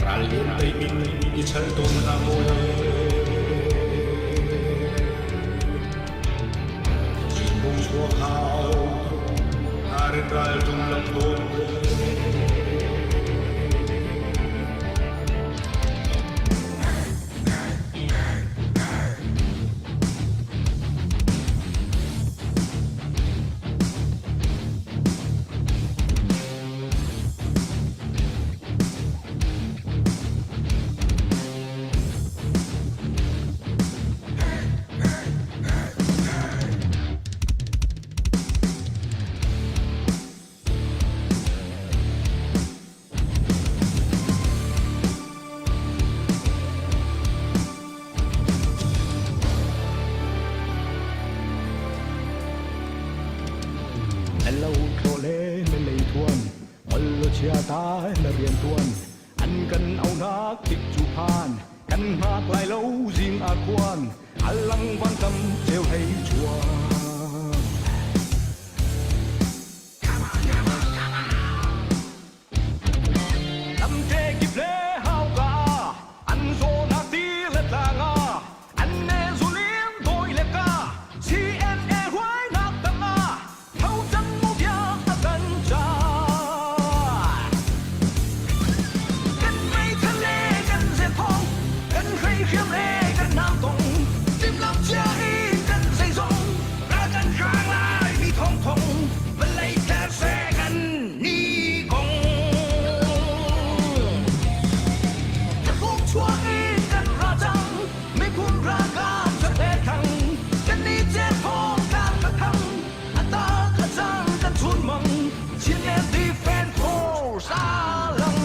Ral lian tei min i chal tawn hna maw? Cinbung chuak hau, harin ral tung lam tawn. Na lo thlawh le na lei thuan, ngol law chia ta na rian tuan, an kan aunak tik cu phan, kan hngak lai lo zing a khuan, a lang van kam ceu hei chuan. Lamte kip le hauka an zawnak ti le tlang ah an ne zulin dawi le ka CNA huainak tangah tho cang mu bia a kan ca. Kan meithal le kan zenthong, kan hreihriam le kan namtong, timhlamh cia in kan zeizong, ral kan hrang lai mi thongthong, vawlei tler seh kan ni kong. Ka chuah in kan ra cang, miphun ralkap cak le thang, kan ni cer thawng kan ka thang, a ta ka cang kan chun mang, Chinland Defense Force a lang.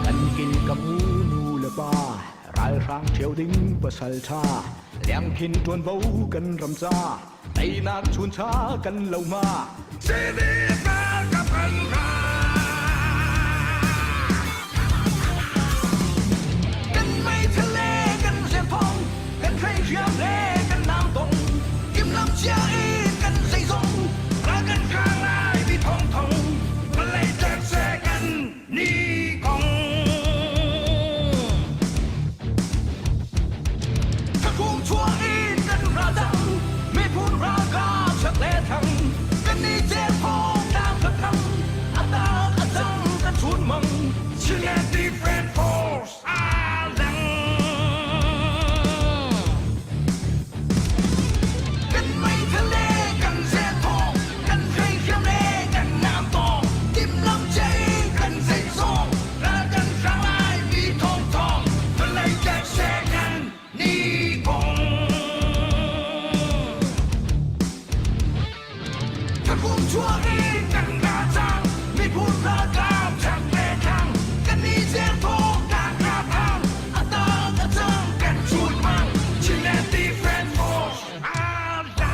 Kan kil ka mu nu le pa ralhrang ṭheo ding pasal ṭha liangkhin ṭuanvo kan ram ca teinak chuncha kan lo ma CDF ralkap kan ra Kan meithal le kan zenthong kan hreihriam le kan namtong kimlam cia in kan zeizong ral kan hrang lai mi thongthong vawlei tlek seh kan ni kong Thakung chuah in kan ra cang miphun ralkap chak le thang kan ni cel thong tlang ka thang a tak a cang kan chun mang Chinland Defense Force a lang Kan meithal le kan zetthawng kan hreihiam le kan namtawng timhlamh cia in kan zeizong ral kan hrang lai mi thawngthawng vawlei tlek seh kan ni kong Thakum chuah in kan ra cang miphun ralkap chak le thlang kan ni zel thawng kan ra thang a tang a cang kan chun mang Chinland Defense Force a la.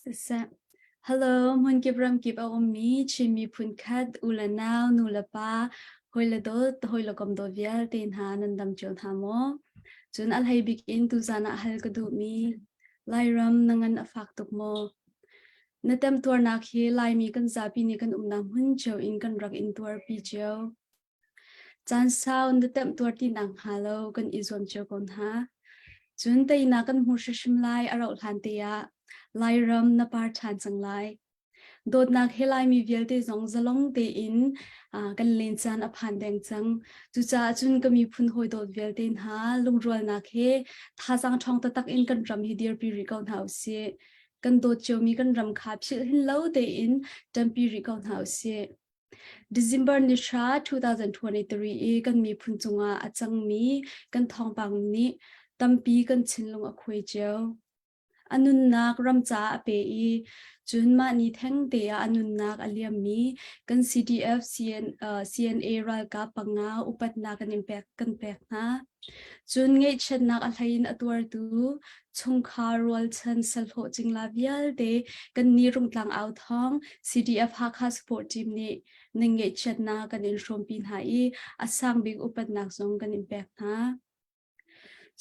Siseh. Hello, hmunkip ramkip a ummi Chin miphun khat u le nau, nu le pa, hawi le dawt, hawi le kom dawt vialte hna nan dam cio hna maw? Cun a hlei bik in tuzan ah hal ka duhmi Lairam na ngan a fak tuk maw? Na temtuarnak hi Laimi kan zapi nih kan umnak hmun cio in kan rak in tuarpi cio. Caan sau na temtuar ti nak hnga lo kan i zuam cio ko hna. Cun teinak kan hmu hrimhrim lai a rauh hlan te ah. Lairam na par ṭhan cang lai. Dawtnak he Laimi vialte zong zalong tein kan len caan a phan deng cang. Cucaah cun ka miphun hawi dawt vialte hna lungrualnak he thazaang ṭhawng taktak in kan ram hi dirpi rih ko hna usih. Kan dawt ciomi kan ram kha philh hin lo tein ṭanpi rih ko hna usih. December ni hra 2023 i kan miphun cungah a cangmi kan thawngpang nih tampi kan thinlung a khuai cio. A nunnak ram caah a pe i cun mah ni thengte ah a nunnak a liammi kan CDF CNA ralkap panga upatnak kan in pek kan pek hna. Cun ngaihchiatnak a hlei in a tuartu chungkhar rualchan salhlawh cingla vialte kan ni Rungtlang au thawng CDF Hakha Support Team nih nan ngaihchiatnak kan in hrawmpi hna i a sang bik upatnak zong kan in pek hna.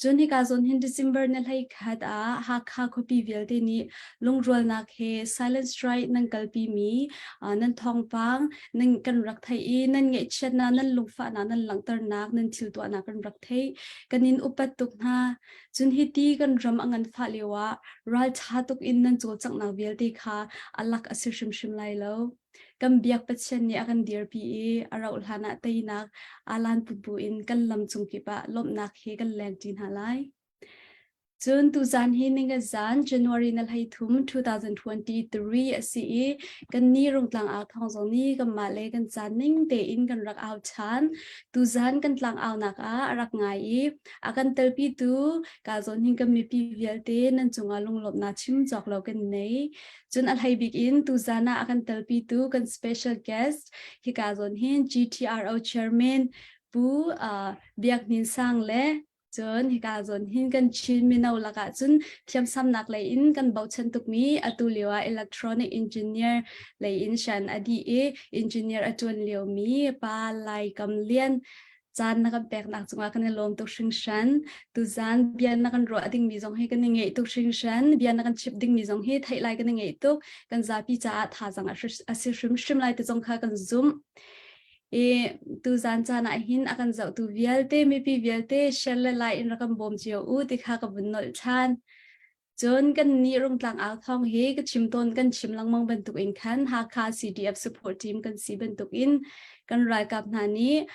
Cun hika zawn hin December ni 11 ah Hakha khuapi vialte nih lungrualnak he silent strike nan kalpi mi nan thawngpang nan kan rak theih i nan ngaihchiatnak nan lungfahnak nan langhternak nan thil tuahnak kan rak theih kan in upat tuk hna. Cun hiti kan ram a nganfah lio ah ralṭha tuk in nan cawlcanghnak vialte kha a lak a si hrimhrim lai lo. Kan biak Pathian nih a kan dirpi i a rauh hlan ah teinak alan put buin kan lam cung kip ah lawmhnak he kan lengṭi hna lai. Cun tuzan hi ningazan January na 13 2023 a si i kan ni Rungtlang au thawng zong nih kanmah le kan caan ning tein kan rak au ṭhan. Tuzan kan tlang aunak ah a rak ngai i a kan telpitu ka zawn hin kan mipi vialte nan cungah lunglawmhnak chim cawk lo kan nei. Cun a hlei bik in tuzan ah a kan telpitu kan special guest hika zawn hin GTRO chairman Pu Biak Hnin Sang le cun hika zawn hin kan Chin mino lakah cun thiamsamnak lei in kan bochan tukmi atu lio ah electronic engineer lei in shan a dih i engineer a ṭuan liomi Pa Lai Kam Lian caan na kan peknak cungah kan i lawm tuk hringhran. Tuzan bia na kan ruah dingmi zong hi kan i ngeih tuk hringhran. Bia na kan chimh dingmi zong hi theih lai kan i ngeih tuk. Kan zapi caah thazaang a si hrimhrim lai ti zong kha kan zumh. I tuzan caan ah hin a kan zohtu vialte mipi vialte share le like in rak kan bawm cio u ti kha ka vun nolh ṭhan. Cun kannih Rungtlang au thawng hi ka chim tawn kan chim lengmang bantuk in khan Hakha CDF support team kan si bantuk in kan ralkap hna nih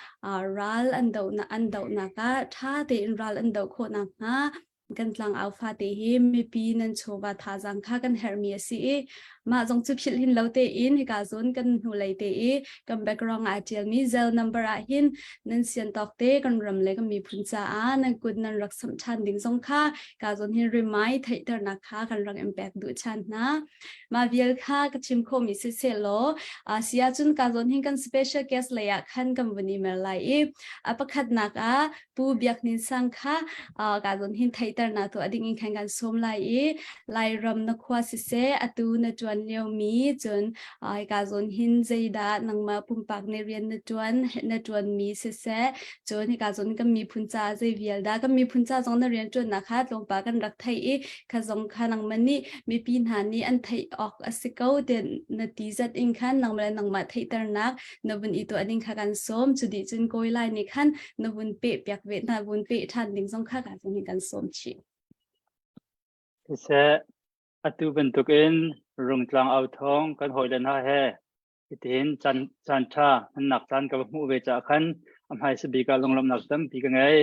ral an dohnak an dohnak ah ṭha tein ral an doh khawh nakhnga kan tlangau fate hi mipi nan chawva thazaang kha kan herhmi a si i mah zong cu philh hin lo tein hika zawn kan hnulei te i kan background ah ṭialmi Zelle number ah hin nan sian tawk te kan ram le kan miphun caah nan kut nan rak samh ṭhan ding zong kha ka zawn hin remind theihternak kha kan rak in pek duh ṭhan hna. Mah vial kha ka chim khawhmi siseh law si ahcun ka zawn hin kan special guest lei ah khan kan vun i mer lai i a pakhatnak ah Pu Biak Hnin Sang kha ka zawn hin theihternak tuah ding in khan kan sawm lai i Lairam na khua siseh atu na ṭuan liomi cun ka zawn hin zeidah nangmah pumpak nih rian na ṭuan na ṭuanmi siseh cun hika zawn kan miphun caah zei vial dah kan miphun ca zong na rian ṭuannak kha tlawmpal kan rak theih i kha zong kha nangmah nih mipi hna nih an theih awk a si ko tiah na ti zat in khan nangmah le nangmah theihternak na vun i tuah ding kha kan sawm. Cu dih cun kawi lai nih khan na vun peh piak ve na vun peh ṭhan ding zong kha kan zong kan sawm chih. Siseh, atu bantukin Rungtlang au thawng kan hawile hna he hitihin caan caan ṭha hmannak caan ka va hmuh ve caah khan a hmaisa bik ah lunglawmhnak tampi ka ngei.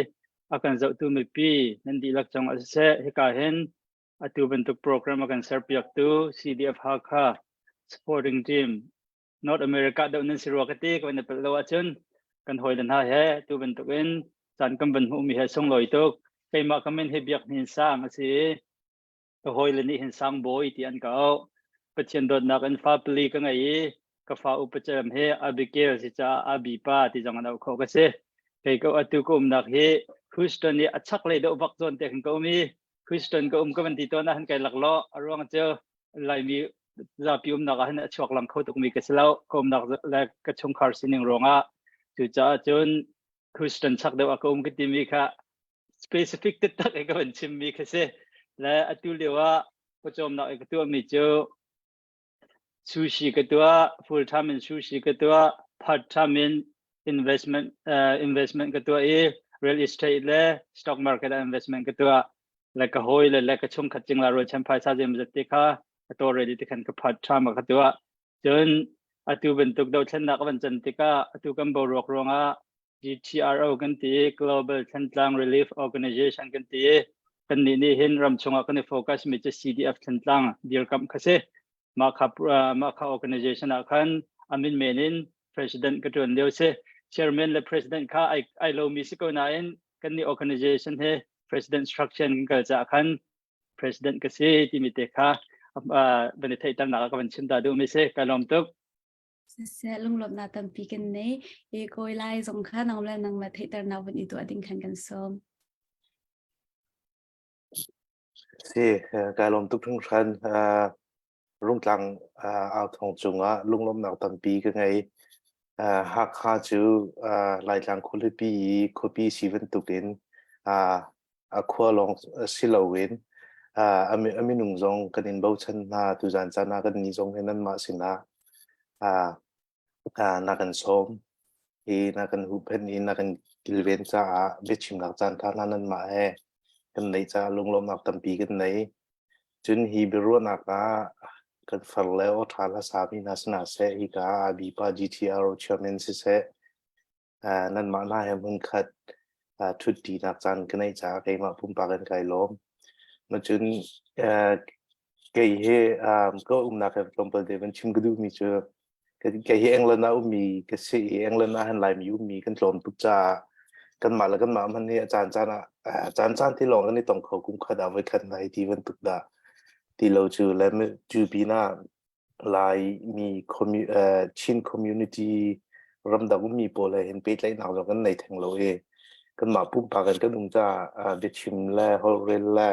A kan zohtu mipi nan dihlak cungah siseh, hika hin atu bantuk program a kan serpiaktu CDF Hakha supporting team North America deuh nan si rua ka ti ka van i palh lo ahcun kan hawile hna he tu bantukin caan kan van hmuhmi he sunglawi tuk. Keimah ka min hi Biak Hnin Sang a si i ka hawile nih hin Sang Bawi ti an ka auh. Pathian dawtnak in fa pali ka ngei i ka fa upa cem hi Abigail si caah Abi pa ti zong an auh khawh ka si. Kei ko atu ka umnak hi Houston i a chaklei deuh vak zawn te khan ka um i Houston ka um ka van ti tawn ah han kai laklawh. A ruang cu Laimi zapi umnak ah hin a chuak lang kho tukmi ka si lo. Ka umnak le ka chungkhar sining ruangah cucaah cun Houston chak deuh ah ka um ka timi kha specific taktak i ka van chimmi kha si. Le atu lio ah pawcawmnak i ka tuahmi cu sushi ka tuah, full time in sushi ka tuah, part time in investment ka tuah i real estate le stock market ah investment ka tuah. Le ka hawi le le ka chungkhat cingla rualchan phaisa zeimawzat te kha a tawlrel i tikhan ka phat ṭha ma ka tuah. Cun atu bantuk dothlennak a van can tikah atu kan boruak ruangah GTRO kan ti i Global Thantlang Relief Organization kan ti i kannih nih hin ram chungah kan i focus mi cu CDF Thantlang dirkamh kha si. Mah kha mah kha organization ah khan amin men in president ka ṭuan lio si. Chairman le president kha ai ai lomi si ko nain kannih organization he president structure kan kal caah khan president ka si timi te kha van i theihternak ah ka van chim ta duhmi si. Ka lawm tuk. Siseh, lunglawmhnak tampi kan nei. I kawi lai zong kha nang le nangmah theihternak vun i tuah ding khan kan sawm. Si, kai lawm tuk hringhran. Rungtlang au thong cungah lunglawmhnak tampi ka ngei. Hakha cu Laitlang khualipi i khuapi si bantukin a khua lawng si loin a minung zong kan in bochan hna. Tuzan caan ah kannih zong hi nanmah sinah na kan sawm i na kan huhphenh i na kan kilven caah biachimnak caanṭha hna nanmah he kan neih caah lunglawmhnak tampi kan nei. Cun hi biaruahnak ah kan far le awṭha hlasami hna sinah seh, hika ah Abipa GTRO chairman siseh, nanmah hna he hmunkhat ṭhutṭinak caan ka neih caah keimah pumpak in kai lawm. Cun kei hi ka umnak he tlawmpal te van chim ka duhmi cu kei hi England ah ummi ka si i England ah hin Laimi ummi kan tlawm tuk caah kanmah le kanmah hmanh hi a caancaan ah caancaan ti lawng kan i tong kho kum khat ah voikhat hna hi ti bantuk dah ti lo cu le cu pinah Laimi Chin community ramdang ummi pawl he hin pehtlaihnak zong kan nei theng lo i kanmah pumpak in kan um caah biachim le holhrel le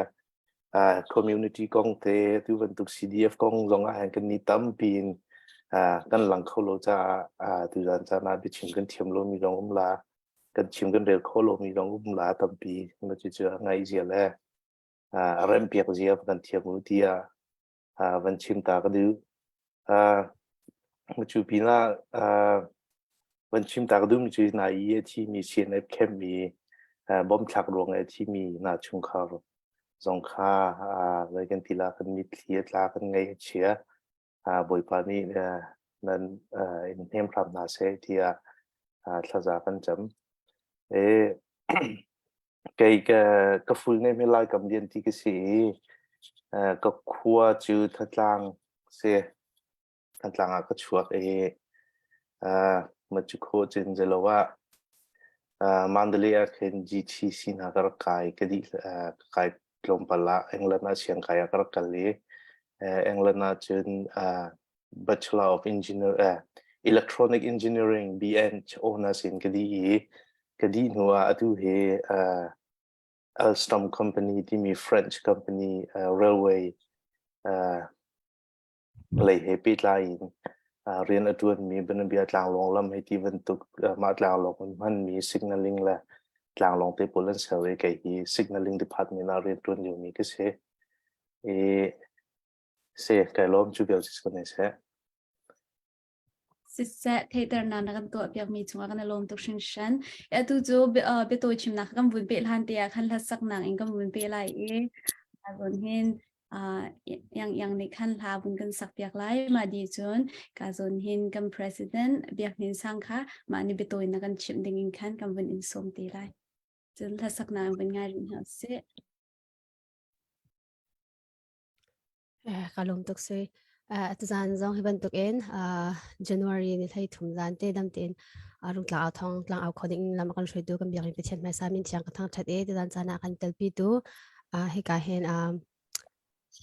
community kong te tu bantuk CDF kong zong ah hin kan ni tampi in kan lang kho lo caah tuzan caan ah biachim kan thiam lomi zong um la kan chim kan rel kho lomi zong um la tampi na cu cu ngaih zia le rempiak zia kan thiam u tiah van chim ta ka duh. Cu pinah van chim ta ka duhmi cu nai i a thimi CNF camp i bomb thlak ruang i a thimi hna chungkhar zong kha zei kan ti la kan mitthli a tla kan ngaih a chia. Bawipa nih nan in hnem hram hna seh tiah thlaza kan cam. Kei ka full name hi Laikam Lian ti ka si i ka khua cu Thantlang si. Thantlang ah ka chuak i Macukhawh cun zeilo ah Mandalay ah khin GTC hna ka rak kai. Ka dih ka kai tlawmpal ah England ah siangkai ah ka rak kal i England ah cun Bachelor of Engineer Electronic Engineering BEng honors in ka dih i ka dih hnu ah atu hi Alstom company timi French company railway lei he pehtlai in rian a ṭuanmi bianabia tlanglawng lam hei ti bantuk mah tlanglawng in hmanmi signaling le tlanglawng te pawl an ser i kei hi signaling department ah rian ṭuan liomi ka si. I Si, kai lawm cu vial si ko ne seh. Siseh, theihternak na kan tuahpiakmi cungah kan i lawm tuk hringhran. Atu cu biatawi chimnak kan vun peh hlan te ah khan hlasaknak in kan vun pe lai i zawn hin yang yang nih khan hla vun kan sak piak lai. Mah di cun ka zawn hin kan president Biak Hnin Sang kha mah nih biatawi na kan chimh ding in khan kan vun in sawm te lai. Cun hlasaknak in vun ngai rih hna usih. Ka lawm tuk sui. Tuzaan zong hi bantuk in January ni hlei thum zan te dam tein rungtlang au thong tlang au kho ding lam kan hruaitu kan biakinn Pathian hmaisa min thiang ka thangthat i tuzaan caan ah kan telpi tu hika hin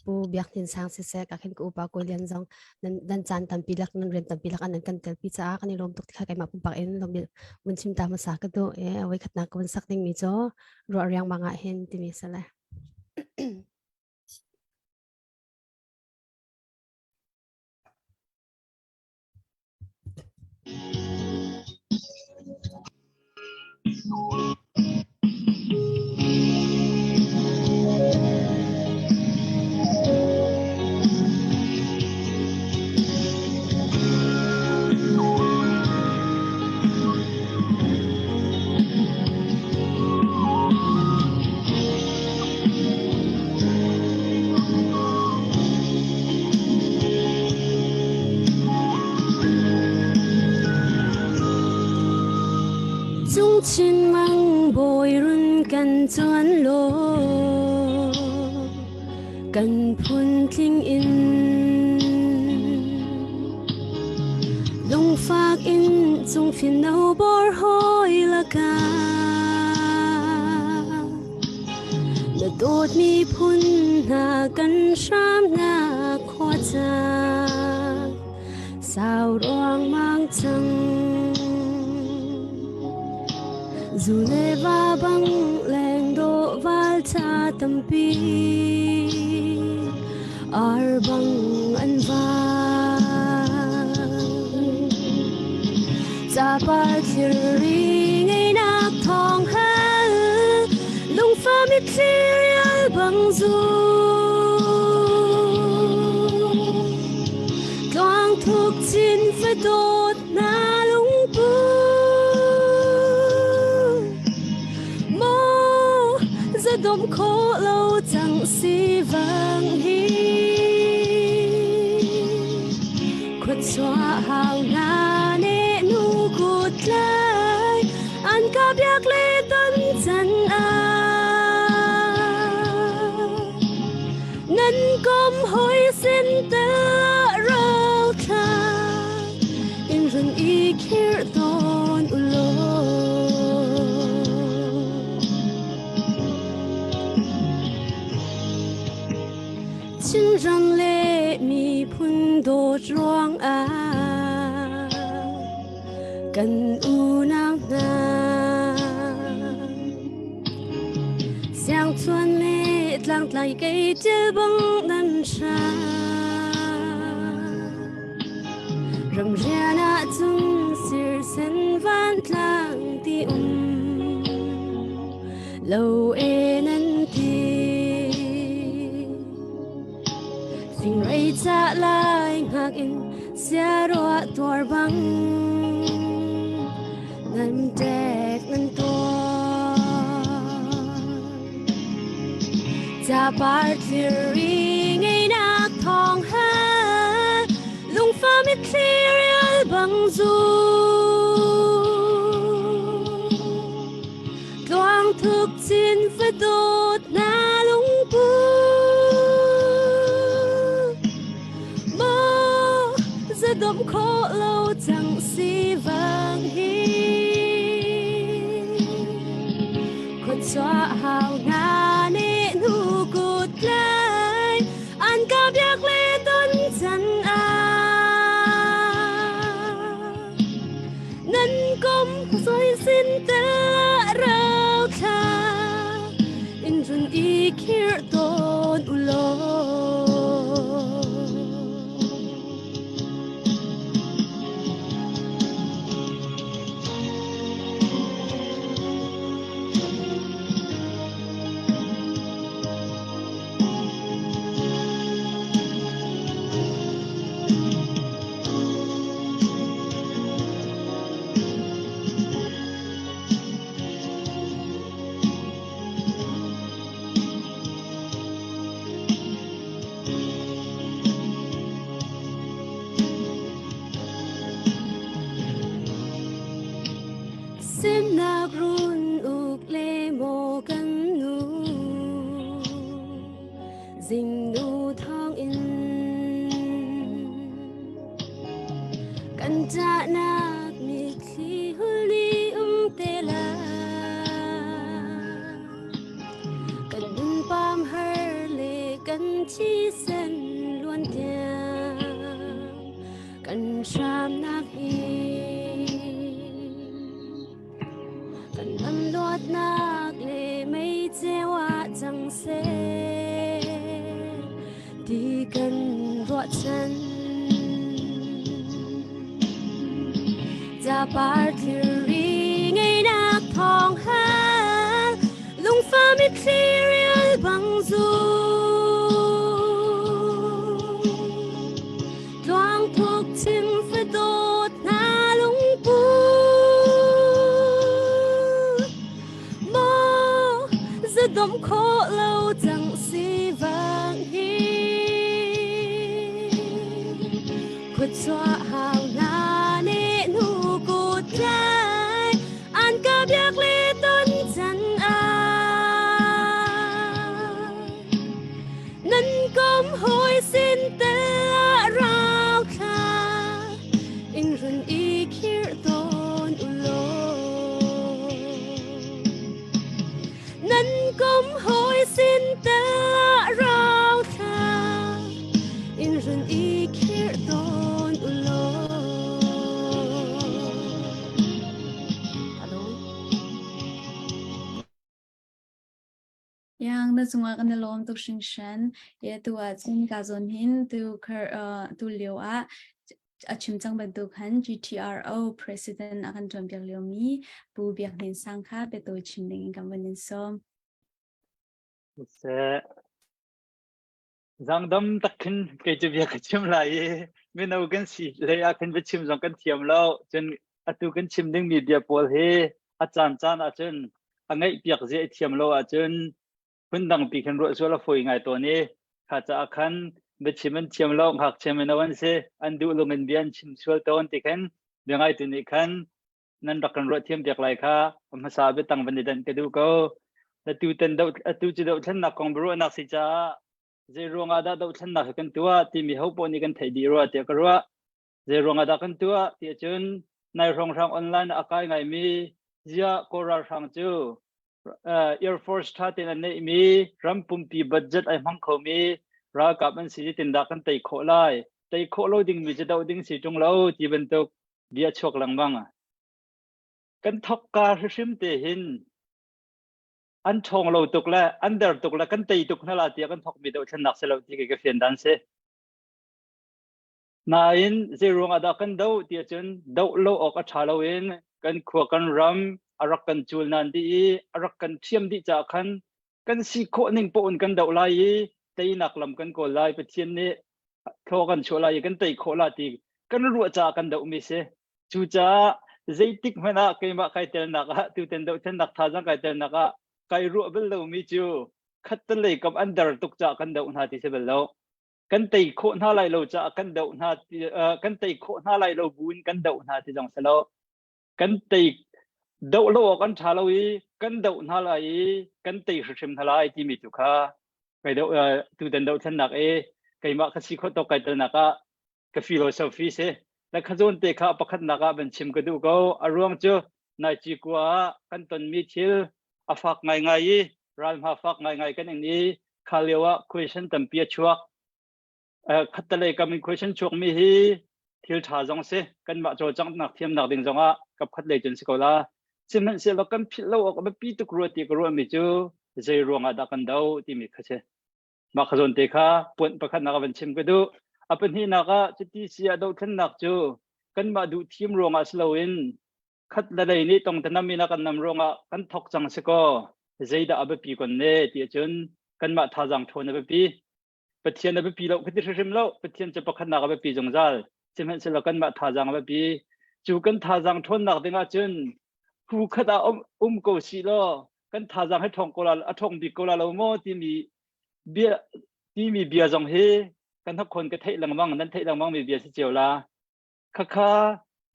Pu Biak Hnin Sang siseh ka khin ka upa Kawi Lian zong nan nan caan tampi lak nan rian tampi lak an nan kan telpi caah kan i lawm tuk ti kha keimah pumpak in lawm vun chim ta hmasa ka duh i voi khatnak ka vun sak ding mi cu ruah riangmang ah hin timi sale. chuan law kan phun tling in lungfak in cung fino bor hoi laka na dawtmi phun hna kan hramnak khua ca Sau ruangmang cang Zu le va bang leng dawh val cha tampi Ar bang an vang Capar thilri ngeinak thawng hal Lungfa mitthli rial bang zu Tluang thuk chin fadawt na lungpu Maw zadom kho lo cang si vang hi Khuachua hau na ne nu kut lai An ka biak le ton chan a Nan kom hoi sin te rau thla in run i khir ton u lo. Chinram le miphun dawt ruang ah kan unau hna Siangchuan le tlangtlai kei til bang nan hra. Ramrian ah cun sirsen van tlang ti um lo e nan ti. Fingrei ca lai ngak in siaruah tuar bang nan tek nan tuar. Capar thilri ngeinak thawng ha lungfa mitthli rial bang zu. Tluang thuk chin fadawt na lungpu. Maw zadom kho lo cang si vang hi. Khuachua hau na ne nu kut lai an ka biak le ton chan a. Nan kom soi sin te rau thla in run i khir ton u lo. Semnak run uk le maw kan nu Zingnu thawngin kan ṭahnak mitthli hul i um te lai. Kan nunpam har le kan thisen luan tiang kan hramnak hi kan lam luatnak le mei ceu ah cang seh ti kan ruahchan. Capar thilri ngeinak thawng hal lungfa mitthli rial bang zu. Tluang thuk chim fadawt na lungpu. Maw zadom kho lo cang si vang hi. Khuachua hau na ne nu kut tlai an ka biak le ton chan ah. kom hawi sin tel ah rau thla in run i khir tawn u law. Nan kom hawi sin tel ah rau thla in run i khir tawn u law. Hello. Yang na cungah kan i lawm tuk hringhran. Ye tu ah cun ka zawn hin tu khar tu lio ah a chim cang bantuk khan GTRO president a kan ṭuan piak liomi Pu Biak Hnin Sang kha biatawi chim ding in kan vun in sawm. Seh. Zangdam tak khin kei cu bia ka chim lai i mino kan si lei ah khin biachim zong kan thiam lo. Cun atu kan chim dingmi bia pawl hi a caan caan ahcun a ngaih piak zia i thiam lo ahcun phundang pi khin ruah sual a fawi ngai tawn i kha caah khan biachim an thiam lo ngakchia mino an si an duh lung in bia an chim sual tawn ti khin bia ngaitu nih khan nan rak kan ruah thiam piak lai kha hmasa biatang van i danh ka duh ko. Atu tan do atu cu dohthlennak kong biaruahnak si caah zei ruangah dah dohthlennak hi kan tuah timi ho paoh nih kan theih dih rua tiah ka ruah. Zei ruangah dah kan tuah ti ahcun nai hrawnghrang online ah a kai ngaimi ziah Kawl ralhrang cu Air Force ṭha tein an neihmi ram pumpi budget ai hmang khomi ralkap an si zeitindah kan tei khawh lai tei khawh lo dingmi cu doh ding si ṭung lo ti bantuk bia chuak lengmang. Kan thokka hrimhrim te hin an ṭhawng lo tuk le an der tuk le kan tei tuk hna la tiah kan thokmi dohthlennak si lo ti kei ka fian dan si. Nain zei ruangah dah kan doh ti ahcun doh lo awk a ṭha lo in kan khua kan ram a rak kan cul nan dih i a rak kan ṭhiam dih caah khan kan si khawh ning paoh in kan doh lai i teinak lam kan kawl lai Pathian nih thlaw kan chuah lai i kan tei khawh la ti kan ruah caah kan dohmi si. Cucaah zeitik hmanh ah keimah kai telnak ah tutan dohthlennak thazaang kai telnak ah kai ruah bal lomi cu khattelei kam an der tuk caah kan doh hna ti si bal lo. Kan tei khawh hna lai lo caah kan doh hna ti kan tei khawh hna lai lo buin kan doh hna ti zong si lo. Kan tei doh lo awk an ṭha lo i kan doh hna lai i kan tei hrimhrim hna lai timi tu kha kai doh tutan dohthlennak i keimah ka si khawh tawk kai telnak ah ka philosophy si. Na khazawn te kha pakhatnak ah van chim ka duh ko. A ruang cu nai cikua ah kan tonmi thil a fak ngaingai i ralhma fak ngaingai kan ing i kha lio ah question tampi a chuak. Khattalei kam in question chuakmi hi thil ṭha zong si. Kanmah cawlcanghnak thiamnak ding zong ah kap khat lei cun si ko la. Sihmanhsehlaw kan philh lo awk a biapi tuk rua ti ka ruahmi cu zei ruangah dah kan doh timi kha si. Mah kha zawn te kha puanh pakhatnak ah van chim ka duh. A pahnihnak ah cuti si ah dohthlennak cu kanmah duh thim ruangah si loin khat le lei nih tongtanam in a kan nam ruangah kan thok cang si kaw zeidah a biapi kon ne ti ahcun kanmah thazaang ṭhawn a biapi. Pathian a biapi lo ka ti hrimhrim lo. Pathian cu pakhatnak a biapi zungzal. Sihmanhsehlaw kanmah thazaang a biapi. Cu kan thazaang ṭhawnnak ding ahcun hu khat ah um, um ko si law kan thazaang hi ṭhawng ko la a ṭhawng bik ko la lo maw timi bia timi bia zong hi kan hakkhawn ka theih lengmang nan theih lengmang mi bia si cio la khakha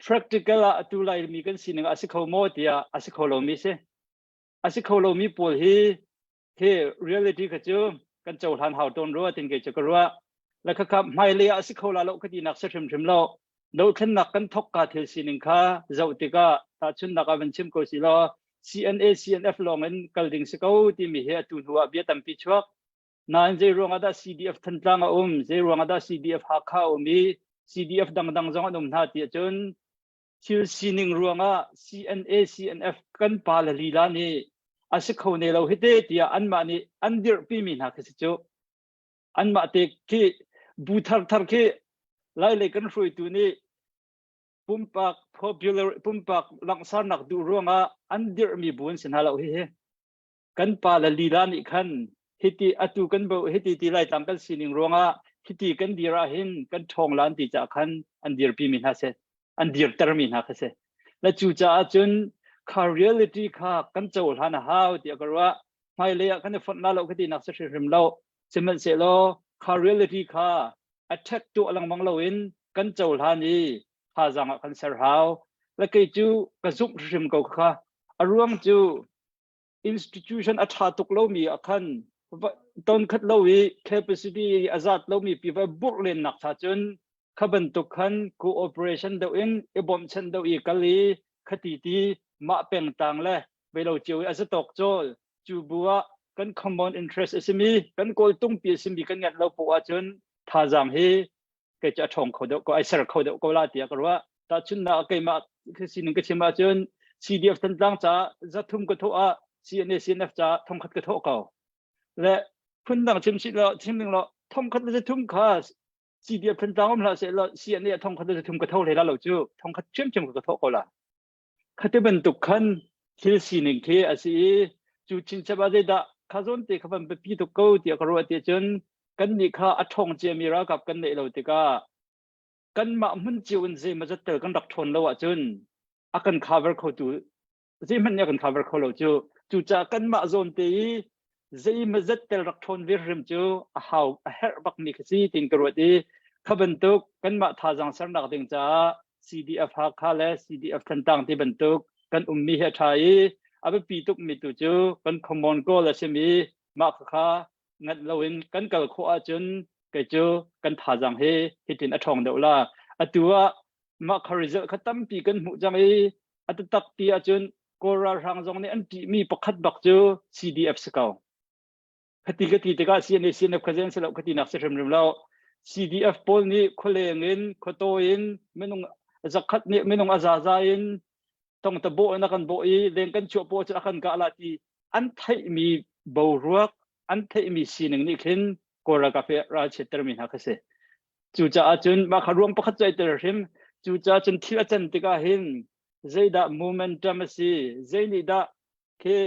practical ah atu lai mi kan sining a si kho maw tiah a si kho lomi si a si kho lomi pawl hi hi reality kha cu kan cohlan hau tawn rua tin kei cu ka ruah la khakha hmailei ah a si kho la lo ka tinak si hrimhrim lo dothlennak kan thok ka thil sining kha zoh tikah tahchunnak ah van chim ko si law CNA CNF lawng in kal ding si ko timi hi atu hnu ah bia tampi chuak nain zei ruang ah dah CDF Thantlang a um zei ruang ah dah CDF Hakha a um i CDF dangdang zong an um hna ti ahcun thil sining ruangah CNA CNF kan pa le lila nih a si kho ne lo hi te tiah anmah nih an dirhpi mi hna khi si cu anmah te khi bu thar thar khi lai lei kan hruaitu nih pumpak popular pumpak langsarnak duh ruangah an dirhmi bu an si hna lo hi hi kan pa le lila nih khan hiti atu kan bo hiti ti lai tlang kan sining ruangah hiti kan dir ah hin kan ṭhawng lan ti caah khan an dirpi mi hna si an dirter mi hna kha si la cu caah cun kha reality kha kan cohlan a hau tiah ka ruah hmailei ah kan i fonh la lo ka ti nak si hrimhrim lo sihmanhsehlaw kha reality kha attack tuah lengmang loin kan cohlan i thazaang ah kan ser hau la kei cu ka zumh hrim ko kha a ruang cu institution a ṭha tuk lomi ah khan. Ton khat lo i capacity a zat lomi pi va burh len nak cha cun kha bantuk khan cooperation deuh in i bawmhchanh deuh i kal i khati ti mah pengtlang le velo cio i a zatawk cawl cu bu ah kan common interest a simi kan kawl tungpi a simi kan ngat lo poh ahcun thazaang hi kei cu a ṭhawng kho deuh ko ai ser kho deuh ko la tiah ka ruah. Tahchunhnak keimah sining ka chim ahcun CDF Thantlang ca zathum ka thawh ah CNA CNF ca thongkhat ka thawh ko. Le phundang chim si lo chim ding lo thongkhat le zathum kha CDF Thantlang um hlah seh law CNA thongkhat le zathum ka tho hlei la lo cu thongkhat ṭhiamṭhiam ka thawh ko la. Khati bantuk khan thil sining khi a si i cu chinchap ah zeidah kha zawn te kha van biapi tuk ko tiah ka ruah ti cun kannih kha a ṭhawng ciami ralkap kan neih lo tikah kanmah hmun cio in zeimawzat tel kan rak ṭhawn lo ahcun a kan cover khotu zeihmanh nih a kan cover kho lo cu. Cucaah kanmah zawn te i zeimawzat tel rak ṭhawn ve hrim cu a hau a herh bakmi khi si tiin ka ruat i kha bantuk kanmah thazaang sernak ding caah CDF Hakha le CDF Thantlang ti bantuk kan ummi hi a ṭha i a biapi tukmi tu cu kan common goal a simi mah kha nganh loin kan kal khawh ahcun kei cu kan thazaang hi hitin a ṭhawng deuh la. Atu ah mah kha result kha tampi kan hmuh cang i a taktak ti ahcun Kawl ralhrang zong nih an ṭihmi pakhat bak cu CDF si ko. Khati ka ti tikah CNA CNF kha zen si lo khati nak si hrimhrim lo. CDF pawl nih khualeng in khuataw in minung zakhat nih minung a zaza in tongta bawh in a kan bawh i leng kan chuah paw cu a kan kah la ti an theihmi boruak an theihmi sining nih khin Kawl ralkap hi ralchiattermi hna kha si. Cucaah cun mah kha ruang pakhat cu ai tel hrim. Cucaah cun thil a can tikah hin zeidah momentum a si, zei nih dah khi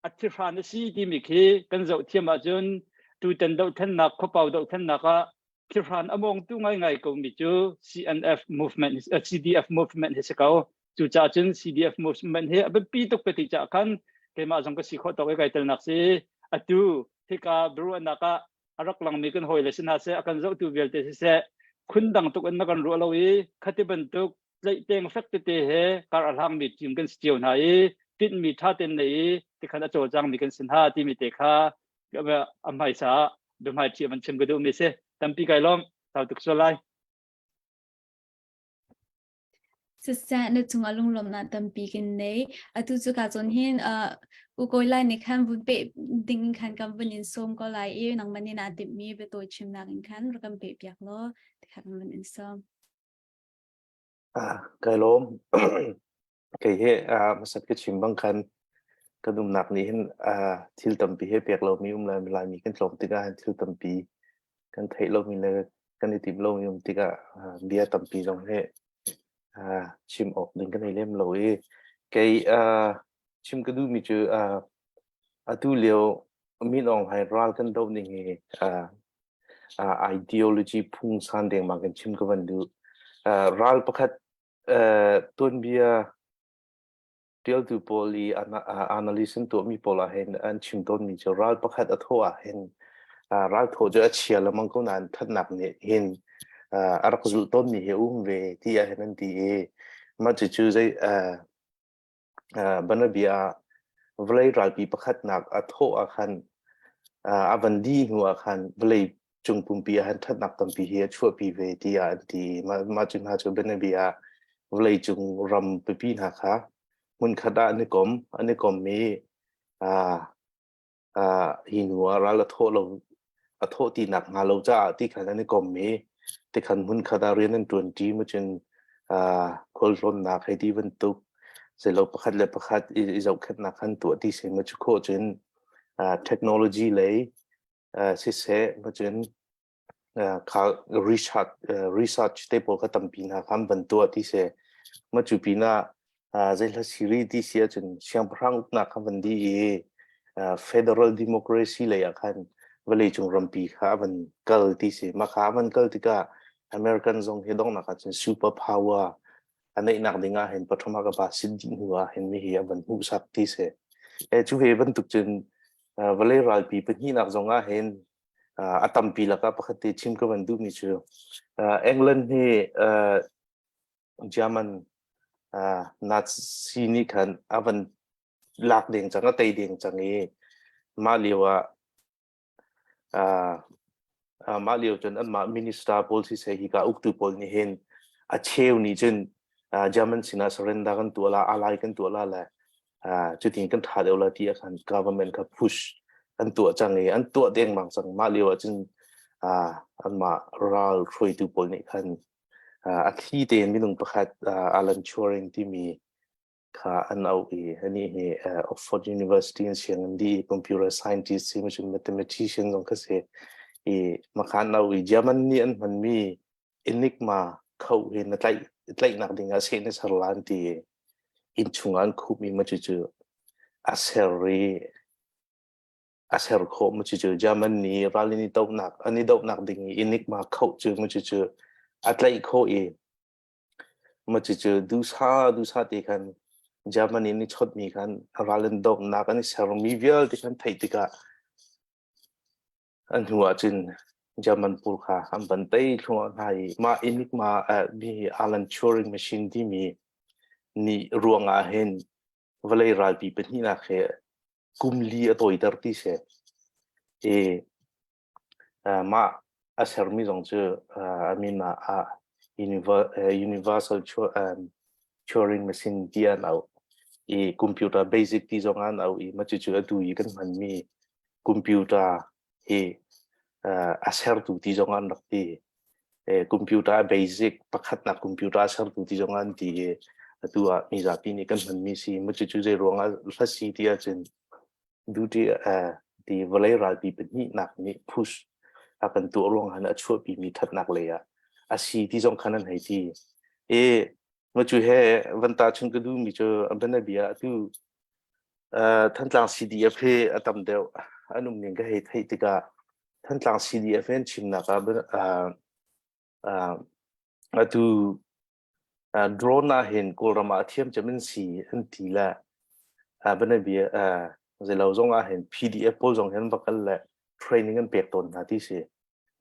a thihran a si timi khi kan zoh thiam ahcun tutan dohthlennak khuapau dohthlennak ah thihran a mawngtu ngaingai komi cu CNF movement CDF movement hi si ko. Cucaah cun CDF movement hi a biapi tuk ka ti caah khan keimah zong ka si khawh tawk i kai telnak si. Atu hika biaruahnak ah a rak langmi kan hawile si hna seh, a kan zohtu vialte siseh, phun dang tuk in na kan ruah lo i khati bantuk tlaihpeng fek tete he kar a hlangmi team kan si cio hna i tinhmi ṭha tein nei i tikhan a cawlcangmi kan si hna timi te kha a hmaisa ah biahmaiṭhi a van chim ka duhmi si. Tampi kai lawm. Sau tuk sual lai. Siseh na cungah lunglawmhnak tampi kan nei. Atu cu ka cun hin uh, u kawi lai nih khan vun peh ding in khan kan vun in sawm ko lai i nangmah nih naa timhmi biatawi chimnak in khan rak kan peh piak law tikhan kan vun in sawm. Ah, kai lawm. Kei hi ah hmasat ka chim bang khan kan umnak nih hin ah thil tampi he pek lomi um lai Laimi kan tlawm tikah hin thil tampi kan theih lomi le kan i timh lomi um tikah ah bia tampi zong hi ah chim awk ding kan nei lem lo i kei ah chim ka duhmi cu ah atu lio Min Aung Hlaing ral kan doh ning hi ah ideology phungsan dengmang kan chim ka van duh. Ral pakhat tuanbia ṭialtu pawl i analyst an tuahmi pawl ah hin an chim tawnmi cu ral pakhat a thawh ah hin ral thawh cu a chia lengmang ko nain ṭhatnak nih hin a rak zulh tawnmi hi a um ve ti ah hin an ti i mah cucu zei Banabia ah vawlei ralpi pakhatnak a thawh ah khan a van dih hnu ah khan vawlei cung pumpi ah hin ṭhatnak tampi hi a chuahpi ve tiah an ti. Mah cu hna cu bianabia ah vawlei cung ram pipi hna kha hmunkhat ah an i kom, an i kom i hi hnu ah ral a thawh lo a thawh ti nak hnga lo caah ti khan an i kom i tikhan hmunkhat ah rian an ṭuan ṭi macun khualtlawnnak hei ti bantuk zeilo pakhat le pakhat i zohkhenhnak khan tuah ti si ma cu khawh cun technology lei siseh macun kha research research te pawl kha tampi hna kha an van tuah ti si. Ma cu pinah zeihla siri ti si ahcun siangpahrang uknak kha van dih i federal democracy lei ah khan vawleicung rampi kha a van kal ti si. Mah kha a van kal tikah American zong hi donghnak ahcun super power a neihnak ding ah hin pathum ah ka ba sin dih hnu ah hin mi hi a van hmuhsak ti si. E cu he bantuk cun vawlei ralpi pahnihnak zong ah hin a tampi lakah pakhat te chim ka van duhmi cu England hi German Nazi nih khan a van lak deng cang a tei deng cang i mah lio ah Mah lio cun anmah minister pawl siseh hika uktu pawl nih hin a cheu nih cun German sinah surrender kan tuah la, ally kan tuah la le cutin kan ṭha deuh la ti ah khan government kha push an tuah cang i an tuah dengmang cang. Mah lio ah cun anmah ral hruaitu pawl nih khan a thli tein minung pakhat Alan Turing timi kha an auh i anih hi Oxford University in sianginn dih i computer scientist si cun mathematician zong kha si i makhan auh i German nih an hmanmi Enigma kho hi na tlaih tlaihnak ding ah seh na ser la an ti i inn chungah an khupmi ma cucu a ser i a ser khawh mu cucu German nih ral in i dohnak an i dohnak ding i Enigma kho cu mu cucu a tlaih khawh i Maw cucu duhsah duhsah te khan Germany nih chawtmi khan ral in dohnak an i sermi vialte khan theih tikah an hnu ahcun German pawl kha an van tei thluahmah hna i mah Enigma mi Alan Turing machine timi nih ruangah hin vawlei ralpi pahnihnak hi kum li a tawiter ti si. I Mah a sermi zong cu a min ah Universal Turing Machine ti an auh i computer basic ti zong an auh i mah cucu atu i kan hmanmi computer hi a sertu ti zong an rak ti. Computer basic pakhatnak computer a sertu ti zong an ti i atu ah mizapi nih kan hmanmi si. Mah cucu zei ruangah hla si ti ahcun duty ti vawlei ralpi pahnihnak nih push a kan tuah ruang han a chuahpi mi thatnak lei ah a si ti zong khan an hei ti. E ma cu he van ta chung ka du mi cu a bia atu Thantlang CDF he a tam deuh an um ning ka hei theih tikah Thantlang CDF in chimnak ah atu Drone ah hin Kawlram ah a thiam cem in si an ti le banabia zeilo zong ah hin PDF pawl zong hin va kal le training an pek tawn hna ti si.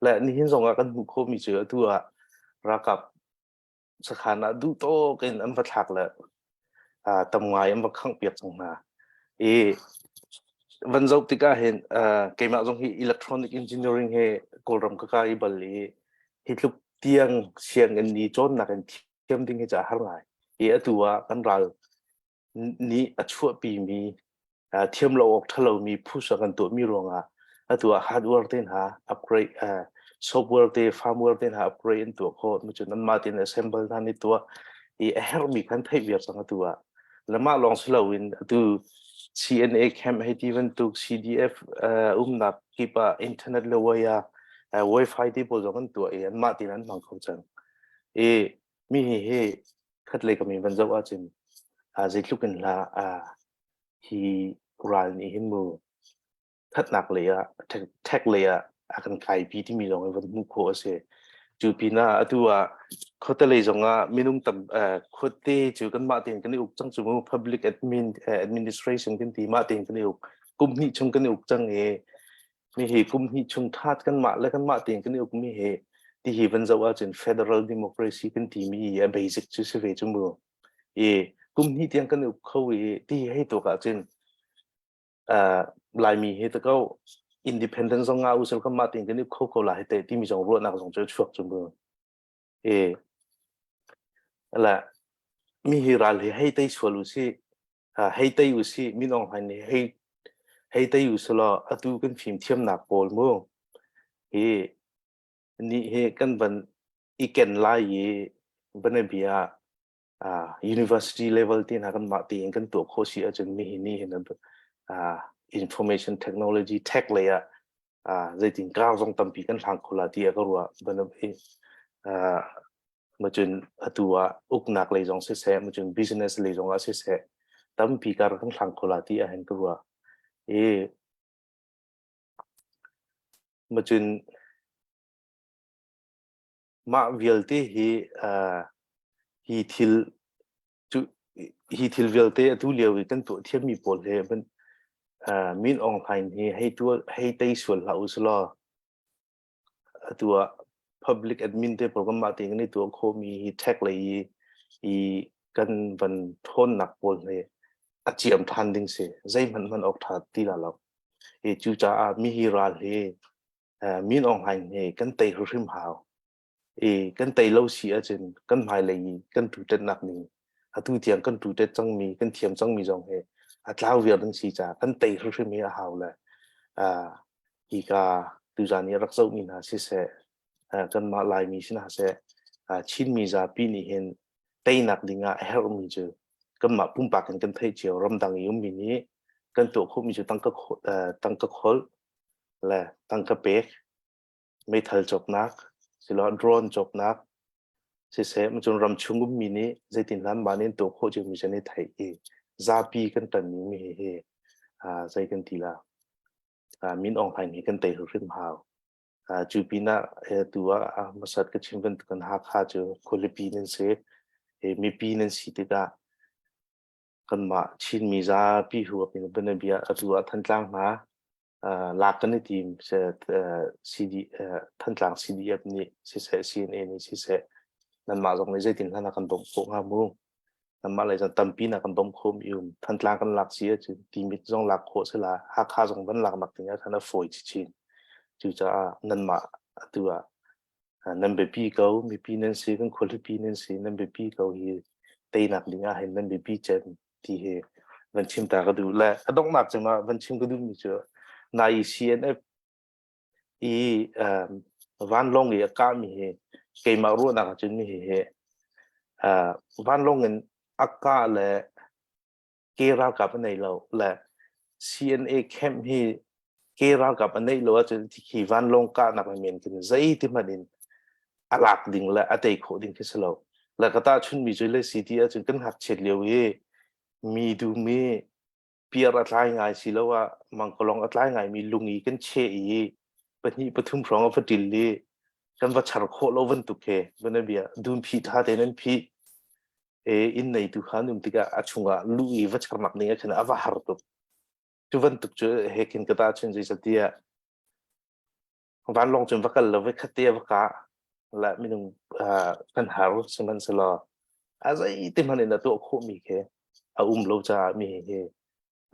Le nihin zong ah kan hmuh khawhmi cu atu ah ralkap sakhan ah duh tawk in an va thlak le tam ngai an va khangh piak cang hna. I van zoh tikah hin keimah zong hi electronic engineering he Kawlram ka kai bal i hi tluk tiang sianginn i cawnnak in thiam ding hi ca har ngai. I atu ah kan ral nih a chuahpimi thiam lo awk ṭhalomi phusa kan tuahmi ruangah atu ah hardware te hna upgrade software te firmware te hna upgrade an tuah khawh mu cun anmah tein assemble hna nih tuah i a herhmi khan theih viar cang atu ah le mah lawng si loin atu CNA camp hei ti bantuk CDF umnak kip ah internet le wire wifi te pawl zong an tuah i anmah tein an hmang kho cang i mi hi hi khatlei kam in van zoh ahcun zeitluk in hlah hi ral nih hin mu thatnak lei ah tech lei ah a kan kaipi timi zong in van hmuh khawh a si. Cu pinah atu ah khuate lei zong ah minung tam khuate cu kanmah tein kan i uk cang cu mu public admin administration kan ti mah tein kan i uk kum hnih chung kan i uk cang i mi hi kum hnih chung that kanmah le kanmah tein kan i uk mi hi ti hi van zoh ahcun federal democracy kan ti mi a basic cu si ve cu mu i kum hnih tiang kan i uk kho i ti hei tuk ahcun Laimi hi ta ko independent zong nga usel kan mah tein kan i kho ko la hi te timi zong ruahnak zong cu chuak cu mu e la mi hi ral hi hei tei sual u si hei tei u si min ong hlain nih hei hei tei u si law atu kan fim thiamnak pawl mu hi ni hi kan van i ken lai i banabia university level te hna kan mah tein kan tuah khawh si ahcun nihin ni hin information technology tech lei ah zeitin kar zong tampi kan hlang kho la ti ah ka ruah macun atu ah uknak lei zong siseh macun business lei zong ah siseh tampi kar kan hlang kho la ti ah hin ka ruah i macun Mah vialte hi hi thil cu hi thil vialte atu lio i kan tuah thiammi pawl he Min Aung Hlaing hi hei tuah hei tei sual hlah u selaw atu ah public admin te pawl kanmah tein kan i tuah khawhmi hi tech lei i i kan van ṭhawnnak pawl hi a ciam ṭhan ding si zeihmanh hman awk ṭha ti la lo. I cucaah mi hi ral hi. Min Aung Hlaing hi kan tei hrim hau. I kan tei lo si ahcun kan hmailei i kan tutetnak ning atu tiang kan tutet cangmi kan thiam cangmi zong hi a tlau viar ding si caah kan tei hrimhrim hi a hau le hika tuzan i rak zohmi hna siseh kanmah Laimi si hna seh Chinmi zapi nih hin teinak ding ah a herhmi cu kanmah pumpak in kan theih cio ramdang i ummi nih kan tuah khawhmi cu tangka tangka kholh le tangka pek meithal cawknak siloah drone cawknak siseh cun ramchung ummi nih zeitin hlan mah nih an tuah khawh ciomi cu an i theih i zapi kan tonmi mi hi zei kan ti la Min Aung Hlaing hi kan tei hrim hau. Cu pinah tu ah hmasat ka chim bantukin Hakha cu khualipi nan si mipi nan si tikah kanmah Chinmi zapi huap in bianabia atu ah Thantlang hna lak kan i tim CD Thantlang CDF nih siseh CNA nih siseh nanmah zong nih zeitin hlan ah kan bawmh khawh hnga mu nanmah lei zong tampi na kan bawmh khawh mi um Thantlang kan lak si ahcun Timit zong lak khawh si la Hakha zong van lak nak ding ah khan a fawi chinchin cucaah nanmah atu ah nan biapi ko mipi nan si kan khualipi nan si nan biapi ko hi teinak ding ah hin nan biapi cem ti hi van chim ta ka duh le a donghnak cem ah van chim ka duh mi cu nai CNF i vanlawng i a kah mi hi keimah ruahnak ahcun mi hi hi vanlawng in a kah le ke ralkap a nei lo le CNA camp hi ke ralkap a neih lo ahcun khi vanlawng kahnak men kin zeiti hmanh in a lak ding le a tei khawh ding khi si lo. Le ka tahchunmi cu le si ti ahcun kan ngakchiat lio i mi dum i piar a tlai ngai siloah mangkalong a tlai ngaimi lung i kan cheh i pahnih pathum hrawng a va ṭil i kan va char khawh lo bantuk he bia dum phih ṭha tein an phih e inn neitu kha an um tikah a chungah luh i va charnak ning ah khin a va har tuk. Cu bantuk cu he khin ka tahchun zeicatiah vanlawng cun va kal lo voi khat te va kah la minung kan har sihmanhsehlaw a zeiti hmanh in a tuah khawhmi khi a um lo caah mi hi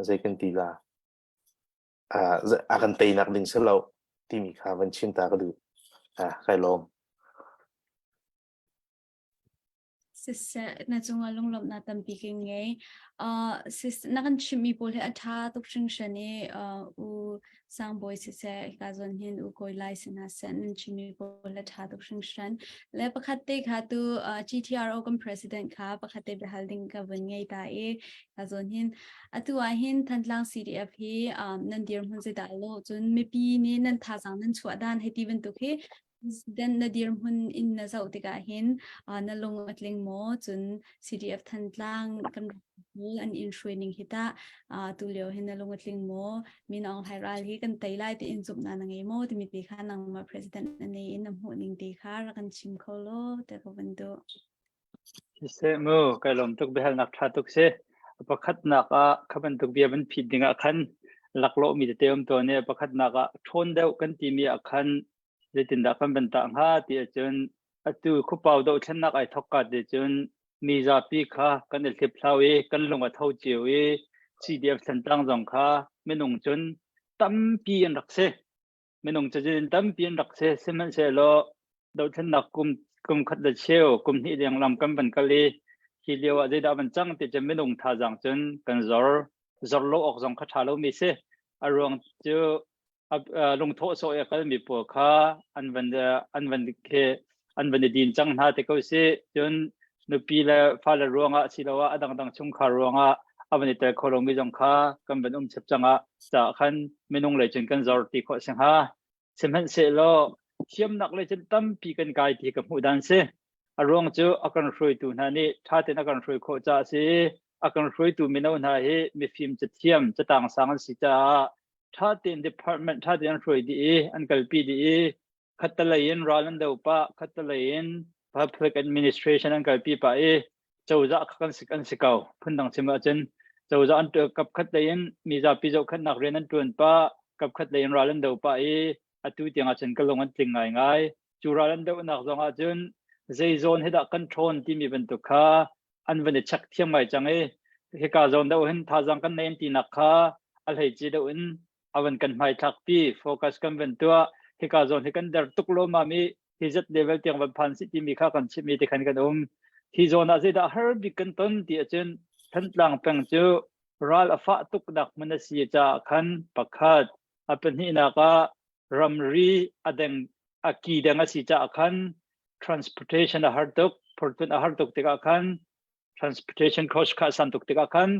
zei kan ti la a kan teinak ding si lo timi kha van chim ta ka duh kai lawm. Siseh, na cungah lunglawmhnak tampi ka ngei. Sis, na kan chimhmi pawl hi a ṭha tuk hringhran i U Sangbawi siseh, hika zawn hin U Kawi Lai si hna seh, nan chimmi pawl hi a ṭha tuk hringhran. Le pakhat te kha tu GTRO kan president kha pakhat te biahal ding ka vun ngei ta i hika zawn hin atu ah hin Thantlang CDF hi nan dirhmun zeidah lo cun mipi nih nan thazaang nan chuah dan hei ti bantuk hi President na dirhmun in na zoh tikah hin na lung a tling maw? Cun CDF Thantlang kan rak an in hruai ning hi tah tu lio hin na lung a tling maw? Min Aung Hlaing ral hi kan tei lai tiin zumhnak na ngei maw? Timi te kha nangmah president na nei in na hmuh ning te kha rak kan chim kho law te ka van duh. Siseh mu, kai lawm tuk biahalnak ṭha tuk si. Pakhatnak ah kha bantuk bia van phit ding ah khan laklawh mi tete um tawn i pakhatnak ah ṭhawn deuh kan timi ah khan zeitindah kan van tah hnga ti ahcun atu khuapau dohthlennak ai thawk ka te cun mi zapi kha kan i hliphlau i kan lung a tho cio i CDF Thantlang zong kha minung cun tampi an rak si. Minung cazin tampi an rak si. Sihmanhsehlaw dohthlennak kum kum khat le cheu kum hnih leng lam kan van kal i hi lio ah zeidah van cang ti cu minung thazaang cun kan zor zor lo awk zong kha ṭha lomi si. A ruang cu lungthawh sawh i a kalmi pawl kha an van an van khi an van i din cang hna te ko si. Cun nupi le fale ruangah asiloah a dangdang chungkhar ruangah a van i tel kho lomi zong kha kan van um chap cang ah caah khan minung lei cun kan zor ti khawh si hnga. Sihmanhsehlaw thiamnak lei cun tampi kan kai ti ka hmuh dan si. A ruang cu a kan hruaitu hna nih ṭha tein a kan hruai khawh caah a si. A kan hruaitu mino hna hi mifim cathiam catang sang an si caah ṭha tein department ṭha tein an hruai dih i an kalpi dih i khattelei in ral an do pah khattelei in public administration an kalpi pah i cozah kha kan si kan si ko phundang chim ahcun cozah an kap khat lei in mizapi zohkhenhnak rian an ṭuan pah kap khat lei in ral an do pah i atu tiang ahcun ka lung an tling ngaingai cu ral an dohnak zong ahcun zei zawn hi dah kan ṭhawn timi bantuk kha an van i check thiam ngai cang i hika zawn deuh hin thazaang kan nei an tinak kha a hleice deuh in a van kan hmaithlak pi focus kan van tuah. Hika zawn hi kan der tuk lawmmam i hi zat level tiang van phan si timi kha kan chimmi te khan kan um. Hi zawn ah zeidah har bik kan ton ti ahcun Thantlang peng cu ral a fah tuknak hmun a si caah khan pakhat a pahnihnak ah ramri a deng a ki deng a si caah khan transportation a har tuk phortun a har tuk tikah khan transportation cost kha a san tuk tikah khan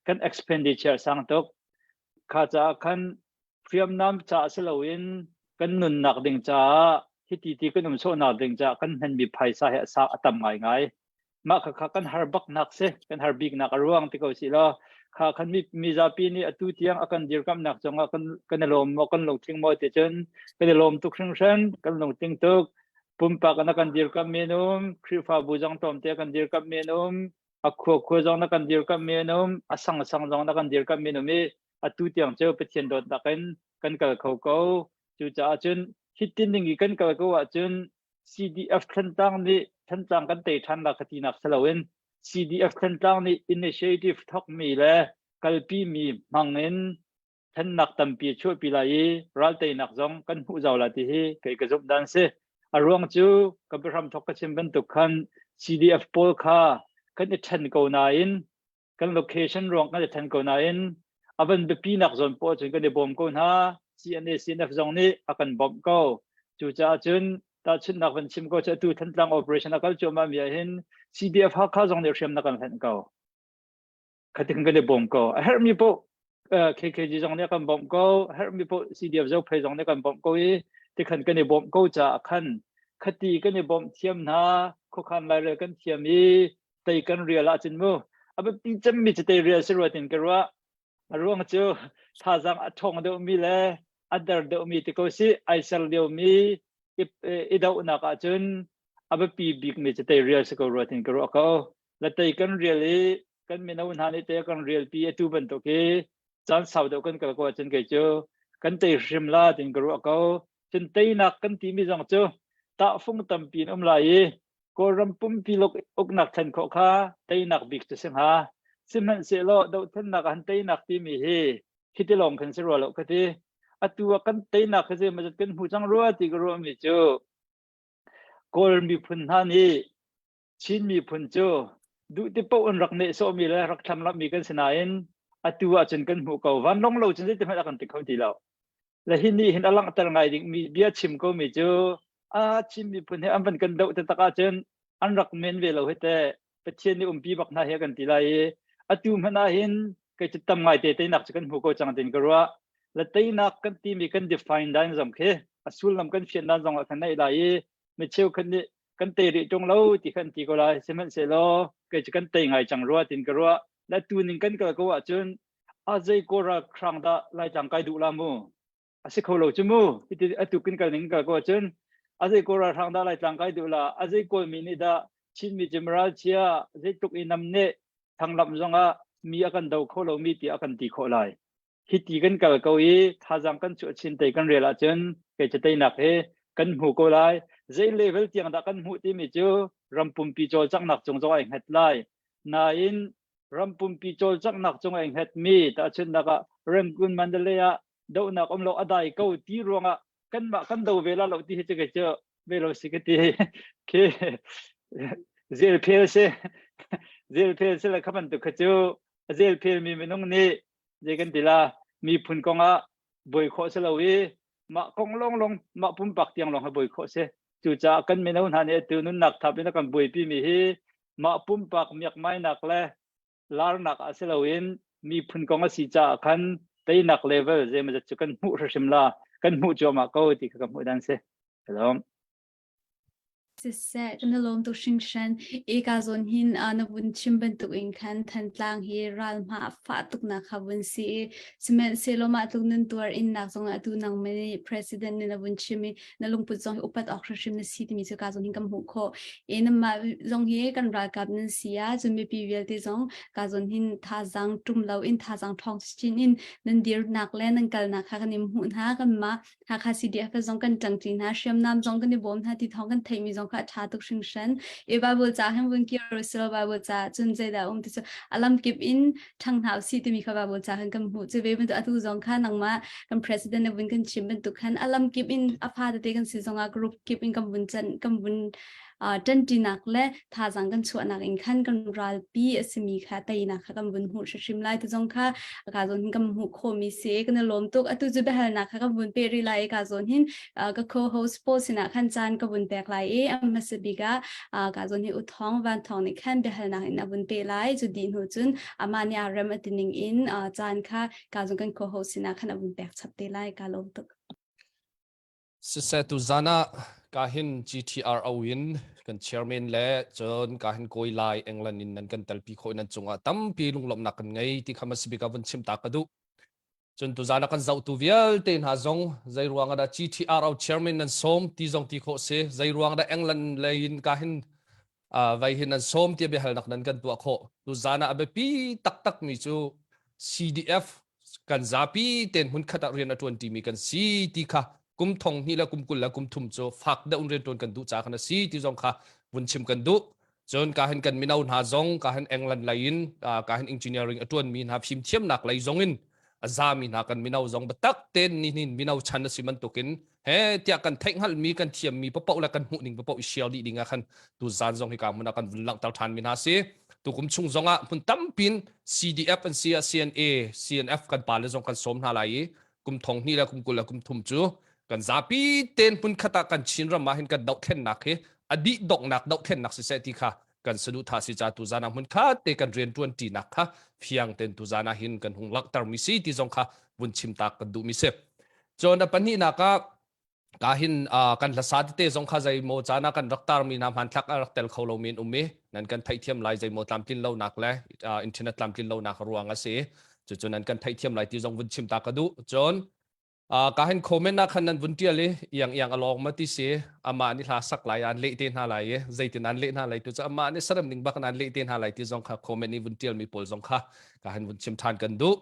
kan expenditure a sang tuk kha caah khan hriamnam caah si loin kan nunnak ding caah hiti ti kan um sawhnak ding caah kan hmanmi phaisa hi a sa a tam ngaingai mah kha kha kan har bak nak si kan har bik nak a ruang ti ko si law kha khan mi mizapi nih atu tiang a kan dirkamnak cungah kan kan i lawm maw kan lungtling maw ti cun kan i lawm tuk hringhran kan lungtling tuk pumpak na kan dirkamh men um Khrihfabu zong tlawmte kan dirkamh men um a khua khua zong na kan dirkamh men um a sang sang zong na kan dirkamh men um i atu tiang cu Pathian dawtnak in kan kal kho ko cucaah cun hitin ning i kan kal ko ahcun CDF Thantlang nih Thantlang kan tei ṭhan la ka tinak si loin CDF Thantlang nih initiative thawkmi le kalpi mi hmang in thennak tampi a chuahpi lai i ralteinak zong kan hmuh zau la ti hi kei ka zumh dan si. A ruang cu ka biahram thawk ka chim bantuk khan CDF pawl kha kan i ṭhen ko nain kan location ruang kan i ṭhen ko nain a van biapi nak zawn poah cun kan i bawm ko hna. CNA CNF zong nih a kan bawmh ko. Cucaah cun tahchunhnak van chim ko cu atu Thantlang operation a kal cuahmah mi ah hin CDF Hakha zong nih hriam na kan hlenh ko. Khatin kan i bawm ko. A herhmi paoh KKG zong nih a kan bawmh ko. A herhmi paoh CDF Zophei zong nih a kan bawmh ko i tikhan kan i bawmh ko caah khan khati kan i bawmh thiam hna khuakhan lairel kan thiam i tei kan rial ahcun mu a biapi cemmi cu tei rial si rua tin ka ruah. A ruang cu thazaang a ṭhawng deuhmi le a der deuhmi ti ko si ai ser liomi i dohnak ahcun a biapi bikmi cu tei rial si ko rua tin ka ruah ko. La tei kan rial i kan mino hna nih te kan rialpi atu bantuk hi caan sau deuh kan kal ko ahcun kei cu kan tei hrim la tin ka ruah ko. Cun teinak kan timi zong cu tahfung tampi in um lai i Kawlram pumpi uknak thlen khawh kha teinak bik cu si hnga. Sihmanhsehlaw dohthlennak ah han teinak timi hi khiti lawng khan si rua lo ka ti. Atu ah kan teinak hi zeimawzat kan hmu cang rua ti ka ruahmi cu Kawl miphun hna nih Chin miphun cu duh ti paoh in rak nehsawhmi le rak thlamlammi kan si nain atu ahcun kan hmuh ko. Vanlawng lo cun zeiti hmanh a kan ti kho ti lo. Le hi nih hin a langhter ngai dingmi bia chim komi cu a Chin miphun hi an van kan doh taktak ahcun an rak men ve lo hi teh Pathian nih umpi bak hna hi kan ti lai i atu hmanh ah hin kei cu tam ngai te teinak cu kan hmu ko cang tin ka ruah. Le teinak kan timi kan define dan zong khi a sullam kan fian dan zong ah kan neih lai i mi cheukhat nih kan tei rih ṭung lo ti khan ti ko lai sihmanhsehlaw kei cu kan tei ngai cang rua tin ka ruah le tu ning kan kal ko ahcun a zei ko ralhrang dah laitlang kai duh la mu a si kho lo cu mu iti atu kin kal ning kal ko ahcun a zei ko ralhrang dah laitlang kai duh la a zei kawl mi nih dah Chinmi cu maral chia zeitluk i nam nih thanglamh zongah mi a kan do kho lo mi ti a kan ti khawh lai hiti kan kal ko i thazaang kan chuah chin te kan rel ahcun kei cu teinak hi kan hmu ko lai. Zei level tiang dah kan hmuh timi cu ram pumpi cawlcanghnak cung zong ai hngat lai. Nain ram pumpi cawlcanghnak cung ai hngatmi tahchunhnak ah Rangoon Mandalay ah dohnak um lo a dai ko ti ruangah kanmah kan do ve la lo ti hi cu kei cu ve lo si ka ti. Khi zelphel si zelphel si le kha bantuk kha cu a zelphel mi minung nih zei kan ti la miphun kong ah buai khawh si lo i mah kong lawng lawng mah pumpak tiang lawng ha buai khawh si cucaah kan mino hna nih atu nunnak thap in a kan buaipi mi hi mah pumpak miakmainak le larnak ah si loin miphun kong a si caah khan teinak level zeimawzat cu kan hmuh hrimhrim la kan hmuh cuahmah ko ti kha ka hmuh dan si hello Siseh, kan i lawm tuk hringhran. Eka zawn hin uh, na vun chim bantuk in khan Thantlang hi ral hma a fah tuknak kha vun si i sihmanhsehlaw mah tluk nun tuar innak zong ah atu nang mani president nih na vun chim i na lungput zong hi upat awk hrimhrim na si timi cu ka zawn hin kan hmuh khawh. I namah zong hi kan ralkap nan si ah cun mipi vialte zong ka zawn hin thazaang ṭum lo in thazaang ṭhawng chin in nan dirnak le nan kalnak kha kan in hmuh hna kanmah Hakha CDF zong kan ṭangṭi hna, hriamnam zong kan i bawm hna ti thawng kan theihmi zong kha. kha a ṭha tuk hringhran. I Bible ca hin vun kir usilo Bible ca cun zeidah um ti cu a lamkip in ṭhang hna usih timi kha Bible ca khan kan hmuh. Cu ve bantuk atu zong kha nangmah kan president na vun kan chim bantuk khan a lamkip in a fa tete kan si zongah group kip in kan vun can kan vun ṭanṭinak le thazaang kan chuahnak in khan kan ralpi a simi kha teinak kha kan vun hmuh hrimhrim lai ti zong kha ka zawn hin kan hmuh khawhmi si kan i lawm tuk atu cu biahalnak kha kan vun peh rih lai i ka zawn hin ka co-host pawl sinah khan caan ka vun pek lai i a hmasa bik ah ka zawn hi U Thawng Van Thawng nih khan biahalnak in a vun peh lai cu dih hnu cun amah nih aa rem a ti ning in caan kha ka zawn kan co-host sinah khan a vun pek chap te lai ka lawm tuk. Siseh tuzan ah kahin GTRO in kan chairman le cun kahin kawi lai England in nan kan telpi khawh nan cungah tampi lunglawmhnak kan ngei ti kha masibik ah vun chim ta ka duh. Cun tuzan ah kan zohtu vialte hna zong zei ruang ah dah GTRO chairman nan sawm ti zong ti khawh si zei ruang dah England lei in kahin vai hin nan sawm tiah biahalnak nan kan tuah khawh. Tuzan ah a biapi taktak mi cu CDF kan zapi ten hmunkhat ah rian a ṭuan ṭimi kan si ti kha kum thong hnih le kum 20 le kum thum cu fak deuh in rian ṭuan kan duh ca khan a si ti zong kha vun chim kan duh. Cun ka hin kan mino hna zong ka hin England lei in ka hin engineering a ṭuanmi hna fimthiamnak lei zong in a zami hna kan mino zong biatak tein nihin mino chan a si bantukin he tiah kan theih hngalhmi kan thiammi paoh le kan hmuh ning paoh i share dih ding ah khan tu zan zong hi ka hmun ah kan vun langhter ṭhan mi hna si tukum chung zong ah hmun tampin CDF an si ah CNA CNF kan pa le zong kan sawm hna lai i kum thong hnih le kum 20 le kum thum cu kan zapi ten hmun khat ah kan Chin ram ah hin kan dohthlennak hi a dih donghnak dohthlennak siseh ti kha kan saduhthah si ca tuzan ah hmun khat te kan rian ṭuan ṭinak kha fiang ten tuzan ah hin kan hung langhter mi si ti zong kha vun chim tak kan duh mi si. Cun a pahnihnak ah ka hin kan hlasa tete zong kha zei maw caan ah kan rak tar mi hna hmanthlak a rak tel kho lo mi an um i nan kan theihthiam lai zei maw tlamtlin lonak le internet tlamtlin lonak ruang a si cucu nan kan theihthiam lai ti zong vun chim ta ka duh cun ka hin comment ah khan nan vun tial i iang iang a lawng ma ti si amah nih hla sak lai an leh te hna lai i zeitin an leh hna lai tu cu amah nih sarem ning bak an leh te hna lai ti zong kha comment i vun tial mi pawl zong kha ka hin vun chim than kan duh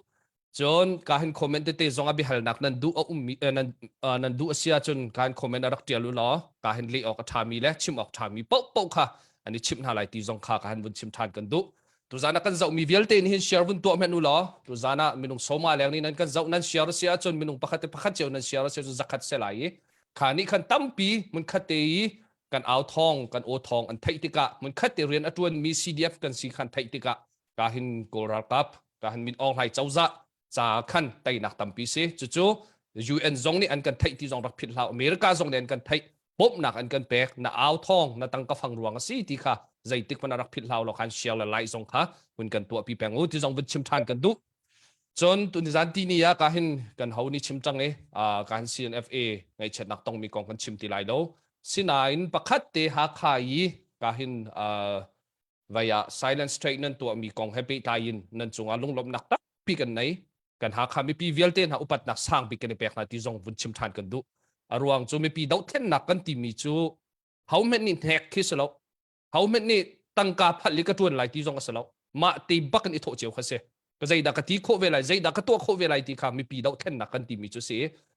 cun ka hin comment tete zong a biahalnak nan duh a ummi nan nan duh a si ahcun ka hin comment a rak tial u law ka hin leh awk a ṭhami le chim awk ṭhami paohpaoh kha an i chimh hna lai ti zong kha ka hin vun chim ṭhan kan duh Tuzan ah kan zohmi vialte nih hin share vun tuah hmenh u law tuzan ah minung sawma leng nih nan kan zoh nan share a si ahcun minung pakhat te pakhat cio nan share a si ahcun zakhat se lai i kha nih khan tampi hmunkhat te i kan au thawng kan aw thawng an theih tikah hmunkhat te rian a ṭuanmi CDF kan si khan theih tikah ka hin Kawl ralkap ka hin Min Aung Hlaing cozah ca khan teinak tampi si cucu UN zong nih an kan theih ti zong rak philh hlah America zong nih an kan theih bawmhnak an kan pek na au thawng na tangka fang ruang a si ti kha zeitik hmanh rak philh hlau lo khan share le like zong kha hun kan tuah pi peng u ti zong vun chim than kan duh cun tunizan ti ni ah ka hin kan ho ni chim cang i ka hin CNFA ngaihchiatnak tongmi kong kan chim ti lai lo sinain pakhat te Hakha i ka hin vai ah silent strike nan tuahmi kong he pehtlai in nan cungah lunglawmhnak tampi kan nei kan Hakha mipi vialte hna upatnak sang bik kan i pek hna ti zong vun chim ṭhan kan duh a ruang cu mipi dohthlennak kan timi cu hohmanh nih hnek khi si lo hohmanh nih tangka phalh i ka ṭuan lai ti zong a si lo mah te bak in i thawh cio kha si ka zeidah ka ti khawh ve lai zeidah ka tuah khawh ve lai ti kha mipi dohthlennak kan timi cu si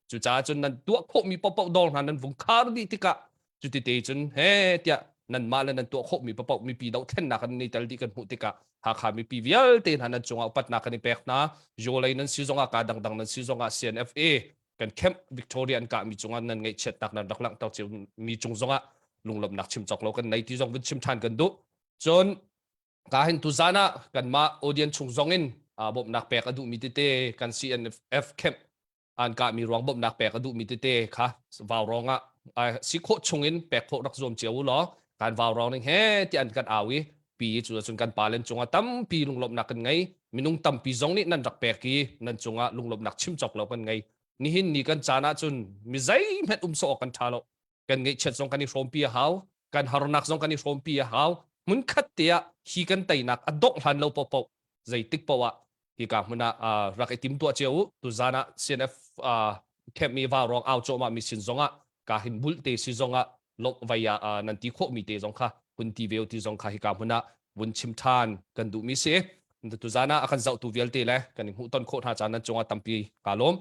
cucaah cun nan tuah khawhmi paohpaoh dawr hna nan vung khar dih tikah cuti te cun he tiah nanmah le nan tuah khawhmi paohpaoh mipi dohthlennak an ni tel dih kan hmuh tikah Hakha mipi vialte hna nan cungah upatnak kan i pek hna Yolei nan si zongah ka dangdang nan si zongah CNFA kan camp Victoria an kahmi cungah nan ngaihchiatnak nan rak langhter cio mi cung zongah lunglawmhnak chim cawk lo kan nei ti zong vun chim ṭhan kan duh cun ka hin tuzan ah kanmah audience chung zong in bawmhnak pek a duhmi tete kan CNF camp an kahmi ruang bawmhnak pek a duhmi tete kha vaurawng ah si khawh chungin pek khawh rak zuam cio u law kan vaurawng ning he ti an kan au i pi cu cun kan palen cungah tampi lunglawmhnak kan ngei minung tampi zong nih nan rak pek i nan cungah lunglawmhnak chim cawk lo kan ngei nihin ni kan caan ah cun mi zeihmanh um sawh awk kan ṭha lo kan ngeihchiat zong kan i hrawmpi a hau kan harnak zong kan i hrawmpi a hau hmunkhat te ah hi kan teinak a dongh hlan lo paohpaoh zeitik paoh ah hika hmun ah rak i timtuah cio u tuzan ah CNF camp mi vaurawng au cawhmah mi sin zong ah ka hin bulh te si zong ah lok vai ah nan ti khawh mi te zong kha hun ti veo ti zong kha hika hmun ah vun chim than kan duh mi si tuzan ah a kan zohtu vialte le kan i hmuh ton khawh hna caan nan cungah tampi ka lawm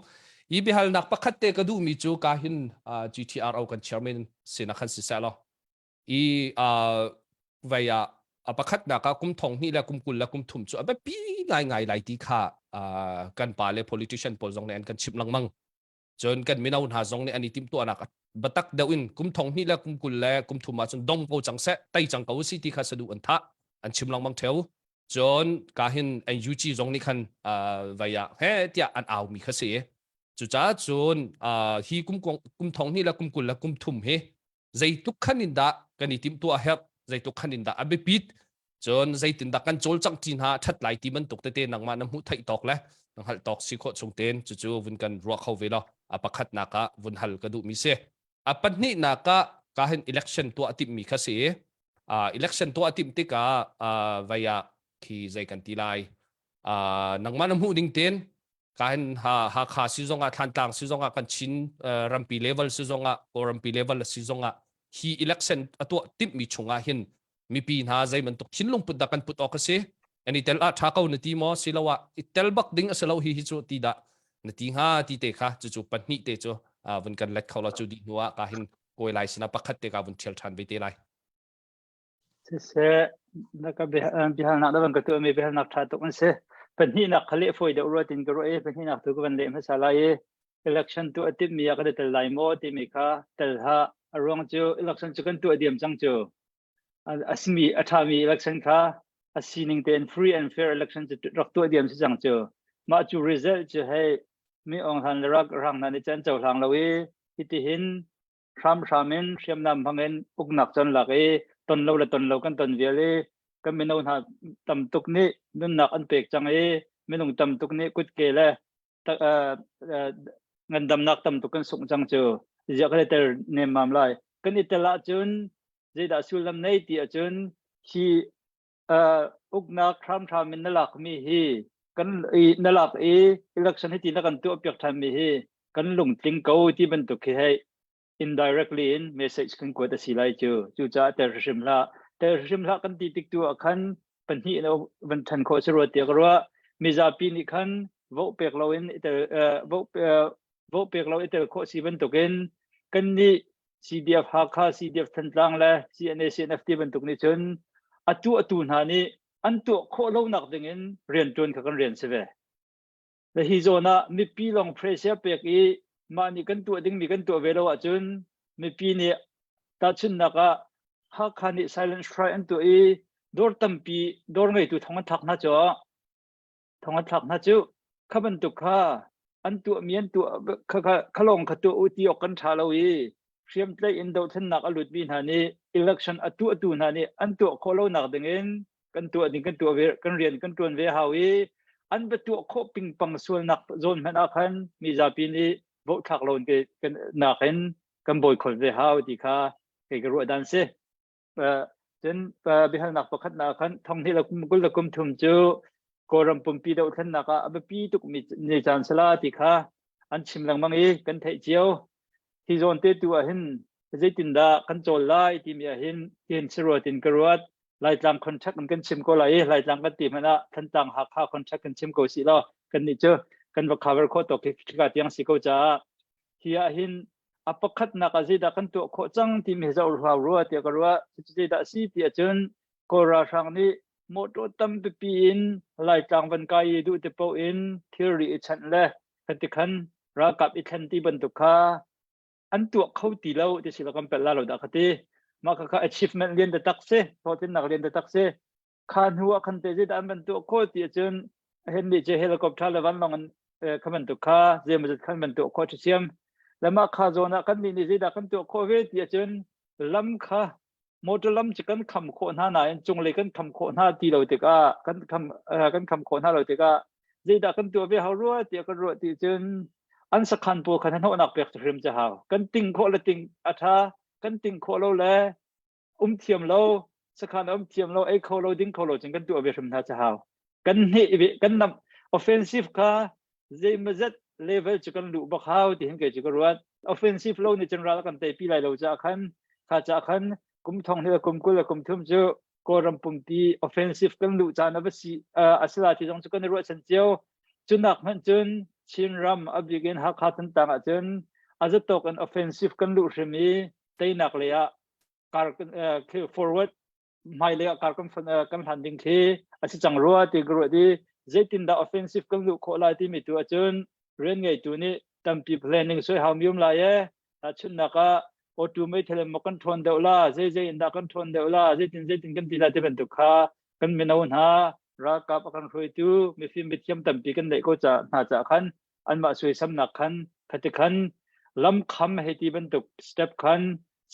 i biahalnak pakhat te ka duh mi cu ka hin GTRO kan chairman sin ah khan si seh law. I vai ah a pakhatnak ah kum thong hnih le kum 20 le kum thum cu a biapi ngaingai lai ti kha kan pa le politician pawl zong nih an kan chimh lengmang. Cun kan mino hna zong nih an i timhtuahnak biatak deuh in kum thong hnih le kum 20 le kum thum ahcun dong ko cang seh, tei cang ko si ti kha saduh an thah, an chim lengmang theo. Cun ka hin NUG zong nih khan vai ah he tiah an au mi kha si. Cucaah cun hi kum kum thong hnih le kum 20 le kum thum hi zeitluk khan in dah kan i timhtuah herh, zeitluk khan in dah a biapit, cun zeitindah kan cawlcangh ṭi hna ṭhat lai ti bantuk tete nangmah na hmuh theih tawk le na hngalh tawk si khawh chung tein cucu vun kan ruah kho ve law a pakhatnak ah vun hal ka duhmi si. A pahnihnak ah ka hin election tuah timhmi kha si. Uh, election tuah timh tikah uh, vai ah khi zei kan ti lai. Uh, nangmah na hmuh ding tein ka hin ha Hakha si zongah Thlantlang si zongah kan Chin rampi level si zongah Kawlrampi level si zongah hi election a tuah timhmi chungah hin mipi hna zei bantuk thinlung put dah kan put awk a si an i tel ah tha ko na ti maw siloah i tel bak ding a si lo hi hi cu ti dah na ti hnga ti te kha cucu pahnih te cu vun kan let kho la cu dih hnu ah ka hin kawi lai sinah pakhat te ka vun thial than ve te lai. Siseh, na ka biahalnak na van ka tuahmi biahalnak ṭha tuk an si. Pahnihnak kha leh fawi deuh rua tin ka ruah i pahnihnak tu ka van leh hmasa lai i election tuah a timhmi ah kan i tel lai maw timi kha tel hlah. A ruang cu election cu kan tuah diam cang cu. A simi a ṭhami election kha a sining tein free and fair election cu rak tuah diam si cang cu. Mah cu result cu hei mi Aung Hlan le rak rang hna nih cun cohlang lo i hitihin hramhram in hriamnam hmang in uknak cu an lak i ton lo le ton lo kan ton vial i kan mino hna tam tuk nih nunnak an pek cang i minung tam tuk nih kutke le ngandamnak tam tuk kan sungh cang cu ziah kan i tel nemmam lai kan i tel ahcun zeidah sullam nei ti ahcun hi uknak hramhram in na lakmi hi kan i na lak i election hi ti na kan tuah piak than mi hi kan lungtling ko ti bantuk khi hei indirectly in message kan kuat a si lai cu. Cucaah tel hrim hlah, tel hrim hlah kan ti tik tu ah khan pahnih in van than khawh si rua tiah ka ruah. Mizapi nih khan vote pek lo in tel vote vote pek lo i tel khawh si bantukin kan nih CDF Hakha, CDF Thantlang le CNA, CNF ti bantuk nih cun atu atu hna nih an tuah khawh lonak ding in riantuan kha kan rian si ve. Le hi zawn ah mipi lawng pressure pek i mah nih kan tuah dingmi kan tuah ve lo ahcun mipi nih tahchunhnak ah Hakha nih silent strike an tuah i dawr tampi dawr ngeitu thong an thlak hna cu thong an thlak hna cu kha bantuk kha an tuahmi an tuah kha kha kha lawng kha tuah u ti awk kan ṭha lo i hriamtlaih in dohthlennak a lutmi hna nih election a tuahtu hna nih an tuah khawh lonak dingin kan tuah ding kan tuah ve kan rian kan ṭuan ve hau i an va tuah khawh pingpang sualnak zawn hmanh ah khan mizapi nih vote thlak lo in nakin kan boycott ve hau ti kha kei ka ruah dan si. Cun biahalnak pakhat na khan thong hnih le kum 20 le kum thum cu Kawlram pumpi dohthlennak ah a biapi tukmi ni caan sala ti kha an chim lengmang i kan theih cio. Hi zawn te tu ah hin zeitindah kan cawl lai timi ah hin hin si ruat in ka ruat. Laitlang contract in kan chim ko lai i Laitlang kan ti hmanh ah Thantlang Hakha contract kan chim ko si law kan nih cu kan va cover khawh tawk hi tiang si ko caah hi ah hin a pakhatnak ah zeidah kan tuah khawh cang timi hi zoh hau rua tiah ka ruah. Cucu zeidah a si ti ahcun Kawl ralhrang nih mawṭaw tampipi in Laitlang van kai i duh te paoh in thilri i chanh le khati khan ralkap i thlen ti bantuk kha an tuah kho ti lo ti si lo kan pelh la lo dah ka ti. Mah kha achievement lian taktak si, hlawhtlinnak lian taktak si. Kha hnu ah khan te zeidah an van tuah khawh ti ahcun hen nih cu helicopter le vanlawng in kha bantuk kha zeimawzat khan van tuah khawh ṭhiam. Le mah kha zawn ah kan nih nih zeidah kan tuah khawh ve ti ahcun lam kha motor lam cu kan kham khawh hna nain cunglei kan kham khawh hna ti lo tikah kan kham kan kham khawh hna lo tikah zeidah kan tuah ve hau rua tiah kan ruah ti cun an sakhan pawl khan hnawhnak pek hrim cu hau kan ting khawh le ting a ṭha kan ting khawh lo le um thiam lo sakhan um thiam lo ei kho lo ding kho lo cun kan tuah ve hrim hna cu hau kan hne ve kan nam offensive kha zeimazet level cu kan luh bak hau ti hin kei cu ka ruat offensive lo nih cun ral kan tei pi lai lo ca khan kha ca khan kum thong hnih le kum 20 le kum thum cu Kawlram pumpi offensive kan luh caan a va si a si la ti zong cu kan i ruahchan cio cunak hmanh cun Chinram a bik in Hakha Thantlang ah cun a zatawk in offensive kan luh hrim i teinak lei ah. Kar forward hmailei ah kar kan kan hlan ding khi a si cang rua ti ka ruah di zeitindah offensive kan luh khawh lai timi tu ahcun rian ngeitu nih tampi planning soi hau mi um lai e tahchunhnak ah auto meithal maw kan ṭhawn deuh la zei zei in dah kan ṭhawn deuh la zeitin zeitin kan ti la ti bantuk kha kan mino hna ralkap a kan hruaitu mifim mithiam tampi kan neih ko ca hna ca khan anmah suaisamnak khan khati khan lam kham hei ti bantuk step khan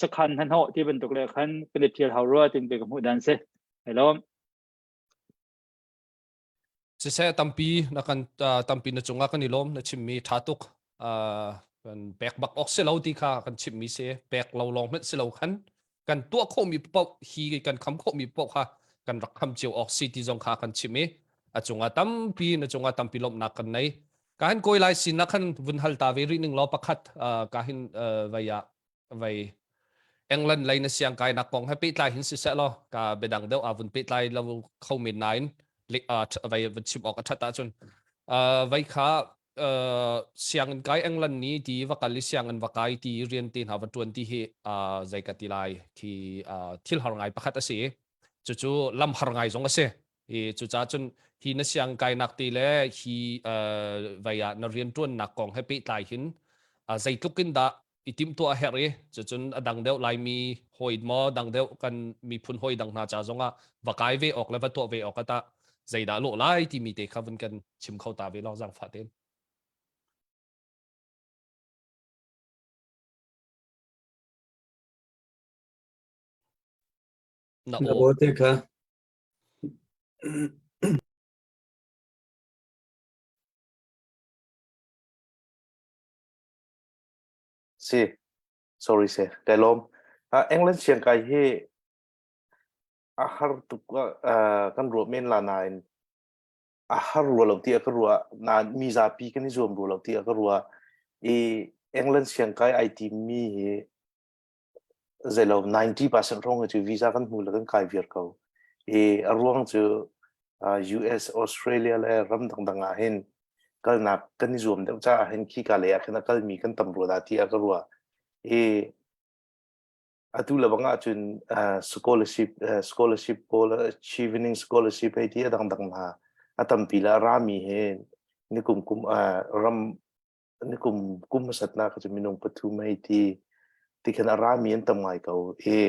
sakhan hnahnawh ti bantuk le khan kan i ṭhial hau rua tin ke ka hmuh dan si. Hello. Siseh tampi na kan tampi na cungah kan i lawm na chimmi ṭha tuk kan pek bak awk si lo ti kha kan chimmi si pek lo lawng hmanh si lo khan kan tuah khawhmi paoh hi kan kham khawhmi paoh kha kan rak kham cio awk si ti zong kha kan chim i a cungah tampi na cungah tampi lawmhnak kan nei ka hin kawi lai sin na khan vun hal ta ve rih ning law pakhat ka hin vai ah vai England lei na siang kai nak kong he pehtlai hin siseh law ka biadang deuh a vun pehtlai lo kho men nain vai vun chim awk a that ahcun vai kha sianginn kai England ni ti va kal i sianginn va kai ti rian te hna va tuan ti hi zei ka ti lai khi thil har ngai pakhat a si cucu lam har ngai zong a si i cucaah cun hi na siang kainak ti le hi vai ah na rian tuannak kong he pehtlai hin zeitluk in dah i timhtuah a herh i cucun a dang deuh Laimi hawi maw dang deuh kan miphun hawi dang hna ca zongah va kai ve awk le va tuah ve awk ah tah zeidah lawh lai timi te kha vun kan chim kho ta ve law zaangfah tein. Na aw te kha. Si, sorry se, kai lawm. Uh, England siangkai hi a har tuk uh, kan ruah men la nain a har rua lo ti a ka ruah na mi zapi kan i zuam rua lo ti a ka ruah i England siangkai ai tim mi hi zeilo 90% rong cu visa kan hmu le kan kai viar ko i a ruang cu US Australia le ram dangdang ah hin kalnak kan i zuam deuh caah hin khika lei ah khin a kalmi kan tam rua dah ti a ka ruah i atu le bang ahcun scholarship scholarship pawl achieving scholarship hei ti a dangdang hna a tampi le a rami he nikum kum ram nikum kum hmasatnak cu minung pathum hei ti ti khan a rami an tam ngai ko i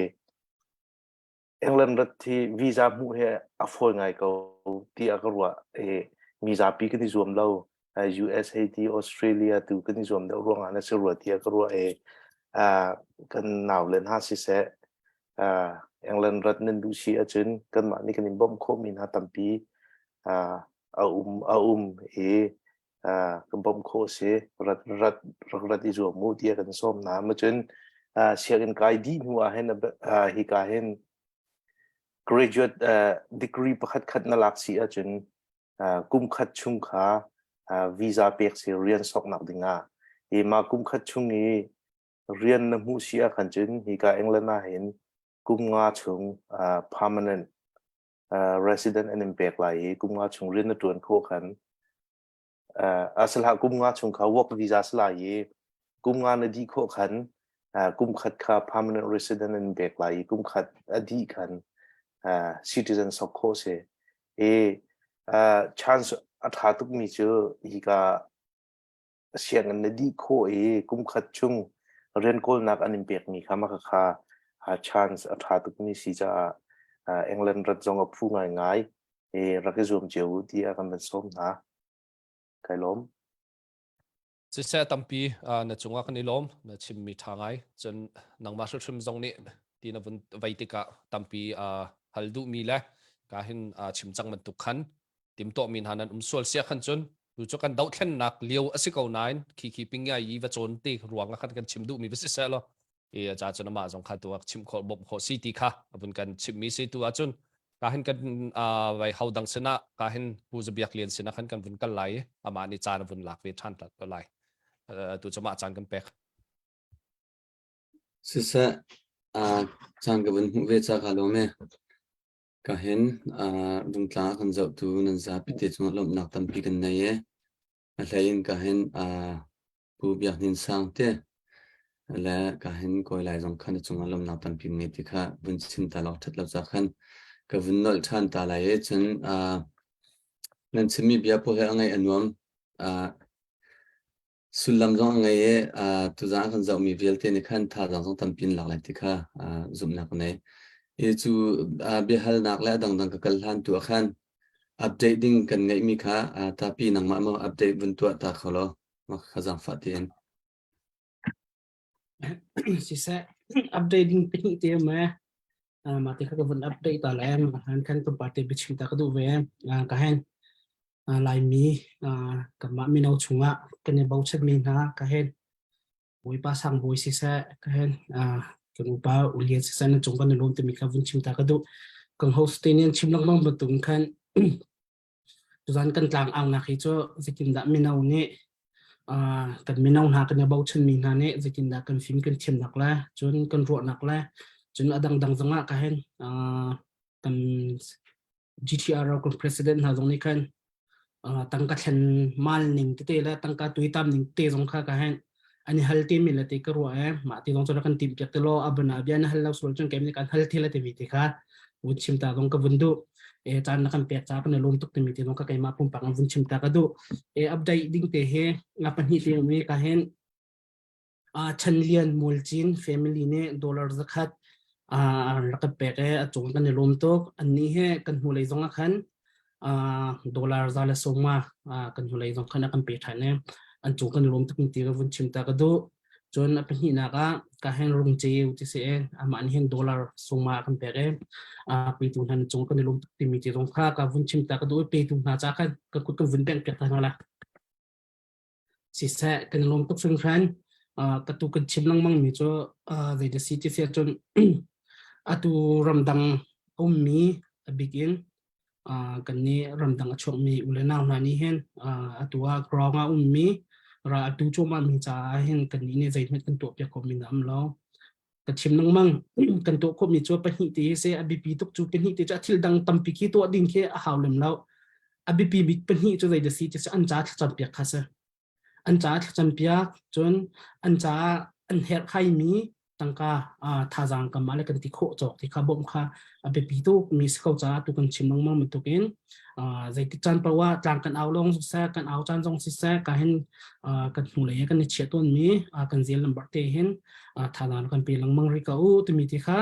England rat hi visa hmuh hi a fawi ngai ko tiah ka ruah i mi zapi kan i zuam lo. US hei ti Australia tu kan i zuam deuh ruangah na si rua tiah ka ruah i kan naule hna siseh England rat nan duh si ahcun kanmah nih kan in bawmh khawhmi hna tampi a um a um i kan bawmh khawh a si. Rat rat rak rat i zuam u tiah kan sawm hna. Macun sianginn kai dih hnu ah hin hika hin graduate degree pakhat khat na lak si ahcun kum khat chung kha visa pek si rian soknak dingah hi ma kum khat chung i rian na hmuh si ah khan cun hika England ah hin kum nga chung permanent resident an in pek lai i kum nga chung rian na ṭuan khawh khan asala kum nga chung kha work visa sala i kum nga na dih khawh khan kum khat kha permanent resident an pek lai i kum khat a dih khan citizen sok khawh si i chance a ṭha tukmi cu hika sianginn na dih khawh i kum khat chung rian kawlnak an in pekmi kha mah kha chance a ṭha tukmi si caah England rat zong a phu ngaingai i rak i zuam cio u tiah kan van sawm hna. Kai lawm. Siseh tampi na cungah kan i lawm na chimmi ṭha ngai cun nangmah hrimhrim zong nih ti na vun vei tikah tampi hal duhmi le ka hin chim cang bantuk khan timtuahmi hna nan um sual sia khan cun tu cu kan dohthlennak lio a si ko nain khi khi pingia i va cawn te ruang ah khan kan chim duhmi va si seh law i ca cun amah zong kha tu ah chim khawh bawmh khawh si ti kha a vun kan chimmi si tu ahcun ka hin kan vai ho dang sinah ka hin pu zabiak lian sinah khan kan vun kal lai i amah nih caan a vun lak ve ṭhan lai tu cu mah caan kan pek Siseh, caan ka vun hmuh ve ca ka lawm e. Ka hin Rungtlang a kan zohtu nan zapi te cungah lawmhnak tampi kan nei i a hlei in ka hin Pu Biak Hnin Sang te. Le ka hin kawi lai zong khan a cungah lawmnak tampi ngei ti kha vun chim ta lawk ṭhat lo ca khan ka vun nolh ṭhan ta lai i cun uh, nan chimmi bia pawl he a ngaih a nuam. Uh, sullam zong a ngei i uh, tuzaan a kan zohmi vialte nih khan thazaang zong tampi in lak lai ti kha uh, zumhnak ka nei. I cu uh, biahalnak le a dangdang ka kal hlan tu ah khan update ding kan ngeihmi kha uh, tapi nangmah maw update vun tuah ta kho law ma kha zaangfah tiin. Siseh update ding pahnih te um ee. Mah te kha ka vun update ta le han khan tlawmpal te biachim ta ka duh ve. Ka hen Laimi kanmah mino chungah kan i bochanmi hna ka hen Bawipa sang bawi siseh ka hen kan upa ulian siseh na cung kan i lawm timi kha vun chim ta ka duh. Kan host te nih an chim lengmang bantuk khan Tuzan kan tlang aunak hi cu zeitindah mino nih uh, kan mino hna kan i bochanmi hna nih zeitindah kan fim kan thiamnak le cun kan ruahnak le cun a dangdang zongah ka hen uh, kan GTR kan president hna zong nih khan uh, tangka thlen mal ning tete le tangka tuitam ning te zong kha ka hen an i hal te mi le te ka ruah e mah ti zong cu kan tim piak te law abana bia na hal lo sual cun keim nih kan hal thil te mi te kha vun chim ta zong ka vun duh e caan na kan pek ca kan lawm tuk timi te zong ka keimah pumpak an vun chim ta ka duh e update ding te he nga pahnih te mi ka hen a Chanlian Mualcin family nih dollar zakhat a rak kan pek e a cung kan i lawm tuk anni he kan hnulei zong ah khan dollar za le sawma kan hnulei zong khan a kan pe ṭhan i an cung kan i lawm tuk ti ka vun chim ta ka duh cun a pahnihnak ah ka hen rung ceu ti si e amah nih hin dollar sawma a kan pek e a petu hna cung kan i lawm tuk timi ti zong kha ka vun chim ta ka duh i petu hna ca khan ka kut kan vun bengh piak ta hna la Siseh kan i lawm tuk hringhran. Uh, ka tu kan chim lengmang mi cu uh, zei si ti sia cun atu ramdang ummi a bik in uh, kan nih ramdang a chuakmi u le nau hna nih hin uh, atu ah ground ah ummi ra atu cuahmah mi caah hin kan nih nih zeihmanh kan tuah piak khomi na um lo. Ka chim lengmang kan tuah khawhmi cu pahnih te hi si a biapi tuk cu pahnih te cu a thil dang tampi khi tuah ding khi a hau lem lo. A biapi bik pahnih cu zei dah si ti an ca thlacam piak kha si. An ca thlacam piak cun an ca an herhhaimi tangka thazaang kam ah le kan ti khawh cawk ti kha bawmh kha a biapi tuk mi si ko caah tu kan chim lengmang bantuk in zeitik caan paoh ah tlang kan au lawng siseh kan au caan zong siseh ka hin kan hnulei kan i chiah tawnmi kan zel number te hin thazaang kan pe lengmang rih ko u timi ti kha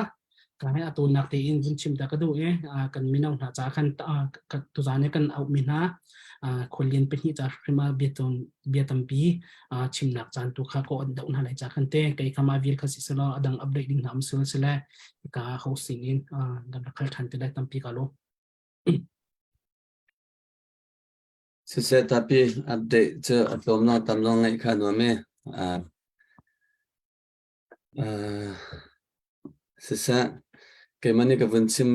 ka he a tawnnak tein vun chim ta ka duh i kan mino hna ca khan tuzaan i kan auhmi hna khualian pahnih ca hrim ah bia tampi chimnak caan tu kha ko an doh hna lai ca khan te kei kha ma vil kha si selaw adang update ding hna um sul sile ka hosting in kan rak khal than te lai tampi ka lo. Siseh tapi update cu a tlawm na tam zong ngaih kha nuam e. Uh, siseh, keimah nih ka vun chim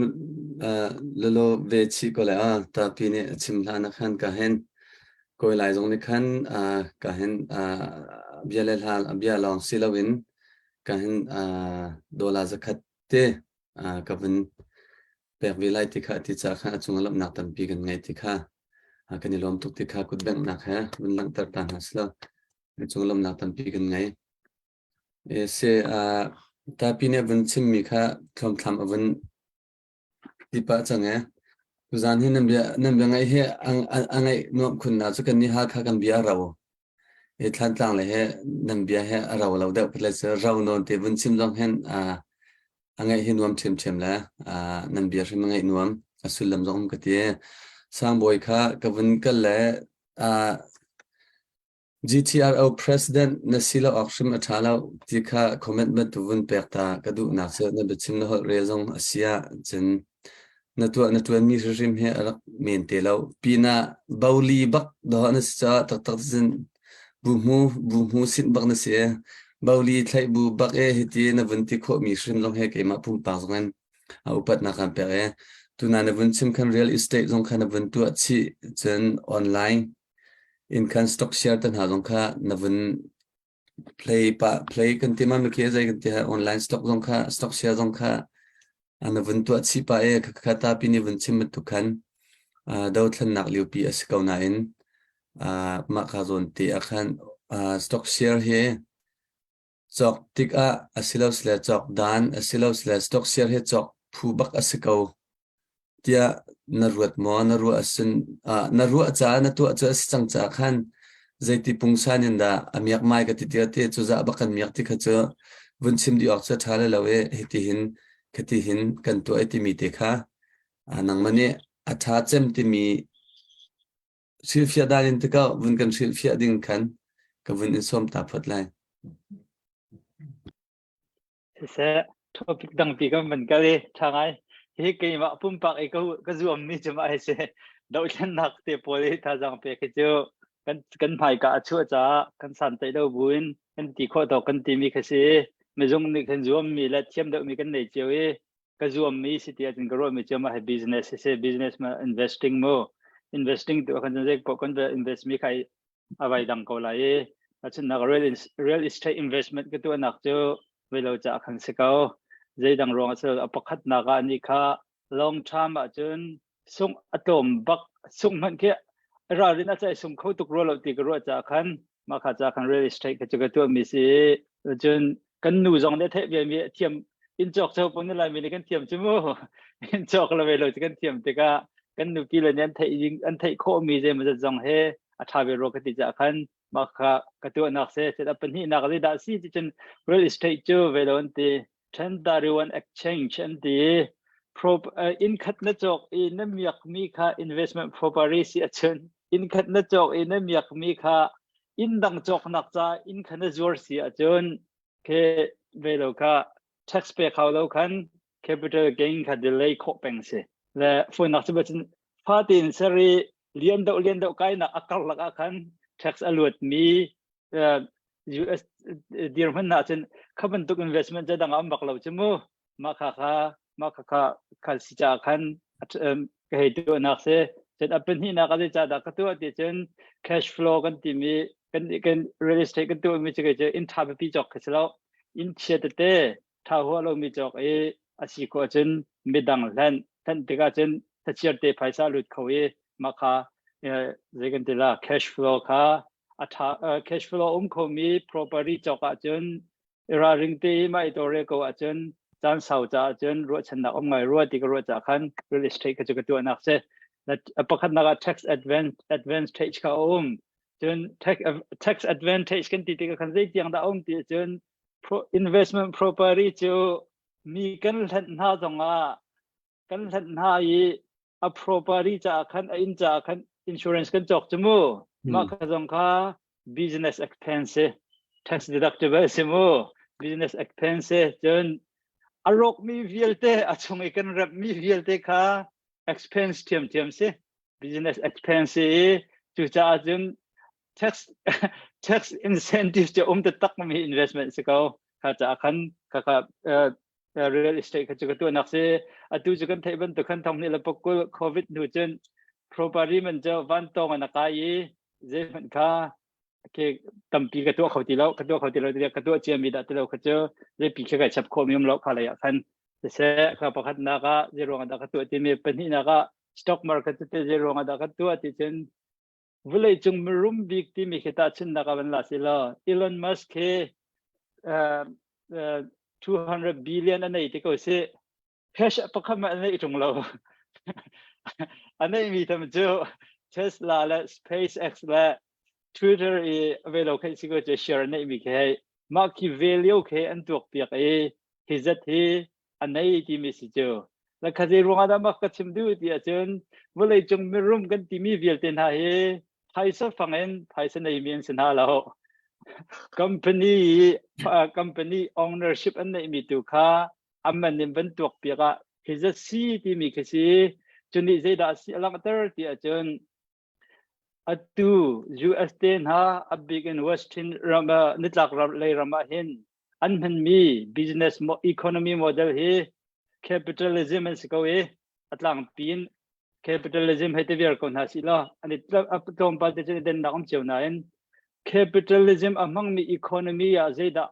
uh, lolo ve chih ko lai ah tapi nih a chim hlan ah khan ka hen kawi lai zong nih khan uh, ka hen uh, bia le hla bia lawng si loin ka hen uh, dollar zakhat te uh, ka vun pek ve lai ti kha ti ca khan a cung ah lawmhnak tampi kan ngei ti kha uh, kan i lawm tuk ti kha kutbenghnak he vun langhter ta hna silo a cung lawmhnak tampi kan ngei. Se tapi nih a vun chimmi kha tlawmthlam a vun ti pah cang ee. Tuzaan hi nan bia nan bia ngaih hi a ngaih nuamh khun na cu kan nih Hakha kan bia a ro. I Thlantlang le he nan bia he a ro lo deuh le cu ro nawn te vun chim zong hin a ngaih hi nuam ṭhiamṭhiam le nan bia hrim a ngaih nuam a sullam zong um ka ti. Sangbawi kha ka vun kal le GTRO President na si lo awk hrim a ṭha lo ti kha comment bantuk vun pek ta ka duhnak cu na biachim na holh rel zong a si ahcun na tuah na ṭuanmi hrimhrim hi a rak men te lo. Pinah boli bak dawh na si caah taktak cun buhmu buhmu sinh bak na si i boli thlaih bu bak e hiti na vun ti khawhmi hrim zong he keimah pumpak zong in a upatnak kan pek i tuna na vun chim khan real estate zong kha na vun tuah chih cun online In khan stock share te hna zong kha na vun play pah play kan ti ma khi zei kan ti online stock zong kha stock share zong kha na vun tuah chih pah e kha ta pi ni vun chim bantuk khan dothlennak liupi a si ko nain mah ka zawn te ah khan stock share hi. Cawk tikah asilosile cawk dan asilosile stock share hi cawk phu bak a si ko tiah na ruat maw? Na ruah ahcun ah na ruah caah na tuah cu a si cang caah khan zeiti pungsan in dah a miakmai ka ti tiah ti cuzah bak kan miak ti kha cu vun chim dih awk cu a ṭha lai lo i hiti hin khati hin kan tuah i timi te kha nangmah nih a ṭha cem timi hrilhfiah dan in tikah vun kan hrilhfiah ding khan ka vun in sawm ta phot lai. Siseh, topic dangpi kan van kal i ṭha ngai. Hi keimah pumpak i ka, ka zuammi cu mah hi si. Dohthlennak te pawl i thazaang pek hi cu kan, kan hmaika a chuah caah kan santaih lo buin kan ti khawh tawk kan timi kha si. Mizung nih kan zuammi le thiam deuhmi kan nei cio i ka zuammi si ti ahcun ka ruahmi cu mah hi business si business ma investing mu investing tu kan zei ko kan invest mi khai a vai dang ko lai i achunnak real real estate investment ka tuahnak cu velo cha khan si ko zeidang ruang a a pakhat nak ah ni kha long term ahcun sung a tlawm bak sung hmanh khi ralrin a chai sung kho tuk rua lo ti ka ruah ca khan mah kha ca khan real estate kha cu ka tuah mi si cun kan nu zong nih theih ve mi thiam in cawk cho pon lai mi nih kan thiam cu mu in cawk lo ve lo cu kan thiam tikah kan nupi le nih an theih an theih khawh mi zei maw zong he a tha ve rua ka ti ca khan mah kha ka tuahnak se set a pahnihnak zei dah si ti cun real estate cu ve lo an ti 1031 exchange an ti pro inn khat na cawk i na miak mi kha investment property si ahcun inn khat na cawk i na miak mi kha inn dang cawknak ca inn kha na zuar si ahcun ke ve lo kha tax pe khau lo khan capital gain kha delay khawh peng si le funak cu bacun fatin seri lian deuh lian deuh kai nak akar lak ah khan tax a luat mi US dirhmun ah cun kha bantuk investment cu dang a um bak lo cu mu mah kha kha mah kha kha khal si ca khan ka hei tuahnak si cun a pahnihnak a zei dah ka tuah ti cun cash flow kan timi kan kan real estate kan tuahmi cu kei cu inn ṭha pipi cawk khi si lo inn chia tete ṭha hua lomi cawk i a si khawh cun midang hlen hlen tikah cun thlachiar te phaisa lut kho i mah kha zei kan ti la cash flow kha a ṭha cash flow um khomi property cawk ahcun ralring te i mah i tawlrel ko ahcun caan sau caah cun ruahchannak um ngai rua ti ka ruah caah khan real estate kha cu ka tuahnak si. Pakhatnak ah tax advance advantage kha a um. Cun tax tax advantage kan ti tikah khan zei tiang dah a um ti ahcun investment property cu mi kan hlenh hna zongah kan hlenh hna i a property caah khan a inn caah khan insurance kan cawk cu mu mah kha zong kha business expense tax deductible si mu business expense cun a rawkmi vialte a chung i kan remhmi vialte kha expense ṭhiamṭhiam si business expense i cucaah cun tax tax incentive cu um taktak mi investment si ko kha caah khan kha kha real estate kha cu ka tuahnak si atu cu kan theih bantuk khan thong hnih le pakul covid hnu cun property man cu vantawng in a kai i zeihmanh kha ke tampi ka tuah kho ti lo ka tuah kho ti lo ka tuah ciami dah ti lo kha cu zeipi khi kai chap khawh mi um lo kha lei ah khan siseh kha pakhatnak ah zei ruang dah ka tuah timi pahnihnak ah stock market te zei ruang dah ka tuah ti cun Vawlei cung mirum bik timi khi tahchunhnak ah van la si law Elon Musk hi uh, uh, 200 billion a nei ti ko si. Cash pakhat mah a neih ṭung lo. a neihmi tham cu Tesla le SpaceX le Twitter i a velo khe si ko cu share a neihmi khi hei mah khi value khi an tuak piak i hi zat hi a nei timi si cu la kha zei ruangah dah mak ka chim duh ti ahcun vawlei cung mirum kan timi vialte hna hi phaisa fang in phaisa neimi an si hna lo company company ownership an neihmi tu kha amman in van tuak piak ah hi zat si timi khi si cunih zeidah si a langhter ti ahcun Atu US te hna a bik in Western ram nitlak ram lei ram ah hin an hmanmi business economy model hi capitalism an si ko i a tlangpi in capitalism hei ti viar ko hna sih law an i tlawmpal te cun i dennak um cio nain capitalism a hmangmi economy ah zeidah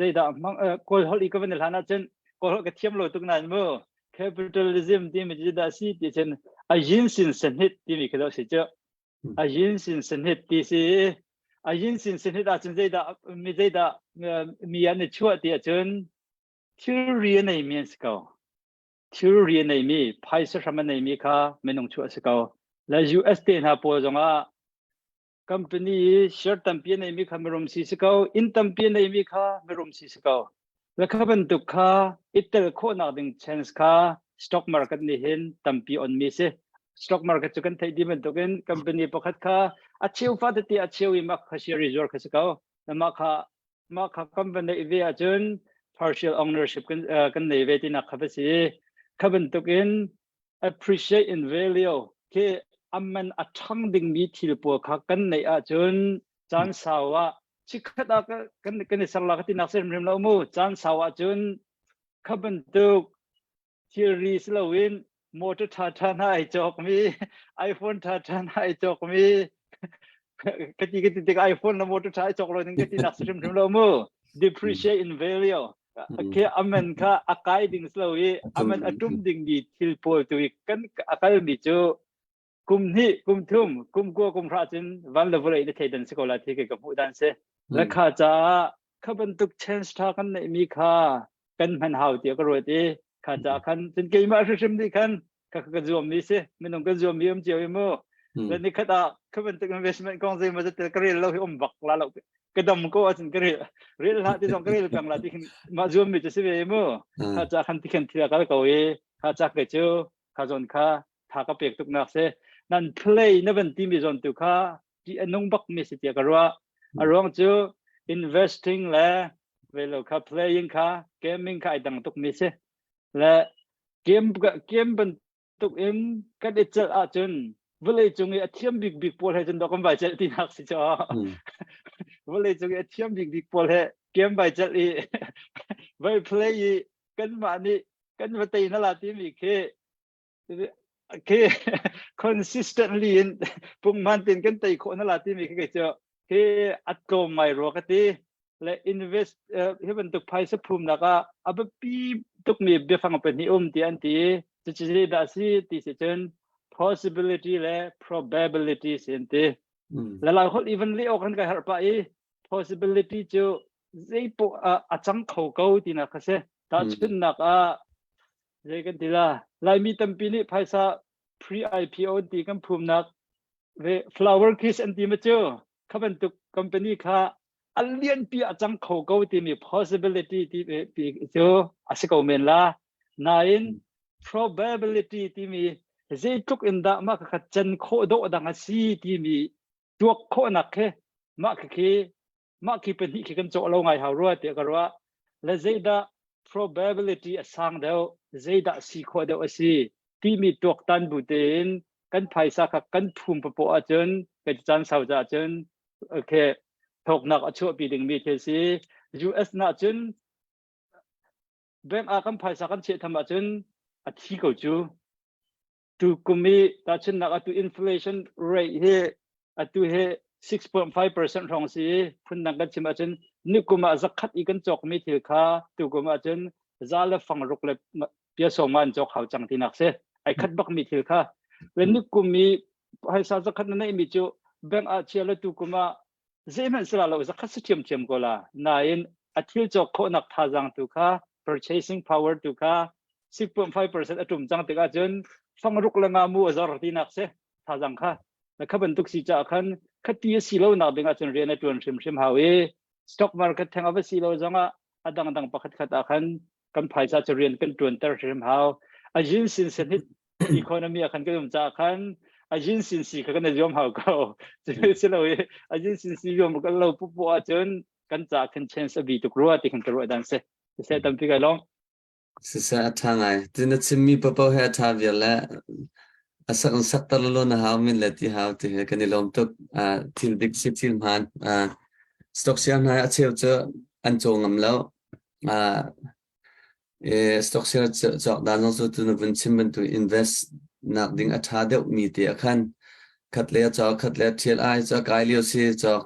zeidah hmang kawl holh i ka van i hlan ahcun kawl holh ka thiam lo tuk nain mu capitalism timi cu dah si ti cun a yin sin sanhit timi khi si cu a yin sin sanhit ti si. A yin sin sin hit ahcun zeidah mi zeidah mi an i chuah ti ahcun thilri a neimi an si ko. Thilri a neimi, phaisa hram a neimi kha minung chuah a si ko. Le US te hna pawl zongah company i share tampi a neimi kha mirum si si ko, inn tampi a neimi kha mirum si si ko. Le kha bantuk kha i tel khawhnak ding chance kha stock market nih hin tampi on mi si. Stock market cu kan theih dih bantukin company pakhat kha a cheu fa tete a cheu i mah kha share i zuar kha si ko. Mah kha mah kha kan va neih ve ahcun partial ownership kan, uh, kan nei ve tinak kha va si. Kha bantukin appreciate in value khi aman a ṭhang dingmi thil pawl kha kan neih ahcun caan sau ah chikkhat ah kan kan i ser la ka tinak si hrimhrim lo mu caan sau ahcun kha bantuk thilri si loin motor ṭha ṭha hna ai cawkmi iPhone ṭha ṭha hna ai cawkmi ka ti ka ti tik iPhone na motor ṭha ai cawk lo ding ka tinak si hrimhrim lo mu depreciate in value khi aman kha a kai ding si lo i aman a tum ding mi thil pawl tu i kan a kal mi cu kum hnih kum thum kum kua kum hra cun van le vawlei na thei dan si ko la thi ke ka hmuh dan si la kha caah kha bantuk chance tha kan neih mi kha kan hman hau tiah ka ruat i kha caah khan cun keimah hrimhrim nih khan ka ka zuam mi si minung kan zuam mi um cio i mu le ni khat ah kha bantuk investment kong zei ma tel ka rel lo hi um bak la lo ka dam ko ahcun ka rel rel hlah ti zong ka rel peng la ti khin ma zuam mi cu si ve mu kha cha khan ti khan thil kal ko i kha cha ke cu kha zon kha tha ka pek tuk nak si nan play na van ti mi zon tu kha ti anung bak mi si tia ka ruah a ruang cu investing le velo kha playing kha gaming kha ai dang tuk mi si le Game game bantuk in kan i celh ahcun vawlei cung i a thiam bik bik pawl he cun dawh kan vai celh tinak si caw. Vawlei cung i a thiam bik bik pawl he game vai celh i vai play i kanmah nih kan va tei na la timi khi khi consistently in punghman tin kan tei khawh na la timi khi kei cu khi a tlawm ngai rua ka ti. Le invest hi bantuk phaisa phumnak ah a biapi tukmi biafang pahnih um ti an ti. Cucu zeidah a si ti si cun possibility le probability si an ti. Le lai holh even leh awk kan kai harh pah i possibility cu zeipoh a cang kho ko tinak kha si. Tahchunhnak ah zei kan ti la Laimi tampi nih phaisa pre-IPO ti kan phumnak ve flower kiss an ti ma cu kha bantuk company kha a lianpi a cang kho ko timi possibility ti ti cu a si ko men la nain probability timi zeitluk in dah mah kha can khawh dawh dang a si timi tuak khawhnak khi mah khi mah khi pahnih khi kan cawh lo ngai hau rua tiah ka ruah le zeidah probability a sang deuh zeidah si khawh deuh a si timi tuaktan bu tein kan phaisa kha kan phum papoh ahcun kan caan sau caah cun okay thawknak a chuahpi dingmi thil si US na cun bank ah kan phaisa kan chiah tham ahcun a thi ko cu tu kum i tahchunhnak atu inflation rate hi atu hi 6.5% hrawng si i phundang kan chim ahcun ni kum ah zakhat i kan cawkmi thil kha tu kum ahcun za le fang ruk le pia sawm an cawk hau cang tinak si ai khat bak mi thil kha le ni kum i phaisa zakhat na neih mi cu bank ah chia le tu kum ah zeihmanh sila lo zakhat si ṭhiamṭhiam ko la nain a thil cawk khawhnak thazaang tu kha purchasing power tu kha 6.5% a ṭum cang tikah cun fangruk le nga mu a zor tinak si thazaang kha na kha bantuk si caah khan khati a si lo nak ding ahcun rian a ṭuan hrimhrim hau i stock market theng a va si lo zongah a dangdang pakhat khat ah khan kan phaisa cu rian kan ṭuanter hrim hau a jin sin sen hi economy ah khan kan um caah khan a jin sin si kha kan i zuam hau ko cu si lo i a jin sin si zuam kan lo pupu ahcun kan ca khan chance a bi tuk rua ti khan ka ruah dan si siseh tampi kai lawm Siseh a ṭha ngai. Ti na chimmi paohpaoh hi a ṭha vial le a sak in sak ter lawlaw na hau min le ti hau ti hi kan i lawm tuk. Uh, thil dik si thil hmaan. Uh, stock share hna a cheu cu an caw ngam lo. Uh, e, stock share cawk dan zong cu tu na vun chim bantuk invest nak ding a ṭha deuh mi te ah khan khat le a cawk khat le a ṭhial ai cu a kai lio si cawk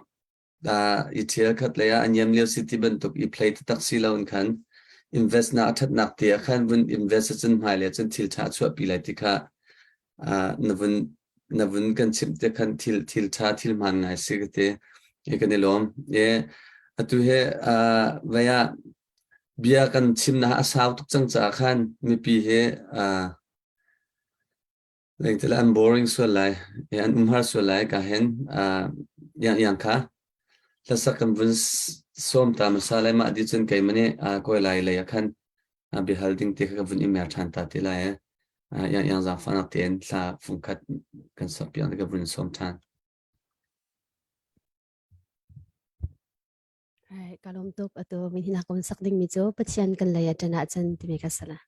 i ṭhial khat lei ah a niam lio si ti bantuk i play taktak si lo in khan invest na a ṭhatnak te ah khan vun invest ahcun hmailei cun thil ṭha a chuahpi lai ti kha na vun na vun kan chimh te khan thil thil ṭha thil hmaan ngai si ka ti. E kan i lawm. E atu he uh, vaya bia kan chim na a sau tuk cang caah khan mipi he uh, lengtele an boring sual lai e an umhar sual lai ka hen uh, yang yang kha hlasak kan vun som ta masa lai ma di cun kei mani uh, koi lai lei ah khan uh, bihal ding te kha ka vun i mer than ta ti lai e uh, yang yang zang fanak tein thla fungkhat kan sak piang ka vun som than. Right, ka lawm tuk atu min hin hakum sak ding mi cu Pathian kan lei atan ah cun timi ka sala.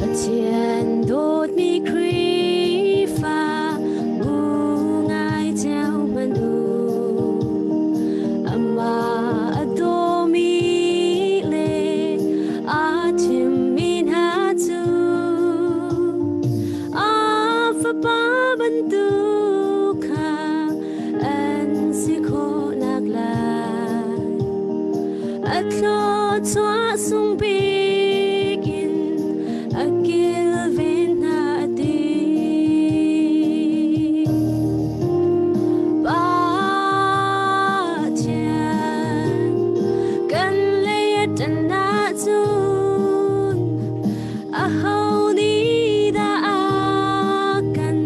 Pathian dawtmi Khrihfa bu ngai cio hmanh u. Amah a dawmi le aa thimmi hna cu a fapa bantuk kha an si khawhnak lai. A thluachuah sung bik in a kilven hna a ti. Pathian kan lei a ṭan ahcun aho nih dah a kan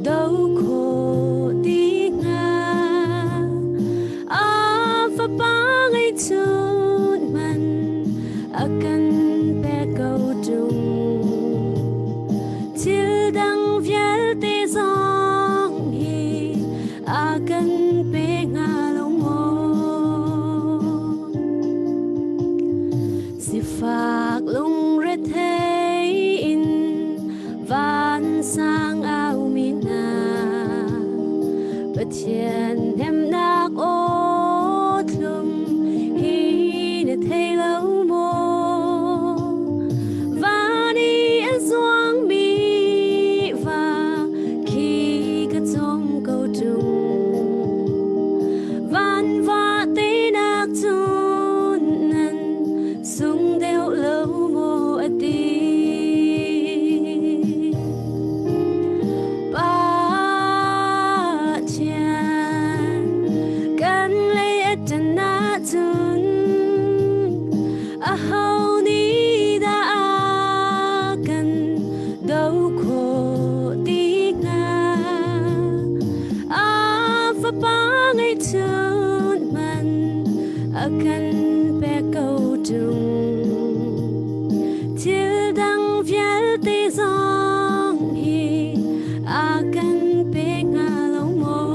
doh khawh ti hnga? A fapa ngeihchun man a kan pek ko ṭung. Thil dang vialte zong hi a kan pe hnga lo maw? Sifak lungrethei in vansang aumi hna Pathian hnemhnak aw thlum hi na thei lo maw? Van i a zuangmi va khi ka cawm ko ṭung. Van va te nak cun nan sung deuh lo maw a ti. Pathian kan lei a ṭan ahcun aho nih dah a kan doh khawh ti hnga? A fapa ngeihchun man a kan pek ko ṭung. Thil dang vialte zong hi a kan pe hnga lo maw?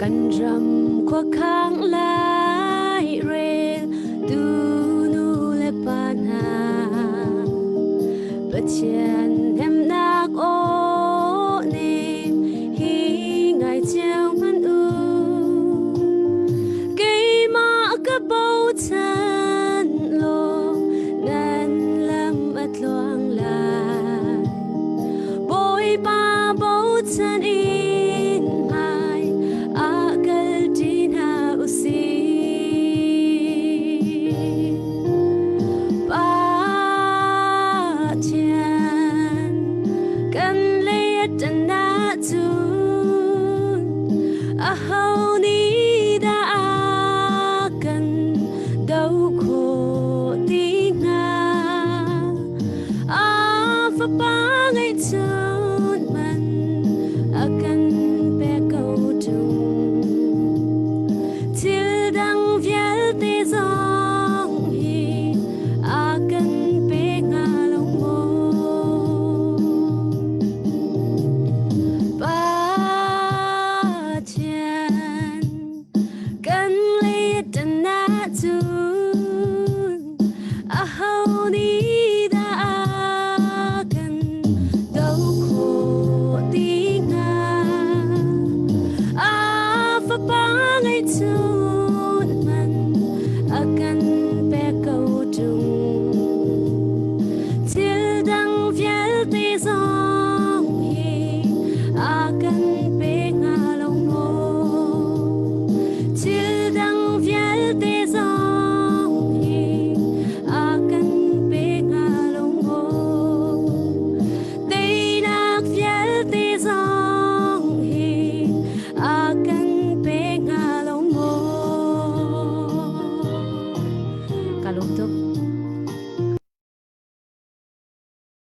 Kan ram khuakhang lai rel tu nu le pa hna Pathian hnemhnak aw nem hi ngai cio hmanh u. Keimah ka bochan law nan lam a tluang lai. Bawipa bochan in hmai ah kal ṭi hna usih. Pathian.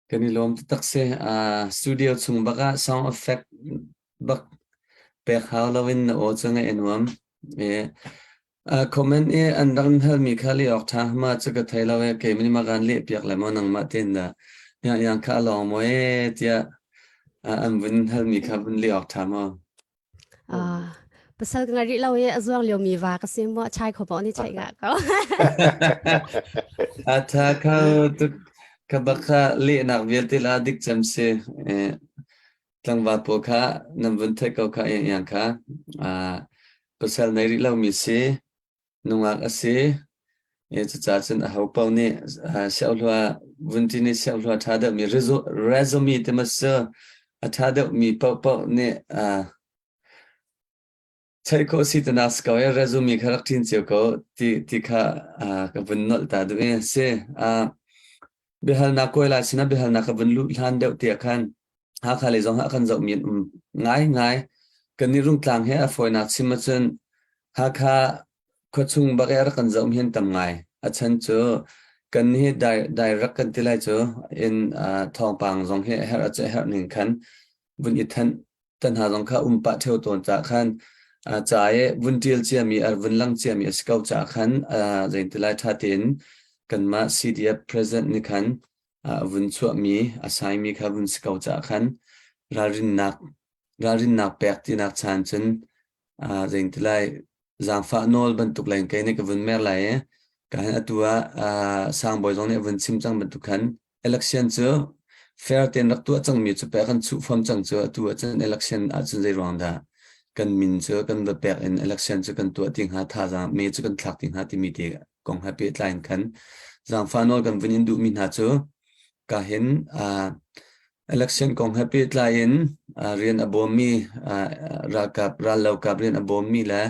Kan i lawm taktak si. Uh, studio chung bak ah sound effect bak pek hau loin na aw cu ngaih a nuam. E, uh, comment i an rak in halmi kha leh awk ṭha ma cu ka thei lo e keimah nih ma kaan leh piak le maw nangmah tein dah yang yang kha a lawng maw e tiah uh, an vun halmi kha vun leh awk ṭha maw? Ah, pasal ka ngai rih lo i a zuang liomi va ka si maw chai kho paoh nih chaih ngah ko. A tha kho tuk ka bak kha lehnak vialte la dik cem si. Eh, tlangval pawl kha nan vun theih ko kha yang yang kha. Ah, pasal nei rih lomi si, nungak a si. E cucaah cun aho paoh nih siauhlua vunṭi nih siauhlua ṭha deuhmi resume te ma si a ṭha deuhmi paohpaoh nih cheih khawh si te na si ko i resume kha rak ṭin cio ko ti ti kha ka vun nolh ta duh i si. Biahalnak kawi lai sinah biahalnak ka vun luh hlan deuh tiah khan Hakha lei zong ah kan zohmi an um ngaingai. Kan i Rungtlang he a fawinak chim ahcun Hakha khuachung bak i a rak kan zohmi an tam ngai. A chan cu kan hi direct kan ti lai cu in thawngpang zong hi a herh ahcun a herh ning khan vun i thanh tan hna zong kha um pah ṭheo tawn caah khan ca i vun ṭial ciami a vun lang ciami a si ko caah khan zei ti lai ṭha tein kanmah CDF president nih khan a vun chuahmi a saimi kha vun si ko caah khan ralrinnak ralrinnak pek tinak chan cun zei ti lai zaangfah nawl bantuk leng kei nih ka vun mer lai i ka hin atu ah sangbawi zong nih a vun chim cang bantuk khan election cu fair tein rak tuah cangmi cu pek kan chuh fam cang cu atu ahcun election ahcun zei ruang dah kan min cu kan va pek in election cu kan tuah ti hnga thazaang me cu kan thlak ti hnga timi te kong he pehtlai in khan zaangfah nawl kan vun in duhmi hna cu ka hin election kong he pehtlai in rian a bawmmi ralkap rallokap rian a bawmmi le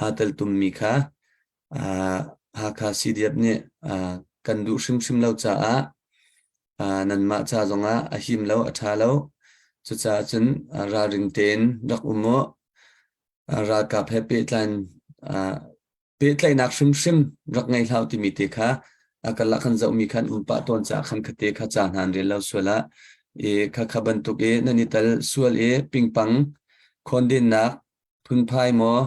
aa teltummi kha Hakha CDF nih kan duh hrimhrim lo caah nanmah ca zongah a him lo, a ṭha lo. Cucaah cun ralring tein rak um u. Ralkap he pehtlai pehtlaihnak hrimhrim rak ngei hlah timi te kha a karlak kan zohmi khan um pah tawn caah khan khate kha ca hna an rel lo sual ah i kha kha bantuk i nan i tal sual i pingpang khawndennak phunphai maw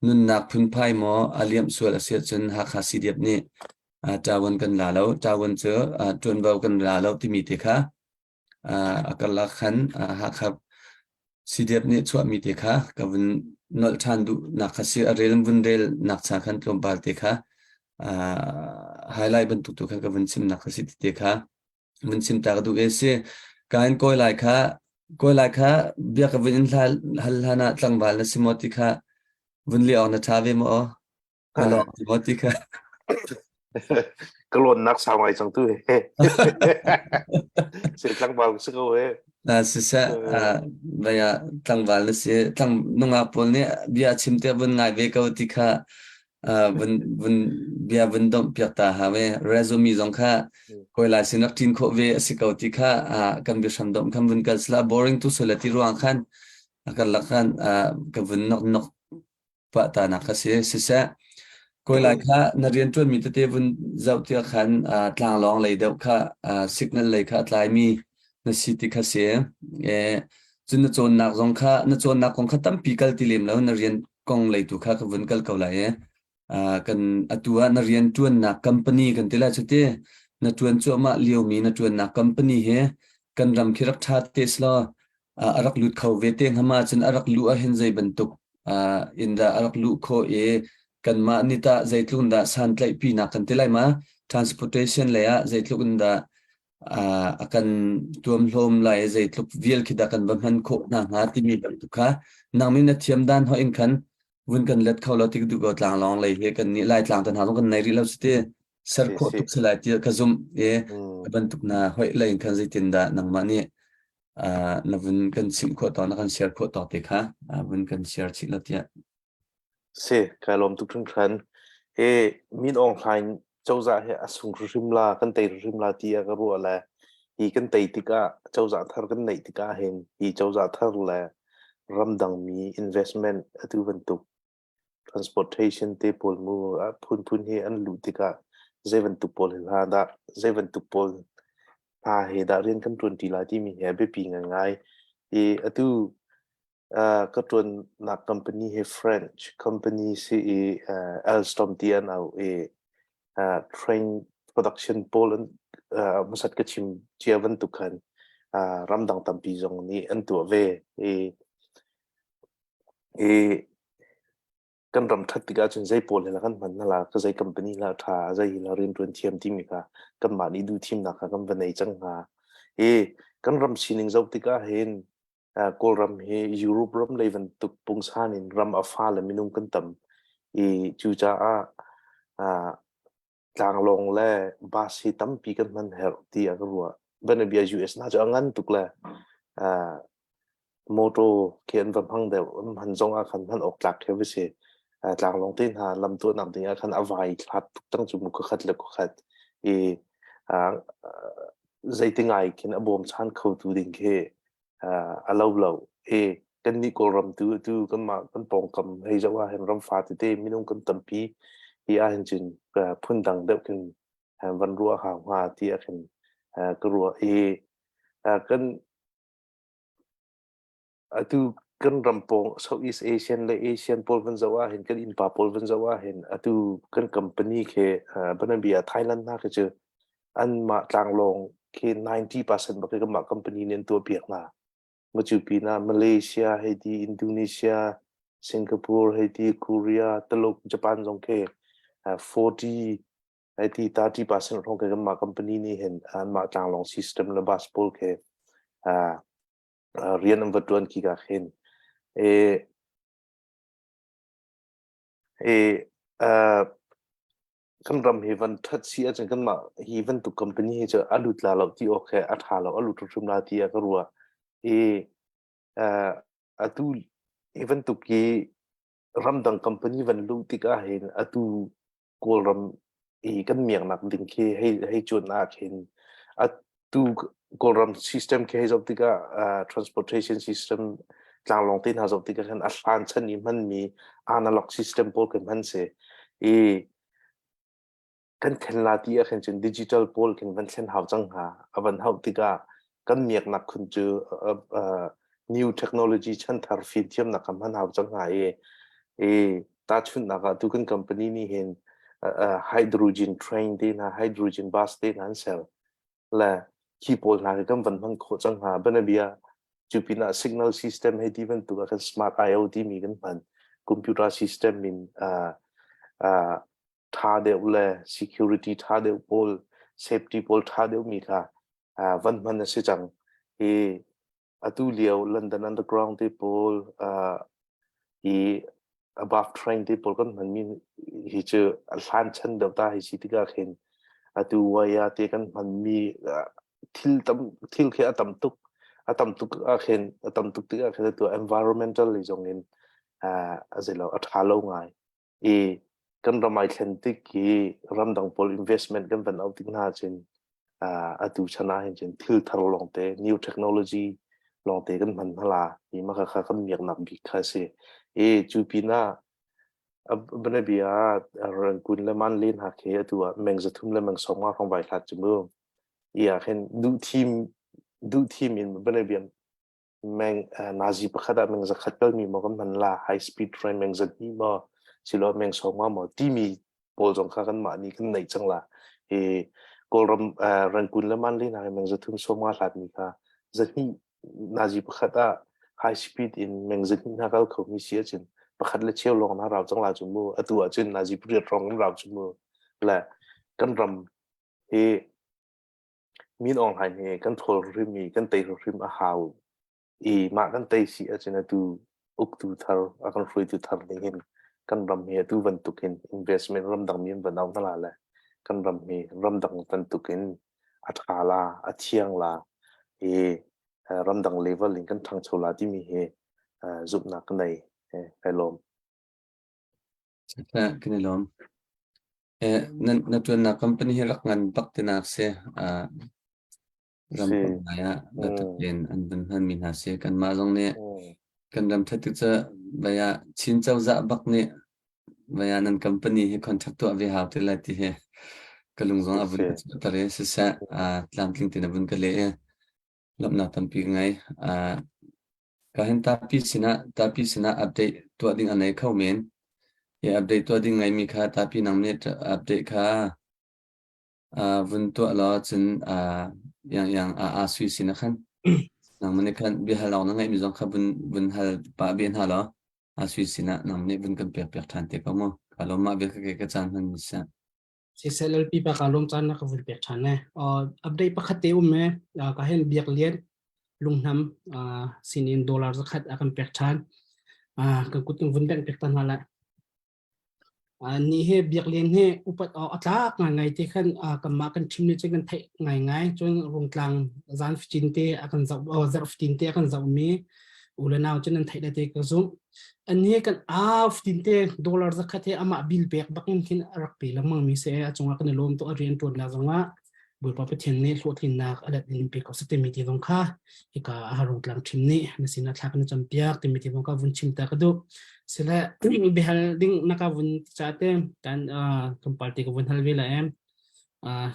nunnak phunphai maw a liamh sual a si ahcun Hakha CDF nih ṭawan kan la lo ṭawan cu ṭuanvo kan la lo timi te kha a karlak khan Hakha CDF nih chuahmi te kha ka vun nolh ṭhan duhnak kha si a rel vun rel nak cha khan tlawmpal te kha highlight bantuk tu kha ka vun chimnak kha si ti te kha vun chim ta ka duh e si kain kawi lai kha kawi lai kha bia ka vun in hal hlan ah tlangval na si maw ti kha vun li awk na ṭha ve maw ka lawng ti maw ti kha ka lawnnak sau ngai cang tu he se tlangval si ko he siseh vaya tlangval na si tlang nungak pawl nih bia chim te vun ngai ve ko ti kha vun vun bia vun domh piak ta ha ve resume zong kha koi lai sin rak ṭin khawh ve a si ko ti kha kan biahram domh khan vun kal sila boring tu sula ti ruang khan kan lak khan ka vun nok nok pah ta nak kha si siseh koi lai kha na rian ṭuanmi tete vun zoh tiah khan tlanglawng lei deuh kha signal lei kha a tlaimi na si ti kha si e cun na cawnnak zong kha na cawnnak kong kha tampi kal ti lem lo na rian kong lei tu kha ka vun kal ko lai i kan atu ah na rian ṭuannak company kan ti lai cu ti na ṭuan cuahmah liomi na ṭuannak company hi kan ram khi rak ṭha te selaw a rak lut kho ve te hnga ma cun a rak luh ahhin zei bantuk in dah a rak luh khawh i kanmah nih tah zeitluk in dah santlaihpinak kan ti lai ma transportation lei ah zeitluk in dah a kan tuamhlawm lai i zeitluk vial khi dah kan va hman khawh hna hnga timi bantuk kha nang nih na thiam dan hoi in khan vun kan let kho lo ti duh ko tlanglawng lei hi kan nih lai tlang tan hna zong kan nei rih lo si ti ser khawh tuk si lai ti ka zumh i bantuk na hoi lei in khan zeitin dah nangmah nih na vun kan chimh khawh tawk na kan share khawh tawk te kha vun kan share chih lo tiah Si, kai lawm tuk hringhran. Hi Min Aung Hlaing cozah hi a sung hrimhrim la, kan tei hrimhrim la ti a ka ruah le hi kan tei tikah cozah thar kan neih tikah hin hi cozah thar le ramdangmi investment atu bantuk transportation te pawl mu a phunphun hi an luh tikah zei bantuk pawl hi hla dah zei bantuk pawl. Hna he dah rian kan ṭuanṭi lai timi hi a biapi ngaingai. I atu ka ṭuannak company hi French company si i Alstom ti an auh i train production pawl an hmasat ka chim cia bantuk khan ramdang tampi zong nih an tuah ve i i kan ram ṭhat tikah cun zei pawl he la kan hman hna la ka zei company la ṭha zei hi la rianṭuan thiam timi kha kanmah nih duh thimnak kha kan va nei cang hnga. I kan ram sining zoh tikah hin Kawlram hi Europe ram lei bantuk pungsan in ram a fa le minung kan tam i cucaah tlanglawng le bus hi tampi kan hman herh tiah ka ruah. Banabia US hna cu a ngan tuk le uh, motor khi an va hmang deuh an hman zong ah khan hman awk tlak khi va si. Uh, tlanglawng te hna lam tuahnak ding ah khan a vai thlat tuk cang cu mu khat le khat i uh, zeiti ngai khin a bawm chan kho tu ding khi a lo lo. I kannih Kawlram tu tu kanmah kan pawngkam hei zoh ah hin ram fa tete minung kan tampi hi ah hin cun phundang deuh khin van ruah hau hnga ti ah khin ka ruah i kan atu kan ram pawng Southeast Asian le Asian pawl van zoh ah hin kan innpa pawl van zoh ah hin atu kan company khi banabia Thailand hna khi cu anmah tlanglawng khi 90% bak kanmah company nih an tuahpiak hna. Macu pinah Malaysia hei ti, Indonesia, Singapore hei ti, Korea, Tuluk, Japan zong khi 40 hei ti 30% hrawng khi kanmah company nih hin anmah tlanglawng system le bus pawl khi rian an va ṭuan khi ka khin. E, e, uh, kan ram hi van ṭhat si ahcun kanmah hi bantuk company hi cu a lut la lo ti awk he a ṭha lo a lut hrimhrim la ti ah ka ruah i uh, atu hi bantuk hi ramdang company van luh tikah hin atu Kawlram i kan miaknak ding khi hei hei cuan ah khin atu Kawlram system khi hei zoh tikah uh, transportation system tlanglawng te hna zoh tikah khan a hlan chan i hmanmi analog system pawl kan hman si i kan thlen la ti ah khin cun digital pawl khin van thlen hau cang hnga a van hauh tikah kan miaknak khun cu uh, new technology chanthar fimthiamnak kan hman hau cang hnga i i tahchunhnak ah tu kan company nih hin uh, hydrogen train te hna hydrogen bus te hna an ser le khi pawl hna khi kan van hman khawh cang hna banabia cu pinah signal system hei ti bantuk ah kan smart IoT mi kan hman computer system in uh, uh, tha deuh le security tha deuh pawl safety pawl tha deuh mi kha uh, van hman a si cang hi atu lio London Underground te pawl uh, i above train te pawl kan hmanmi hi cu a hlan chan deuh ta hi si tikah khin atu waya te kan hmanmi thil tam thil khi a tam tuk a tam tuk ah khin a tam tuk tikah khin atu environmental lei zong in a zelo a tha lo ngai i kan ram ai thlen tik hi ramdang pawl investment kan van auh tik hna cun atu chan ah hin cun thil thar lawngte new technology lawngte kan hman hna la i mah kha kan miaknak bik kha si i cu pinah banabia Rangoon le Manlin ha khi atu ah meng zathum le meng sawmnga hrawng vai hlat cu mu i ah khin duh thim duh thim in banabia meng nazi pakhat ah meng zakhat kalmi maw kan hman la high speed train meng zahnih maw silo meng sawmnga maw timi pawl zong kha kanmah nih kan neih cang la hi Kawlram Rangoon le Manlin ah meng zathum sawmnga hlatmi kha zahnih nazi pakhat ah high speed in meng zahnih hna kal khomi si ahcun pakhat le cheu lawng na rau cang la cu mu atu ahcun nazi pariat rong kan rau cu mu le kan ram hi Min Aung Hlaing hi kan ṭhawl hrim i kan tei hrim a hau i mah kan tei si ahcun atu uktu thar a kan hruaitu thar nih hin kan ram hi atu bantukin investment ramdang mi an van auh hna la le kan ram hi ramdang bantukin a ṭha la a thiang la i ramdang level in kan ṭhangcho la timi hi zumhnak ka nei. Kai lawm. Kan i lawm. Na na ṭuannak company hi rak ngan bak tinak si. Uh, ram Si. ngai ah biatak Mm. tein an van hmanmi hna si. Kanmah zong nih Mm. kan ram ṭhat tik cu vei ah Chin cozah bak nih vei ah nan company hi contract tuah ve hau ti lai ti hi. Ka lung zong a vun ka chuahter i siseh tlamtling tein a vun ka leh i lawmhnak tampi ka ngei. Ka hin tapi sinah tapi sinah update tuah ding a nei kho men. Hi update tuah ding ngeimi kha tapi nang nih update kha vun tuah law cun yang yang a a sui sin ah khan nangmah nih khan biahal awk na ngeihmi zong kha vun vun hal pah ve hna law a sui sinah nang nih vun kan pek piak ṭhan te ko mu. Ka lawm mah vial ka ka caan hman mi si. Siseh LLP pa ka lawm caan na ka vun pek ṭhan e. Update pakhat te um e ka hen biak lian lunghnam sinin dollar zakhat a kan pek ṭhan. Kan kut kan vun bengh pek ta hna lai. Ni hi biaklian hi upat awk a tlak ngaingai ti khan kanmah kan ṭhim nih cun kan theih ngaingai. Cun Rungtlang zan fatin te a kan zoh zarh fatin te a kan zohmi u le nau cun nan theih le te ka zumh. An hi kan au fatin te dollar zakhat hi amah bill pek bak in khin a rak pe lengmang mi si. A cungah kan i lawm tuk a rian ṭuannak zongah Bawipa Pathian nih hlawhtlinnak a let in pe ko seh timi ti zong kha hika a Rungtlang ṭhim nih na sinah thla kan campiak timi ti zong kha vun chim ta ka duh. Sile biahal ding na ka vun ti ca te kan tlawmpal te ka vun hal ve la em.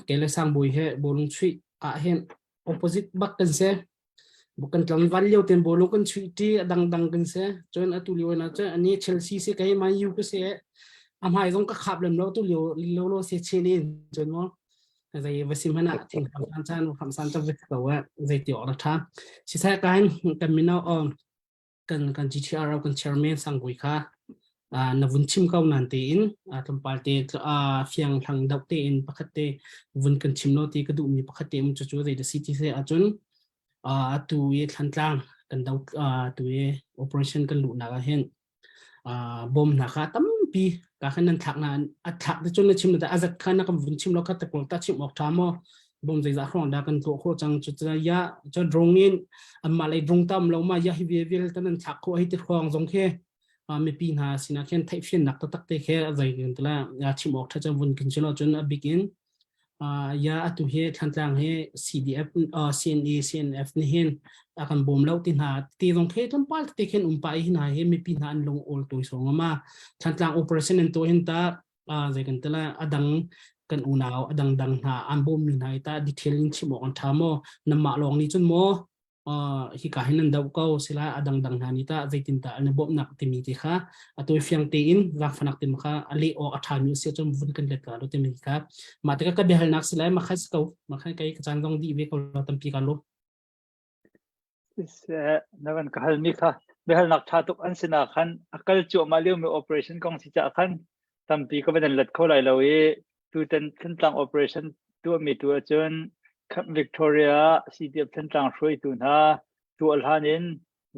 Kei le Sangbawi he bawlung chuih ah hin opposite bak kan si. Kan tlangval lio ten bawlung kan chuih ṭi a dangdang kan si. Cun atu lio na cun ani Chelsea si kei Man U ka si. A hmai zong ka khap lem lo tu lio lio lo se chen in cun mo zei va sim hana thing kham san chan kham san cha vek ko wa zei ti awk tha si sai kan kan mino kan kan GTR kan chairman sangui kha na vun chim ko nan te in tlawmpal te fiang hlang deuh te in pakhat te vun kan chim lo ti ka duh mi pakhat te um cu cu zei da si ti se ahcun atu i thlantlang kan do tu i operation kan luh nak ah hin bom hna kha tampi ka khan nan thlak na a thlak te cun na chim da azat kha na kan vun chim lo kha te pawl ta chim awk tha maw bom zeizah hrawng dah kan tuah khawh cang cu ya cu drone in anmah lei drone tam lo ma ya hi vial tan nan thlak khawh hi ti hrawng zong khi mipi hna sinah khin theihfiannak taktak te khi zei kan tila ya chim awk tha cun vun kin chilo cun a bik in ya atu hi Thantlang hi CDF CNE CNF ni hin a kan bawm lo ti hna ti zong khi tlawmpal te khin um pa hi hna hi mipi hna an lung awl tu so ngama Thantlang operation an to hin ta zei kan tila adang kan unau adang dang hna an bawm mi hna ta detail in chim awk an tha maw namah lawng ni cun maw hika hin nan doh ko sila a dangdang hna nih tah zeitindah an i bawmhnak timi ti kha a tawifiang tein zaangfanak timi kha a leh awk a ṭhami a si ahcun vun kan let la lo timi kha mah tikah ka biahalnak si lai mah kha si ko mah kha kei ka caan zong dih ve ko lo tampi ka lawm. Siseh, na van ka halmi kha biahalnak ṭha tuk an sinah khan a kal cuahmah liomi operation kong si caah khan tampi ka van in let kho lai lo i tutan Thantlang operation tuahmi tu ahcun Camp Victoria CDF Thantlang hruaitu hna tuah hlan in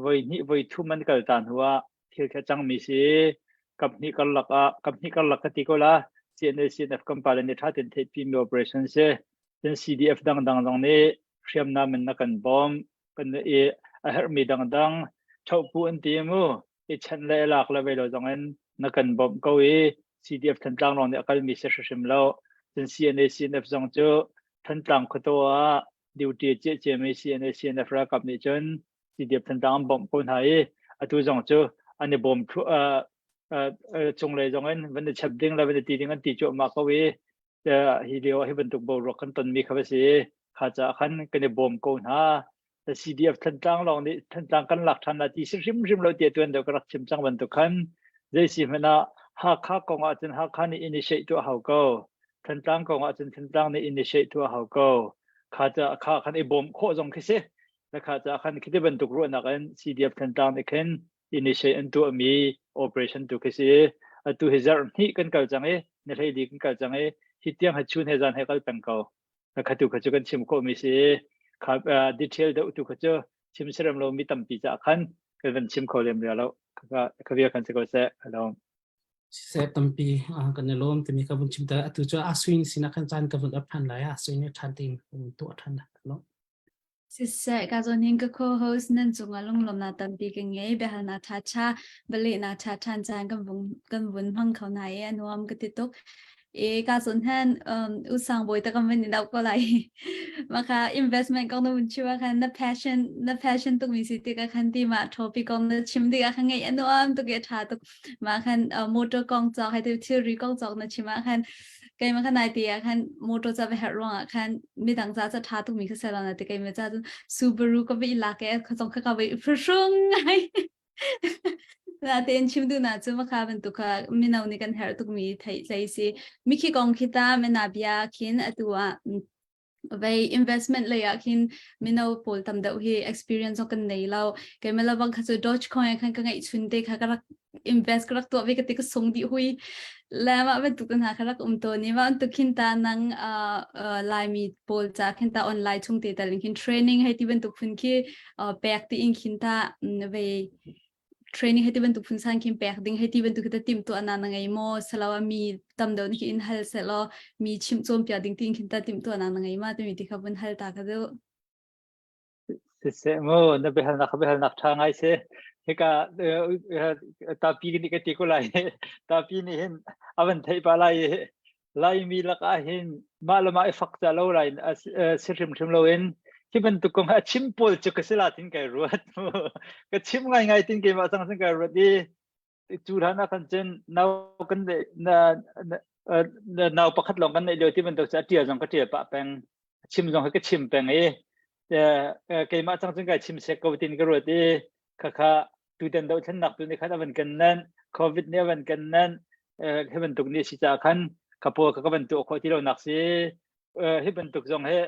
voi hnih voi thum an kal ta hnu ah thil kha cangmi si kaphnih karlak ah kaphnih karlak ka ti ko la CNA CNF kan pale nih ṭha tein theihpimi operation si cun CDF dangdang zong nih hriamnam in na kan bawm kan i a herhmi dangdang ṭhohpu an ti mu i chanh le lak le vei lo zong in na kan bawmh ko i CDF Thantlang lawng nih a kalmi si hrimhrim lo. Cun CNA CNF zong cu Thantlang khuataw ah duty a ciah ciami CNA CNF ralkap nih cun CDF Thantlang an bawmh ko hna i atu zong cu an i bawm thlu uh, uh, cunglei zong in van i chep ding le van i ti ding an ti cuahmah ko i hi lio hi bantuk boruak kan tonmi kha va si kha caah khan kan i bawm ko hna CDF Thantlang lawng nih Thantlang kan lak ṭhan la ti si hrimhrim lo tiah tuan deuh ka rak chim cang bantuk khan zei si hmanh ah Hakha kong ah cun Hakha nih initiate tuah hau ko Thantlang kong ah cun Thantlang nih initiate tuah hau ko kha ca kha khan i bawm khawh zong khi si na kha ca khan khiti bantuk ruahnak in CDF Thantlang nih khin initiate an tuahmi operation tu khi si atu hi zarh hnih kan kal cang i ni hlei li kan kal cang i hi tiang ha chun he zan he kal peng ko kha tu kha cu kan chim khawhmi si kha detail deuh tu kha cu chim serem lo mi tampi ca khan kan van chim kho lem ria lo kha kha bia kan si ko seh hello seh tampi kan i lawm timi ka vun chim ta atu cu asuin sinah khan caan ka vun ap than lai asuin ni than tin tu than lo Siseh, ka zawn hin ka co-host nan cungah lunglawmnak tampi ka ngei. Biahalnak ṭhaṭha, bialehnak ṭhaṭha caan kan vung kan vun hmang kho hna i a nuam ka ti tuk. E ka zawn hin um, u sang bawi ta kan van in auh ko lai. Mah kha investment kong na vun chim ah khan na passion na passion tuk mi si tikah khan ti mah topic kong na chim tikah khan ngaih a nuam tuk i a ṭha tuk. Mah khan uh, motor kong cawk hai thilri kong cawk na chim ah khan. Keimah kha nai te ah khan motor ca va herh ruangah khan midang ca ca ṭha tukmi kha selo na ti keimah ca cun Subaru ka va i lak e kha zong kha ka va i phuhrung ngai. Na tein chim duh na cu makha bantuk kha mino nih kan herh tukmi theih tlei si. Mikhi kong khi ta mena bia khin atu ah vei investment lei ah khin mino pawl tam deuh hi experience zong kan nei lo keimah le bang kha cu Dogecoin khan ka ngeih chun te kha ka rak invest ka rak tuah ve ka ti ka sung dih hui le mah bantuk hna kha rak um tawn i mah bantuk khin ta nang Laimi pawl ca khin ta online chung te tal in khin training hei ti bantuk phun khi pek ti in khin ta vei training hei ti bantuk phun san khin pek ding hei ti bantuk ta tim tu ana na ngei maw selawa mi tam deuh ni in hal selaw mi chim chom pia ding tin khin ta tim tu ana na ngei ma timi ti kha vun hal ta ka du Siseh mu na biahalnak biahalnak ṭha ngai si. Hika tapi nih ka ti ko lai. Tapi nih hin a van theih pa lai i Laimi lakah hin mah le mah i fak ca lo lai si hrimhrim loin hi bantuk kong a chim pawl cu ka si la tin kai ruat. Ka chim ngaingai tin keimah cang sin kai ruat i cu hlan ah khan cun nau kan na nau pakhat lawng kan neih lio ti bantuk cu a ṭial zong ka ṭial pah peng. Chim zong hi ka chim peng i keimah cang cun kai chim sek ko tin ka ruat i khakha tutan dohthlennak tu nih khan a van kan nan covid nih a van kan nan hi bantuk nih si caah khan ka pawl kha ka van tuah khawh ti lo nak si hi bantuk zong hi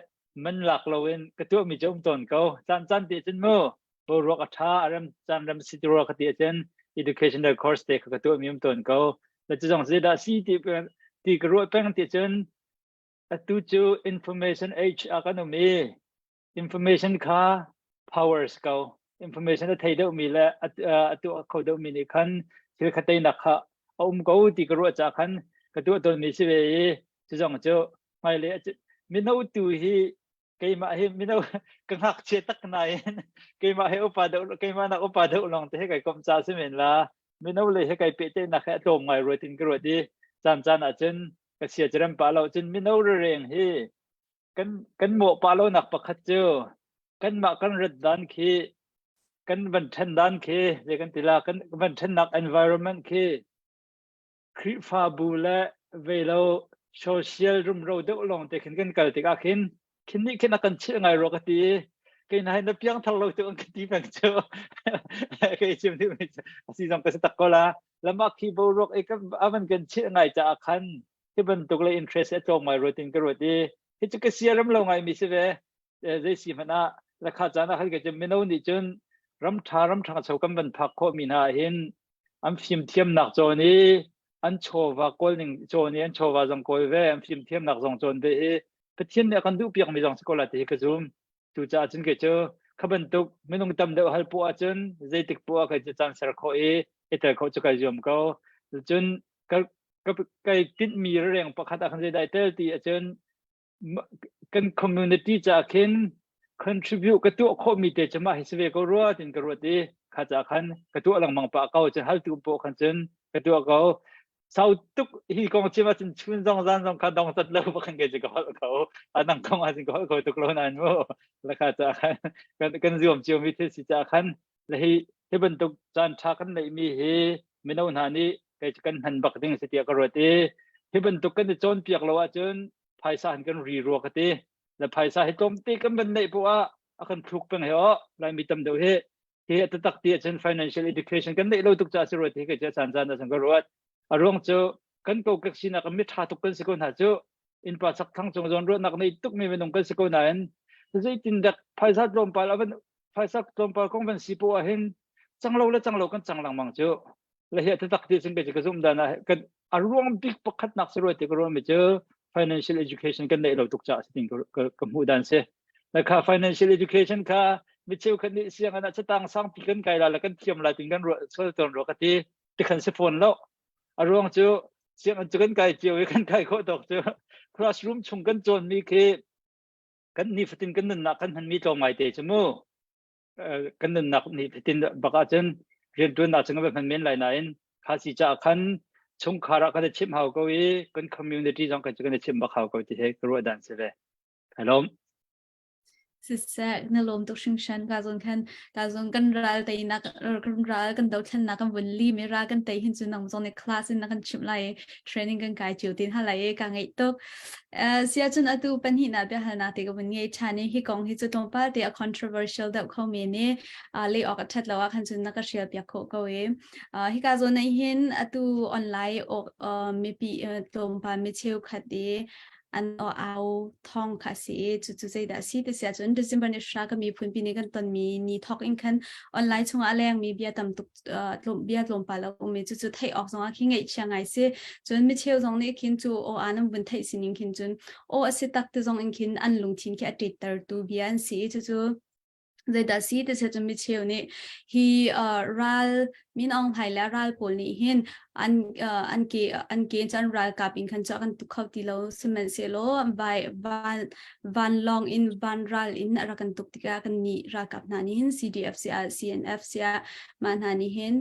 man lak loin ka tuahmi cu um tawn ko caan caan ti cun mu boruak a ṭha a rem caan rem si ti rua ka ti ahcun educational course te kha ka tuahmi um tawn ko le cu zong zeidah si ti ti ka ruah peng ti cun atu cu information age ah kan um i information kha powers ko information a thei deuhmi le a tuah kho deuhmi nih khan thil kha teinak kha a um ko ti ka ruah caah khan ka tuah tawnmi si ve i cu zong cu hmailei mino tu hi keimah hi mino ka ngakchia tak nain keimah hi upa deuh keimah nak upa deuh lawng te he kai kom ca si men la mino le he kai pehtlaihnak he a tlawm ngai ruat in ka ruat i caan caan ah cun ka sia cerem pa lo cun mino reng hi kan kan mawh pa lo nak pakhat cu kanmah kan rat dan khi kan van ṭhen dan khi zei kan ti la kan van ṭhennak environment khi Khrihfabu le velo social rumro deuh lawng te khin kan kal tikah khin khin nih khin a kan chilh ngai rua ka ti kei na na piang thar lo tu an ka ti peng cu kei chim duh mi a si zong ka si tak ko la lama khi boruak e avan kan chilh ngai caah khan hi bantuk le interest a tlawm ngai ruat in ka ruat i hi cu ka sia ram lo ngai mi si ve zei si hmanh ah lakha caan ah khan ka cu mino nih cun ram ṭha ram ṭhangcho kan van phak khawh mi hna hin an fimthiamnak cawn i an chawva kawl ning cawn i an chawva zong kawl ve an fimthiamnak zong cawn ve hi Pathian nih a kan duh piak mi zong si ko lai ti hi ka zum cucaah cun kei cu kha bantuk minung tam deuh hal poah ahcun zeitik poah kei cu caan ser khawh i i tel khawh cu kai zuam ko cun ka ka kai tinhmi reng pakhat ah khan zeidah tel ti ahcun kan community ca khin contribute ka tuah khawhmi te cu mah hi si ve ko rua tin ka ruat i kha ca khan ka tuah lengmang pah ko cun haltu pawh khan cun ka tuah ko sau tuk hi kong chim ahcun chun zong zan zong kha dong cat lo bakhan ke ka holh ko anang kong ahcun ka holh ko tuk lo nain mu la kha ca khan kan kan zuam cio mi thil si ca khan le hi hi bantuk caan tha kan neih mi hi mino hna nih kei kan hman bak ding si tiah ka ruat i hi bantuk kan i cawnpiak lo ahcun phaisa han kan ri rua ka ti le phaisa hi tlawmte kan van neih poah ah a kan thluk peng he o laimi tam deuh hi hi a taktak ti ahcun financial education kan neih lo tuk caah si ruat hi kei cu caan caan ah cun ka ruat a ruang cu kan kokek sinak mi ṭha tuk kan si ko hna cu innpa chak thlang cung zawn ruahnak nei tuk mi minung kan si ko nain zeitin dak phaisa tlawmpal avan phaisa tlawmpal kong van si poah hin cang lo le cang lo kan cang lengmang cu le hi taktak ti cun ka zum dan ah kan a ruang bik pakhat nak si ruai ti ka ruah mi cu financial education kan neih lo tuk caah si ting ka hmuh dan si na kha financial education kha mi cheukhat nih sianginn ah catang sangpi kan kai la le kan thiam lai tin kan ruah sual tawn rua ka ti ti khan si fawn lo a ruang cu sianginn cu kan kai cio i kan kai khawh tawk cu classroom chung kan cawn mi khi kan nifatin kan nunnak kan hman mi tlawm ngai te cu mu kan nunnak nih fitin bak ahcun rianṭuannak cu kan hman men lai nain kha si caah khan chungkhar ah kan i chimh hau ko i kan community zong kan cu kan i chimh bak hau ko ti he ka ruah dan si ve. Kai lawm. Siseh, na lawm tuk hringhran. Ka zawn khan ka zawn kan ral teinak kan ral kan dothlennak kan vun lim i ral kan tei hin cu nang zong nih class in na kan chimh lai i training kan kai cio tin ha lai i ka ngeih tuk. Sia cun atu pahnihnak biahalnak te ka vun ngei ṭhan i hi kong hi cu tlawmpal te a controversial deuh kho men i leh awk a ṭhat lo ah khan cun na ka hrial piak khawh ko i hika zawn ah hin atu online mipi tlawmpal mi cheukhat i an au thong kha a si i cucu zeidah a si ti si ahcun December ni hra ka miphun pi nih kan tonmi ni thawk in khan online chungah a lengmi bia tam tuk bia tlawmpal a um i cucu theih awk zongah khi ngaihchia ngai si. Cun micheu zong nih khin cu aw an vun theih sining khin cun aw a si tak ti zong in khin an lungthin khi a ṭettertu bia an si i cucu Zeidah si ti cun micheu nih hi ral Min Aung Hlaing le ral pawl nih hin an an ke an ke cun ralkap in khan cu kan tuk kho ti lo. Sihmanhsehlaw vai van vanlawng in van ral in a rak kan tuk tikah kan nih ralkap hna nih hin CDF siah CNF siah mah hna nih hin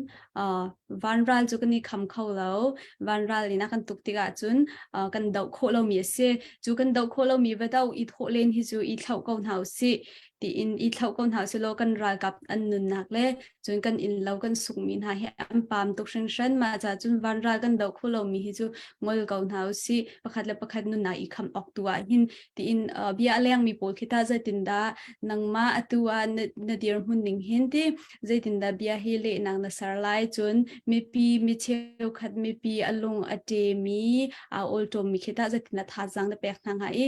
van ral cu kan i kham kho lo. Van ral in a kan tuk tikah cun kan doh khawh lomi a si. Cu kan doh khawh lomi va doh i thawh len hi cu i thlauh ko hna usih. Tiin i thlauh ko hna usih law kan ralkap an nunnak le cun kan innlo kan sukmi hna hi an pam tuk hringhran. Mah caah cun vanral kan doh kho lomi hi cu ngol ko hna usih. Pakhat le pakhat nunnak i khamh awk tu ah hin tiin bia a lengmi pawl khi tah zeitindah nangmah atu ah na dirhmun ning hin ti zeitindah bia hi lehnak na ser lai? Cun mipi mi cheukhat mipi a lung a ṭemi aa awlṭawmmi khi tah zeitindah thazaang na pek hna hnga i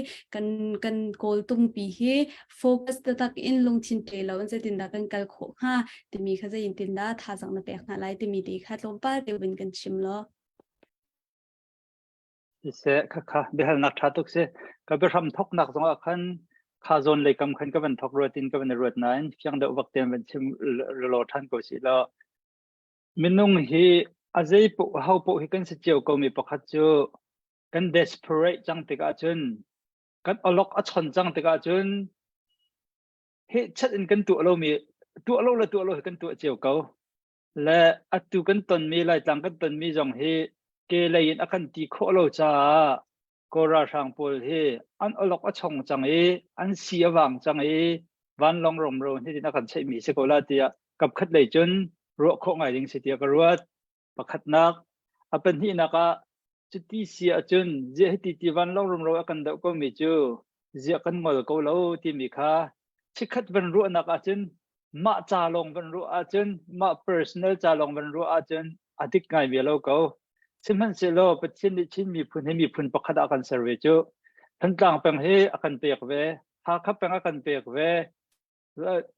kan kawltungpi hi focus taktak in lungthin ṭe lo in zeitindah kan kal khawh hnga timi kha zeitindah thazaang na pek hna lai timi te kha tlawmpal te vun kan chim law. Siseh, khakha biahalnak ṭha tuk si. Ka biahram thoknak zongah khan kha zawn lei kam khan ka van thok ruat in ka van i ruat nain fiang deuh vak tein van chim lawlaw ṭhan ko sih law. Minung hi a zei poh ho poh hi kan si cio ko mi pakhat cu kan desperate cang tikah cun kan awlok a chon cang tikah cun hehchat in kan tuah lomi tuah lo le tuah lo hi kan tuah cio ko. Le atu kan tonmi Laitlang kan tonmi zong hi ke lei in a kan ti khawh lo caah Kawl ralhrang pawl hi an awlok a chong cang i an si a vang cang i vanlawng romro hitin a kan cheihmi si ko la tiah kapkhat lei cun ruah khawh ngai ding si tiah ka ruat. Pakhatnak, a pahnihnak ah cuti si ahcun ziah hiti ti vanlawng rumro a kan doh komi cu ziah kan ngol ko lo timi kha chikkhat van ruahnak ahcun mah ca lawng van ruah ahcun mah personal ca lawng van ruah ahcun a dik ngai ve lo ko. Sihmanhsehlaw Pathian nih Chin miphun hi miphun pakhat ah a kan ser ve cu. Thantlang peng hi a kan pek ve, Hakha peng a kan pek ve,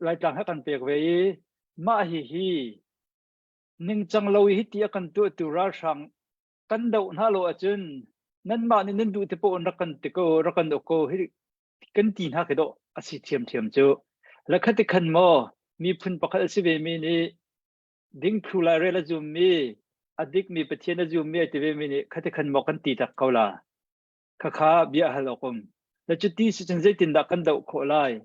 Laitlang hi a kan pek ve i mah hihi ningcang lo i hiti a kan tuahtu ralhrang kan doh hna lo ahcun nanmah nih nan duh te paoh in rak kan ti ko rak kan uk ko hi kan ti hna khi dawh a si ṭhiamṭhiam cu. Le khati khan maw miphun pakhat a si ve mi nih dingthlu lairel a zummi a dikmi Pathian a zummi a ti ve mi nih khati khan maw kan ti tak ko la. Khakha bia hal awk um. Le cuti si cun zeitindah kan doh khawh lai?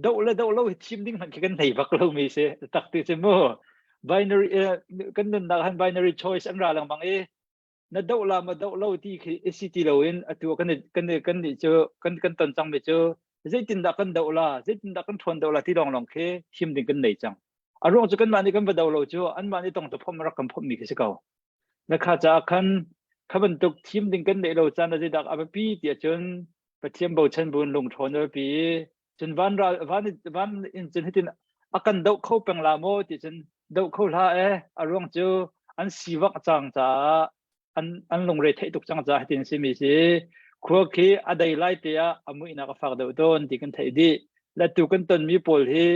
Doh le doh lo hi thim ding hmanh khi kan nei bak lo mi si. Tak ti cu mu. Binary kan nunnak han binary choice an ra lengmang i na doh la ma doh lo ti khi isi ti loin atu kan kan kan nih cu kan kan ton cang mi cu zeitindah kan doh la zeitindah kan ṭhawn doh la ti lawng lawng khi thim ding kan nei cang. A ruang cu kanmah nih kan va do lo cu anmah nih tong phom rak kan phomh mi khi si ko. Na kha caah khan kha bantuk thim ding kan neih lo caan ah zeidah a biapi ti ahcun Pathian bochan buin lungṭhawn a biapi i cun van ral van van in cun hitin a kan doh kho peng la maw ti cun doh kho hlah e. A ruang cu an sivak cang caah an an lungre theih tuk cang caah hitin simi si. Khua khi a dei lai te ah a muihnak a fak deuh tawn ti kan theih dih. Le tu kan tonmi pawl hi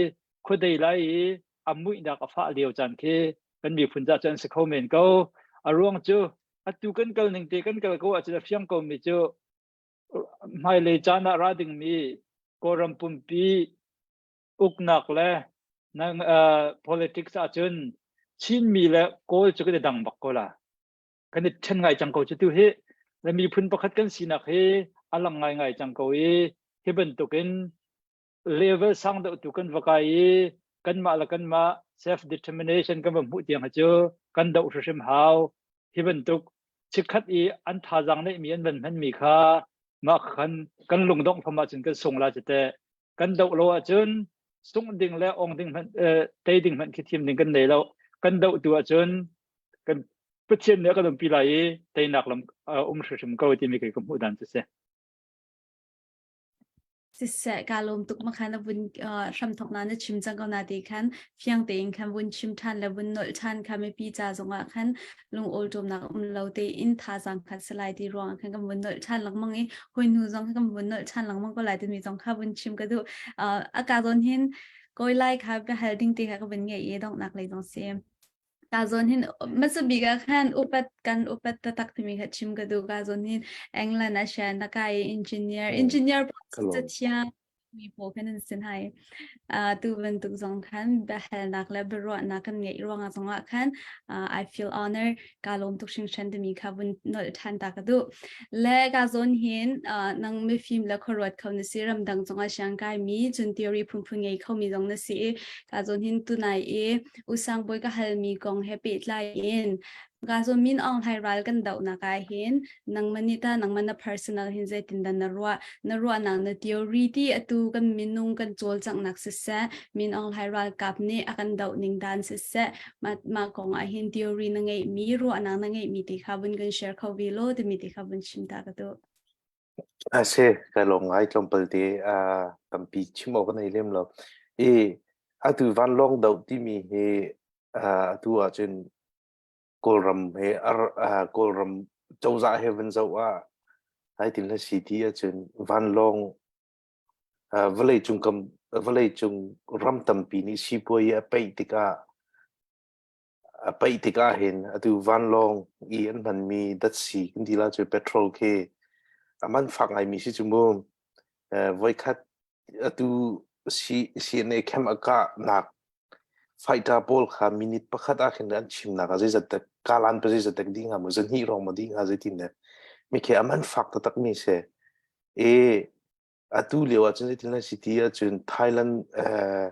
khua dei lai i a muihnak a fah lio caan khi kan miphun ca cu an si kho men ko. A ruang cu atu kan kal ning te kan kal ko ahcun a fiang ko mi cu hmailei caan ah ra dingmi Kawlram pumpi uknak le nang politics ahcun Chinmi le Kawl cu kan i dang bak ko la. Kan i ṭhen ngai cang ko cu tu hi. Le miphun pakhat kan sinak hi a lang ngaingai cang ko i hi bantukin level sang deuh tu kan va kai i kanmah le kanmah self determination kan va hmuh tiang hi cu kan doh hrimhrim hau. Hi bantuk chikkhat i an thazaang neihmi an van hmanmi kha mah khan kan lungdongh fam ahcun kan sung la cu teh. Kan doh lo ahcun sungh ding le ong ding hmanh tei ding hmanh khi thim ding kan nei lo. Kan doh tu ahcun kan Pathian nih a kan umpi lai i teinak lam um hrimhrim ko timi kei ka hmuh dan cu si. Siseh ka lawm tuk ma khan a vun hramthok na na chim cang ko na ti khan fiang tein khan vun chim than le vun nolh than kha mipi ca zongah khan lung awlṭawmnak um lo tein thazaang kha salai ti ruang khan kan vun nolh than lengmang i hoi hnu zong khan kan vun nolh than lengmang ko lai timi zong kha vun chim ka duh a ka zawn hin koi lai kha biahal ding te kha ka vun ngei i donghnak lei zong si Ka zawn hin hmasa bik ah khan upat kan upat taktak timi kha chim ka duh. Ka zawn hin England ah sian na kai i engineer engineer pawl Ka lawm. cathiang mi pawl khan an sin hai. Uh, tu bantuk zong khan biahalnak le biaruahnak kan ngeih ruangah zongah khan uh, I feel honor ka lawm tuk hringhran timi kha vun nolh ṭhan ta ka duh. Le ka zawn hin uh, nang mifim le khuaruat kho na si ramdang zongah siang kai mi cun theory phunphun ngei kho mi zong na si i ka zawn hin tunai i Usang bawi ka halmi kong he pehtlai in Gazo Min Aung Hlaing ral kan dohnak ah hin nangmah nih ta nangmah na personal hin zeitindah na ruah na ruahnak na theory ti atu kan minung kan cawlcanghnak siseh Min Aung Hlaing ralkap nih a kan doh ning dan siseh mah mah kong ah hin theory na ngeihmi ruahnak na ngeihmi ti kha vun kan share kho ve law timi ti kha vun chim ta ka duh. A si, kai lawm ngai tlawmpal te uh, tampi chim awk ka nei lem lo. I atu vanlawng doh timi hi uh, atu ahcun Kawlram he ar uh, Kawlram cozah he van zoh ah hai tin hla si ti ahcun vanlawng uh, vawlei cung kam vawlei cung ram tampi nih sipuai a peih tikah A paih tikah hin atu vanlawng i an hmanmi datsi kan ti la cu petrol khi a man fak ngaimi si cu mu. Eh, voikhat atu CNA camp a kahnak fighter pawl kha minute pakhat ah khin an chimnak ah zeizat dak kalan pa zeizat dak ding hnga mu zahnih rong ma ding hnga zeitin le mi khi a man fak taktak mi si. E Atu lio ahcun zeitin a si ti ahcun Thailand eh,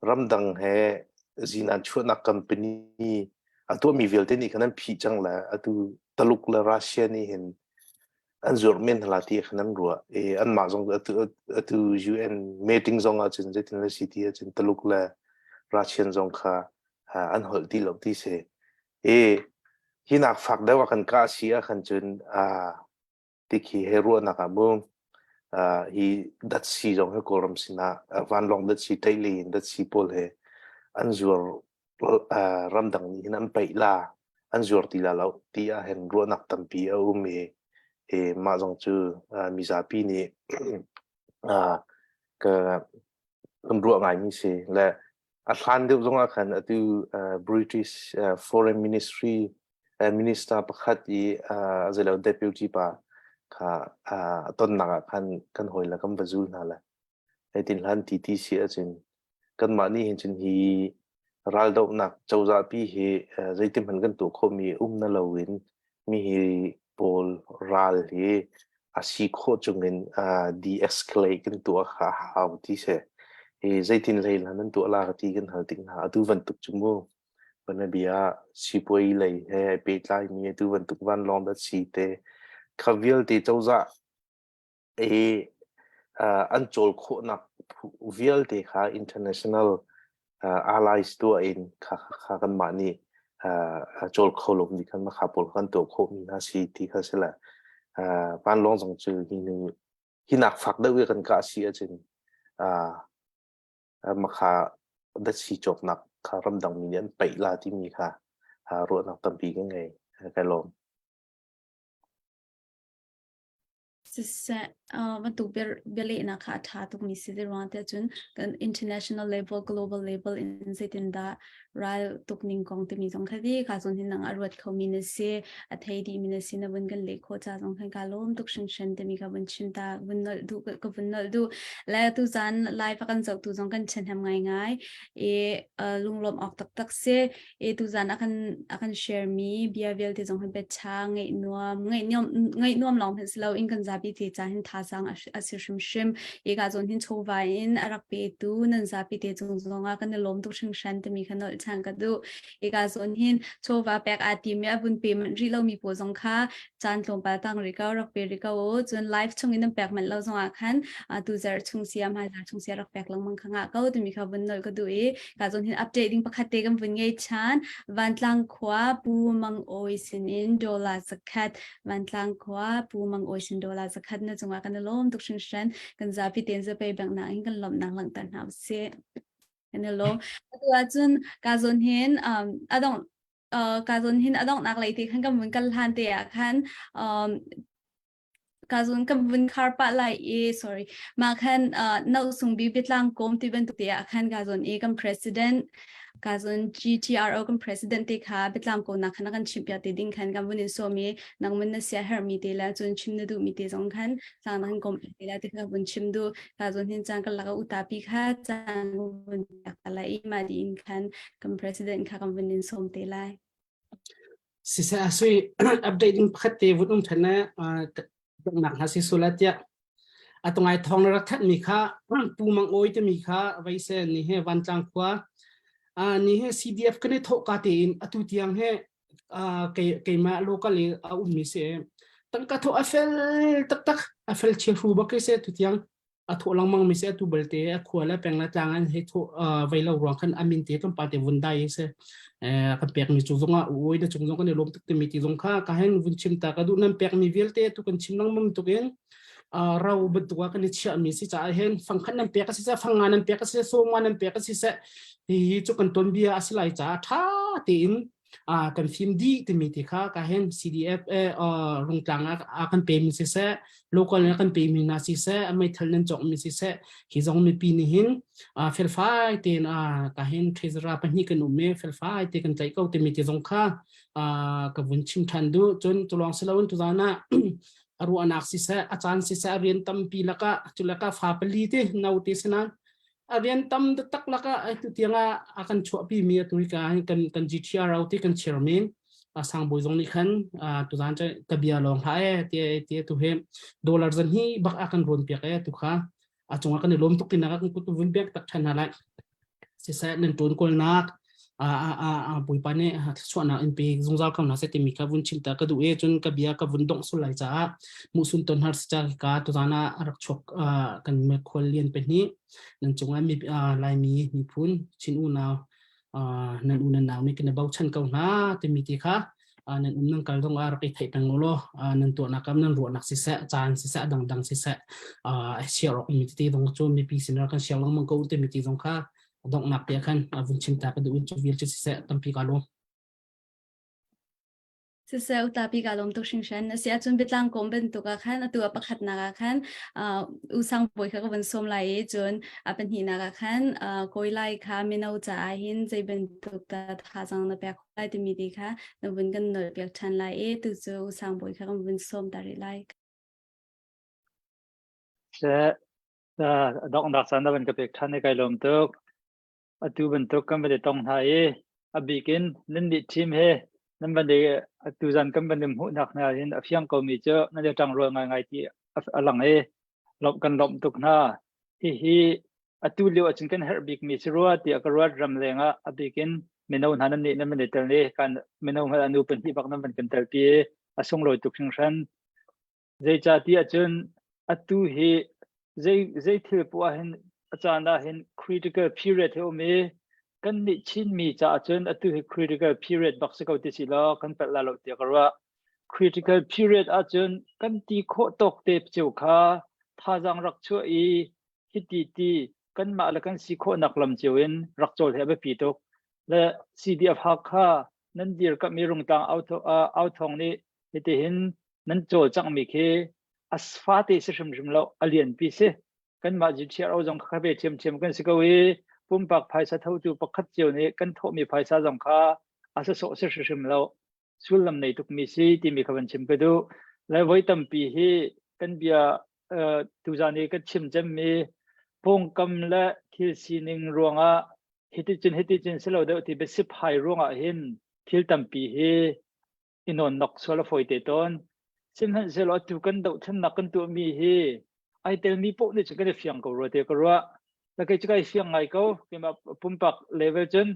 ramdang he zinan chuahnak company a tuahmi vialte nih khan an phih cang le atu Taluk le Russia nih hin an zuarh men hla ti khan an ruah. I anmah zong atu, atu UN meeting zong ahcun zeitin a si ti ahcun Taluk le Russian zong kha an holh ti lo ti si. I hi nak fak deuh a kan kah si ah khan cun tikhi he ruahnak ah mu hi datsi zong hi Kawlram sinah vanlawng datsi ṭeih in datsi pawl he an zuar ramdang nih hin an paih la an zuar ti la lo ti ah hin ruahnak tampi a um i i mah zong cu mizapi nih ka kan ruah ngaimi si le a hlan deuh zong ah khan atu British Foreign Ministry minister pakhat i zeilo deputy pa kha tonnak ah khan kan hawi le kan va zul hna le heitin hlan ti ti si ahcun kanmah nih hin cun hi raldohnak cozah pi hi zeitin hmanh kan tuah khawhmi um na loin mi hi pawl ral hi a si khawh chungin de-escalate kan tuah kha a hau ti si. Hi zeitin hlei hlan nan tuah la ka ti kan hal tik hna atu bantuk cu mu Panabia sipuai lei he ai pehtlaimi atu bantuk vanlawng dat si te kha vialte cozah i an cawl khawhnak vialte kha international allies tuah in kha kha kanmah nih cawl kho lo mi khan kha pawl kan tuah khawh mi hna si ti kha si le vanlawng zong cu hi nu hi nak fak deuh i kan kah si ahcun makha datsi cawknak kha ramdang mi nih an paih la timi kha ruahnak tampi ka ngei kai lawm. Siseh, bantuk bialehnak kha a ṭha tukmi si te ruang tiah cun kan international level, global level in zeitindah ral tuk ning kong timi zong kha di ka zawn hin nang a ruat khomi na si, a thei dihmi na si na vun kan leh khawh ca zong khan ka lawm tuk hringhran timi ka vun chim ta vun nolh duh ka vun nolh duh. Le tu zan live a kan zohtu zong kan ṭhahnem ngaingai i lunglawm awk taktak si. E tuzan a kan a kan share mi bia vialte zong hi biaṭha ngaih nuam ngaih nuam ngaih nuam lawng hmanh si lo in kan zapi. zapi te ca hin thazaang a si hrimhrim. I ka zawn hin chawva in a rak petu nan zapi te cung zongah kan i lawm tuk hringhran timi kha nolh ṭhan ka duh. I ka zawn hin chawva pek aa tim i a vun pe manh rih lomi pawl zong kha caan tlawmpal tang rih ko rak pe rih ko u. Cun live chung in nan pek manh lo zongah khan tu zarh chung sia hmai zarh chung sia rak pek lengmang kha ngah ko timi kha vun nolh ka duh i ka zawn hin update ding pakhat te kan vun ngei ṭhan. Vantlang khua Pu Mang Awi sinin dollar zakhat Vantlang khua Pu Mang Awi sin dollar zakhat na cungah kan i lawm tuk hringhran. Kan zapi tein zapei bank nak in kan lawmhnak langhter hna usih. Kan i lawm. Atu ahcun ka zawn hin um, adong uh, ka zawn hin adonghnak lei te khan kan vun kal hlan te ah khan um, ka zun kan vun khar pah lai i sorry ma khan uh, no sung bi biatlang kom ti bantuk te ah khan ka zon i kan president ka zon GTRO kan president te kha biatlang ko nak khan kan chim pia te ding khan kan vun in so mi nang mun na sia her mi te la chun chim na du mi te zong khan tlang nang kom te la te kha vun chim du ka zon hin chang kan laka uta pi kha chang vun tak la i ma di in khan kan president kha kan vun in som te lai. Siseh a sui update ding pakhat te vun um than na nak hna si sula tiah atungai thong na rak that mi kha pu mang oi te mi kha vai se ni he vantlang khua ni he CDF kan i thok ka te in atu tiang he keimah local i a um mi se tangka tho a fel taktak a fel che hru bak se tu tiang a thawh lengmang mi si atu balte a khua le peng le tlang an hei thawh vei lo ruang khan amin te tlawmpal te vun dai se kan pek mi cu zong ah ui na cung zong kan i lawm tuk timi ti zong kha ka hen vun chim ta ka duh nan pek mi vialte tu kan chim lengmang tuk in ro bantuk ah kan i chiah mi si caah hin fangkhat nan pek a si seh fanga nan pek a si seh sawma nan pek a si seh hi cu kan ton bia a si lai caah tha tein kan fim dih timi ti kha ka hen CDF rungtlang a kan pe mi siseh local na kan pe mi na siseh meithal nan cawk mi siseh hi zong mipi nih hin felfai tein ka hen treasurer pahnih kan um i felfai te kan tlaih ko timi ti zong kha ka vun chim than du cun tulong siloin tuzan ah a ruahnak siseh a caan siseh a rian tampi laka cu laka fa pali te no te sinan a rian tam taktak lakah atu tiang ah a kan chuahpi mi atu hi ka kan kan GTRO ti kan chairman sangbawi zong nih khan tuzan cu ka bia lawng hlah e ti ti tu he dollar zan hi bak a kan rawn piak e tu kha a cungah kan i lawm tuk tinak kan kut vun pek tak than hna lai siseh nan ṭawn kawlnak a a a bawipa nih thluachuahnak in pe zungzal ko hna seh timi kha vun chim ta ka duh i cun ka bia ka vun dongh sul lai caah muhsun ton har si ca ka tuzan ah a rak chuak kan khual lian pahnih nan cungah mi Laimi miphun Chin unau nan u nan nau nih kan i bochan ko hna timi ti kha nan um nan kal dong ah rak i theih peng law nan tuahnak kam nan ruahnak siseh caan siseh dangdang siseh share awk mi tete zong cu mipi sin kan share lengmang ko timi ti zong kha donghnak te khan vun chim ta ka duh in cu vial cu siseh tampi ka lawm. Siseh utapi ka lawm tuk hringhran. A si ahcun biatlang kawm bantuk ah khan atu a pakhatnak ah khan usang bawi kha ka vun sawm lai i cun a pahnihnak ah khan kawi lai kha mino caah hin zei bantuk dah thazaang na pek lai timi ti kha na vun kan nolh piak ṭhan lai i tu cu usang bawi kha kan vun sawm ta rih lai. Seh, donghnak caan na van ka pek ṭhan i kai lawm tuk. Atu bantuk kan van i tong hna i a bik in nan nih team he nan van i atu zan kan van i hmuhnak hna hin a fiang komi cu nan i ṭangrual ngaingai ti a lang i lawmh kan lawmh tuk hna. Hihi atu lio ahcun kan herh bikmi si rua tiah ka ruat ramleng ah a bik in mino hna nan nih nan van i tel i kan mino hmanh anu pahnih bak nan van kan telpi i a sunglawi tuk hringhran. Zeicahtiah cun atu hi zei zei thil poah hin a caan ah hin critical period hi um i kannih Chinmi caah cun atu hi critical period bak si ko ti si law kan palh la lo tiah ka ruah. Critical period ahcun kan ti khawh tawk te cio kha thazaang rak chuah i hiti ti kanmah le kan si khawhnak lam cio in rak cawl hi a biapi tuk. Le CDF Hakha nan dirkamh i Rungtlang authawng nih hitihin nan cawlcanghmi khi a fate si hrimhrim lo a lianpi si kanmah GTRO zong kha ve ṭhiamṭhiam kan si ko i pumpak phaisa thotu pakhat cio nih kan thawhmi phaisa zong kha a sasawh si hrimhrim lo sullam nei tukmi si timi kha van chim ka duh le voi tampi hi kan bia tuzan i kan chim cemmi pawngkam le thil sining ruangah hiticun hiticun si lo deuh ti biasiphai ruangah hin thil tampi hi i nawnnok sual a fawi te tawn. Sihmanhsehlaw atu kan dohthlennak kan tuahmi hi ai telmi paoh nih cun kan i fiang ko rua tiah ka ruah. La kei cu kai fiang ngai ko. Keimah pumpak level cun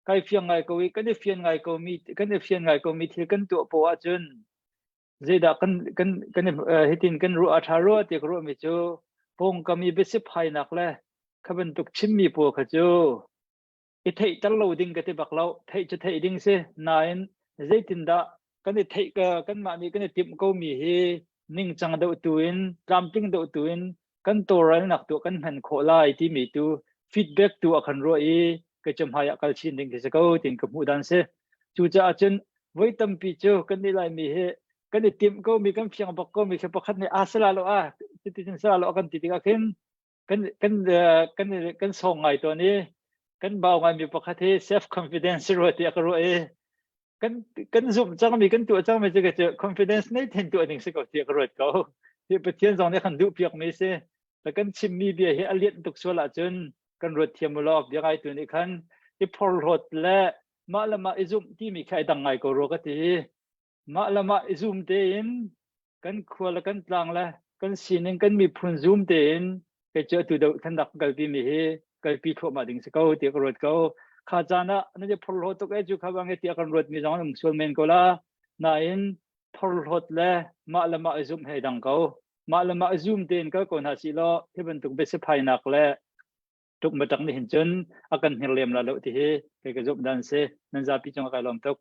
kai fiang ngai ko i kan i fian ngai ko mi kan i fian ngai ko mi thil kan tuah poah ahcun zeidah kan kan kan hitin kan ruah a ṭha rua tiah ka ruahmi cu pawngkam i biasiphainak le kha bantuk chimmi pawl kha cu i theihter lo ding ka ti bak lo theih cu theih ding si nain zeitindah kan i theih ka kanmah nih kan i timh ko mi hi ningcang deuh tu in tlamtling deuh tu in kan tawlrelnak tu kan hman khawh lai timi tu feedback tu a kan ruah i ka cu hmai ah kal chin ding khi si ko tin ka hmuh dan si cucaah cun voi tampi cu kan nih laimi hi kan i timh ko mi kan fiang bak ko mi khi pakhat nih a sala lo a cuticun sala lo a kan ti tikah khin kan kan kan kan sawng ngai tawn i kan bau ngai mi pakhat hi self confidence ruah tiah ka ruah i kan kan zumh cangmi kan tuah cangmi cu cu confidence nei then tuah ding si ko tiah ka ruat ko hi Pathian zong nih kan duh piak mi si ta kan chimmi bia hi a lianh tuk sual ahcun kan ruat thiam u law bia ngai tu nih khan i phorhlawt le mah le mah i zumh timi kha i dang ngai ko rua ka ti mah le mah i zum tein kan khua le kan tlang le kan sining kan miphun zum tein kei cu atu deuh thandak kalpi mi hi kalpi thluahmah ding si ko tiah ka ruat ko kha caan ah nan i phorhlawt tuk e cu kha bang tiah kan ruat mi zong an um sual men ko la nain phorhlawt le mah le mah i zumh he dang ko mah le mah i zum tein kal ko hna si law hi bantuk biasiphainak le tuk matak nih hin cun a kan hngir lem la lo ti hi kei ka zumh dan si nan zapi cung ah kai lawm tuk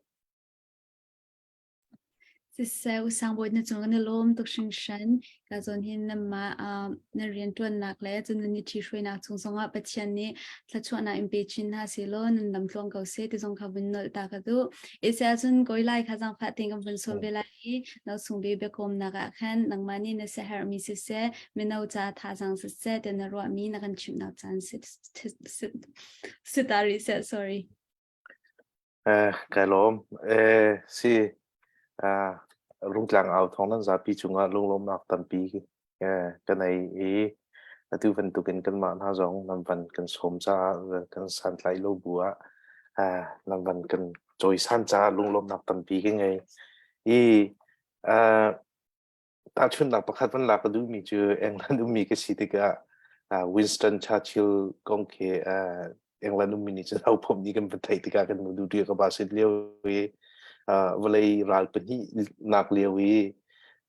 Siseh usangbawi na cung kan i lawm tuk hringhran. Ka zawn hin nanmah uh, na rianṭuannak le cun nan i ṭhihruainak chung zongah Pathian nih thluachuahnak in pe chin hna sehlaw nan lam tluang ko seh ti zong kha vun nolh ta ka duh. Isi ahcun kawi lai kha zaangfah tein kan vun sawm ve lai i no sung bi biakawmnak ah khan nangmah nih na siaherhmi siseh, mino ca thazaang siseh tiah na ruahmi na kan chimhnak caan si, si, si ta rih seh, sorry. Eh, kai lawm. Eh, si. Ah, Rungtlang au thawng nan zapi cungah lunglawmnak tampi eh, ka nei i atu bantukin kanmah hna zong nan van kan sawm caah kan santlaih lo bu ah eh, nan van kan cawisan caah lunglawmnak tampi ka ngei. I eh, Tahchunhnak pakhat van lak ka duhmi cu England ummi ka si tikah Winston Churchill kong khi England ummi nih cun hophom nih kan van theih tikah kan nu duh ka ba sit lio i vawlei ral pahnih nak lio i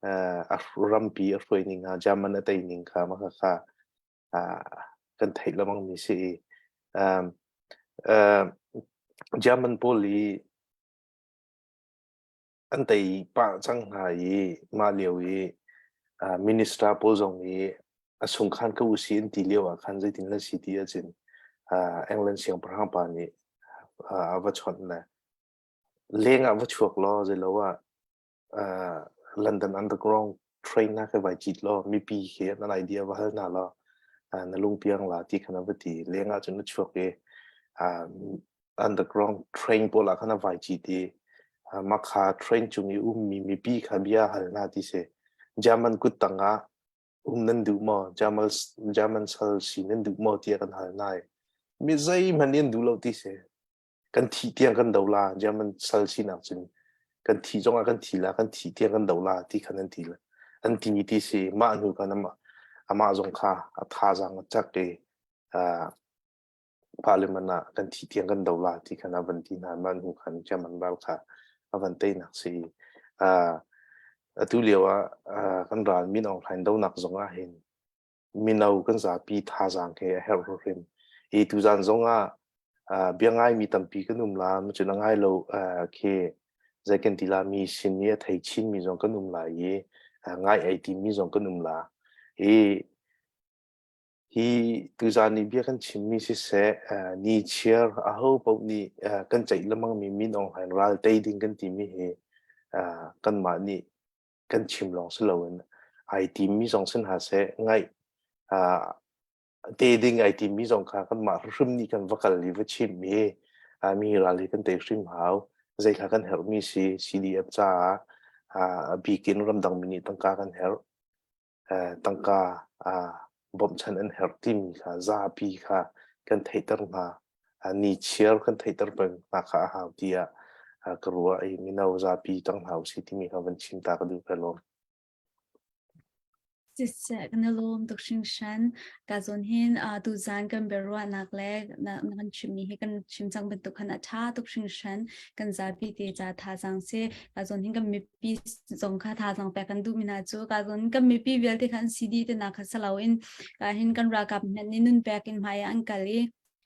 a rampi a hruai ning ha German a tei ning kha mah kha kan theih lengmang mi si i German pawl i An tei pah cang hna i mah lio i minister pawl zong nih a sungkhan ko usih an ti lio ah khan zeitin na si ti ahcun England siangpahrang pa nih a va chawnh le leng ah va chuak law zeilo ah London Underground train na khi vai cit law mipi khi nan idea va hal hna law na lungpiang la ti khan a va ti leng ah cun na chuak i underground train pawl ah khan a vai cit i mah kha train cung i ummi mipi kha bia hal hna ti si German kut tang ah um nan duh maw German German sal si nan duh maw tiah kan hal hna i mi zeihmanh nih an duh lo ti si kan thih tiang kan do la German sal sinak cun kan thih zongah kan thi la kan thih tiang kan do la ti khan an ti an ti ti si mah hnu khan amah amah zong kha a thazaang a cak i Parliament ah kan thih tiang kan do la ti khan a van ti hna mah hnu khan German ral kha a van teinak si atu lio ah kan ral Min Aung Hlaing donak zong ah hin mino kan zapi thazaang he a herh hrim i tuzan zong ah bia ngai mi tampi kan um la cun a ngai lo khi zei kan ti la mi sin i a thei chin mi zong kan um lai i ngai ei ti mi zong kan um la i Hi tuzaan i bia kan chimmi siseh, nichiar ahopaoh nih kan ceih lengmangmi Min Aung Hlaing ral tei ding kan timi hi kanmah nih kan chim lawng si loin ai timmi zong si hna seh, ngaih te ding ai timmi zong kha kanmah hrim nih kan va kal i va chim i mi ral hi kan tei hrim hau. Zei kha kan herhmi si CDF caah a bikin ramdangmi nih tangka kan herh. Tangka bawmhchanh an herh timi kha zapi kha kan theihter hna. Nichiar kan theihter peng hna kha a hau tiah ka ruah i mino zapi tang hna usih timi kha van chim ta ka duh ka lawm. Siseh, kan i lawm tuk hringhran. Ka zawn hin tuzaan kan biaruahnak le na kan chimmi hi kan chim cang bantuk khan a ṭha tuk hringhran. Kan zapi te ca thazaang si. Ka zawn hin kan mipi zong kha thazaang pek kan duhmi hna cu ka zawn kan mipi vialte kha an si dih te nak kha si loin ka hin kan ralkap hmanh nih nun pek in hmai ah an kal i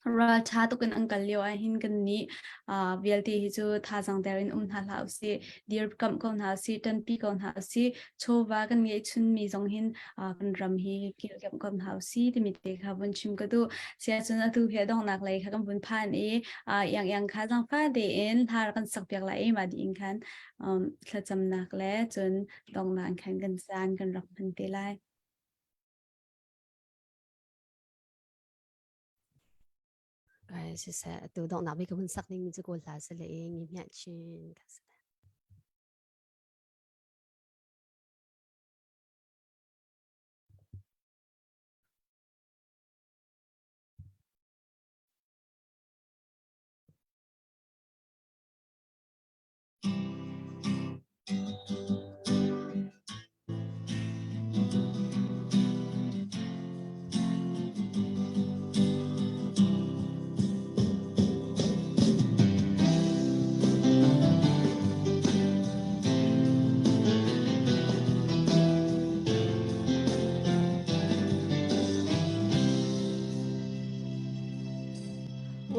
Ralṭha tuk in an kal lio ahhin kannih vialte hi cu thazaang der in um hna hlah usih, dirkamh ko hna usih, ṭanpi ko hna usih, chawva kan ngeihchunmi zong hin kan ram hi kilhkamh ko hna usih timi te kha vun chim ka duh. Siahcun atu hi a donghnak lei kha kan vun phan i iang kha zaangfah tein hla rak kan sakpiak lai i mah dih in khan thlacamnak le cun donghnak in khan kan caan kan rak hman te lai. Ai siseh atu donghnak bik ka hun sak dingmi cu Kawl hla si le i ngi hmiah chin ka si.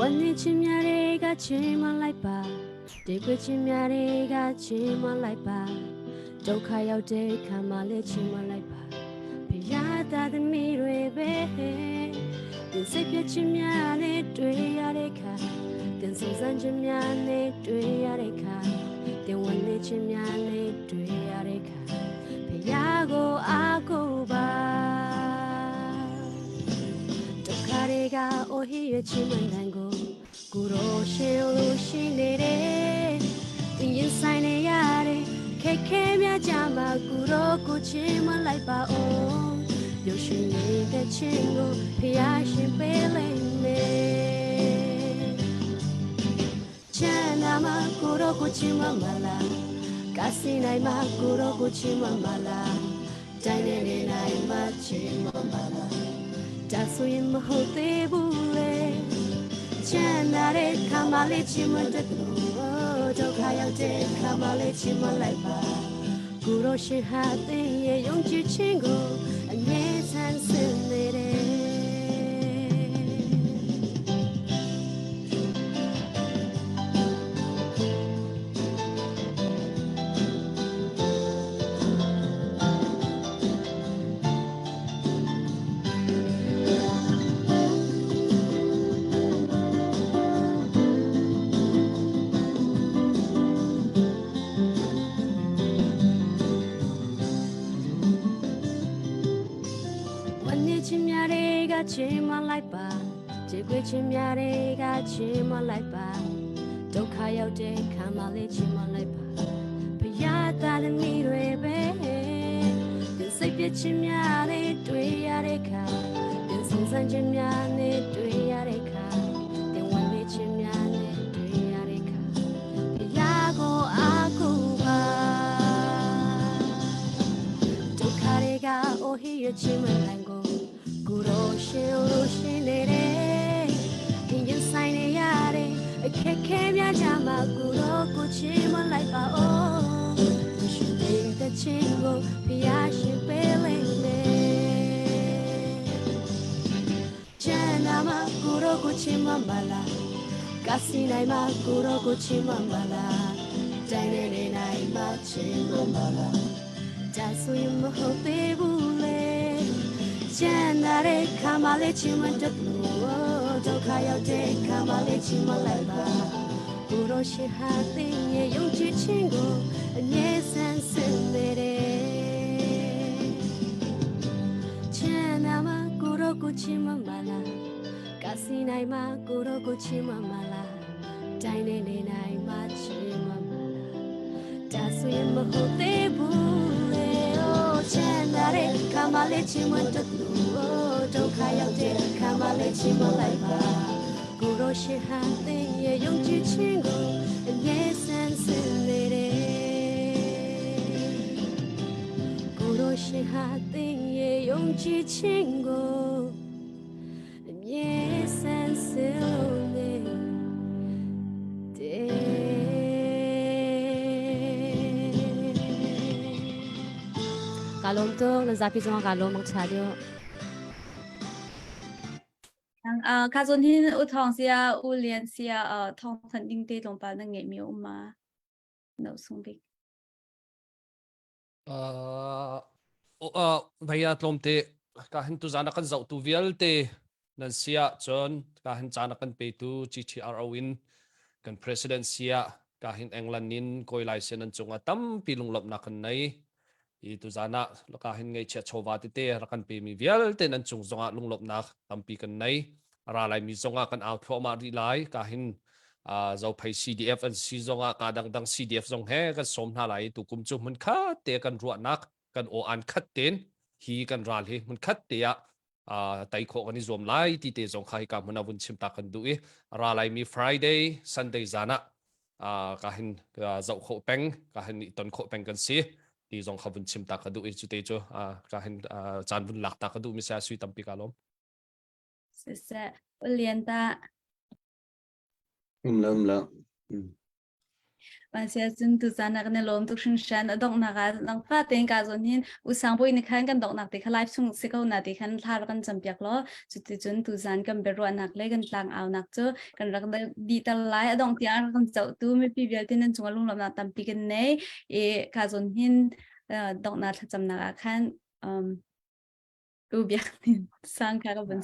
One ချင်များတွေကချင်မလိုက်ပါ တေခွေချင်များတွေကချင်မလိုက်ပါဒုက္ခရောက်တဲ့ခါမှလည်းချင်မလိုက်ပါဖရာသားသမီးတွေပဲတင်စိတ်ပြချင်များနဲ့တွေ့ရတဲ့ခါတင်စုံစမ်းခြင်းများနဲ့တွေ့ရတဲ့ခါတင်ဝင်နေခြင်းများနဲ့တွေ့ရတဲ့ခါဖရာကိုအားကိုးပါဒုက္ခတွေကအိုဟိရချင်မှန်တန်ကို ကိုရောရှင်လို့ရှိနေတယ်တင်ရင်ဆိုင်နေရတယ်ခက်ခဲများကြမှာကိုရောကိုချင်းမလိုက်ပါအောင်ရုပ်ရှင်နေတဲ့ချင်းကိုဖျားရှင်ပေးလိမ့်မယ်ချမ်းသာမှာကိုရောကိုချင်းမမလားကာစီနိုင်မှာကိုရောကိုချင်းမမလားတိုင်းနေနေနိုင်မှာချင်းမမလားဒါဆိုရင်မဟုတ်သေးဘူးလေ ချမ်းသာတဲ့ခါမှလေးချင်းမတတ်လို့ဒုက္ခရောက်တဲ့ခါမှလေးချင်းမလိုက်ပါကိုရောရှင်ဟာတဲ့ရဲ့ယုံကြည်ခြင်းကိုအမြဲဆန်းစင်နေတယ် ဝနေချင်းများတွေကချင်းမလိုက်ပါကြေခွေချင်းများတွေကချင်းမလိုက်ပါဒုက္ခရောက်တဲ့ခံမလေးချင်းမလိုက်ပါဖယားသားသမီးတွေပဲတင်စိတ်ပြချင်းများနဲ့တွေ့ရတဲ့ခါတင်စုံစမ်းခြင်းများနဲ့တွေ့ရတဲ့ခါတင်ဝင်နေချင်းများနဲ့တွေ့ရတဲ့ခါဖယားကိုအားကိုးပါဒုက္ခတွေကအိုဟိရချင်းမလန်ကိုကိုရောရှင်လို့ရှင်နေတယ်ရင်ရင်ဆိုင်နေရတယ်အခက်ခဲများကြမှာကိုရောကိုချင်းမလိုက်ပါအောင်ရှင်တဲ့ချင်းကိုဖျားရှင်ပေးလိမ့်မယ်ချမ်းသာမှာကိုရောကိုချင်းမမလားကာစီနိုင်မှာကိုရောကိုချင်းမမလားတိုင်းနေနေနိုင်မှာချင်းမမလားဒါဆိုရင်မဟုတ်သေးဘူးလေချမ်းသာတဲ့ခါမှလေးချင်းမတတ်လို့ဒုက္ခရောက်တဲ့ခါမှလေးချင်းမလိုက်ပါကိုရောရှိဟာတဲ့ရဲ့ယုံကြည်ခြင်းကိုအမြဲဆန်းစင်နေတယ်ချမ်းသာမှာကိုရောကိုချင်းမမလားကာစီနိုင်မှာကိုရောကိုချင်းမမလားတိုင်းနေနေနိုင်မှာချင်းမမလားဒါဆိုရင်မဟုတ်သေးဘူးလေအိုးချမ်းသာတဲ့ခါမှလေးချင်းမတတ်လို့ဒုက္ခရောက်တဲ့ခါမှလေးချင်းမလိုက်ပါကိုရောရှိဟာတဲ့ရဲ့ယုံကြည်ခြင်းကိုအမြဲဆန်းစင်နေတယ်ကိုရောရှိဟာတဲ့ရဲ့ ယုံကြည်ခြင်းကိုအမြဲဆန်းစစ်လို့နေတယ် ကလုံးတော့နဇာပိဇောကလုံးမချာတယ် 啊，卡昨天有通是有连是呃，通肯定地同班那个没有嘛，no 送俾。 Uh, uh, vaya tlawmte ka hin tu zana kan zoh tu vialte nan sia cun ka hin caan kan petu GTRO in kan president sia ka hin England in koi lai sen an cungah tampi lunglawmhnak kan nei i tu zana ka hin ngeichia chawva tete rak kan pe mi vialte nan cung zongah lunglawmhnak tampi kan nei ra lai mi zongah kan au thluahmah rih lai ka hin Zophei CDF an si zongah ka dangdang CDF zong he kan sawm hna lai tu kum cu hmun khat te kan ruahnak kan aw an khat ten hi kan ral hi hmun khat te ah tai khawh kan i zuam lai ti te zong kha hi ka hmun ah vun chim ta kan duh i ra lai mi Friday Sunday zan ah ka hin zoh khawh peng ka hin i ton khawh peng kan si ti zong kha vun chim ta ka duh i cu te cu ka hin caan vun lak ta ka duh mi sia sui tampi ka lawm Siseh, Lian ta. Um lo um lo. Mahse cun tuzan ah kan i lawm tuk hringhran. A donghnak ah nangfah tein ka zawn hin usang bawi nih khan kan donghnak te kha live chung si ko na ti khan thla rak kan campiak law cuticun tuzan kan biaruahnak le kan tlangaunak cu kan rak dih ter lai. A dongh tiang rak kan zohtu mipi vialte nan cungah lunglawmhnak tampi kan nei. I ka zawn hin donghnak thlacamnak ah khan um, u biak sang kha ka vun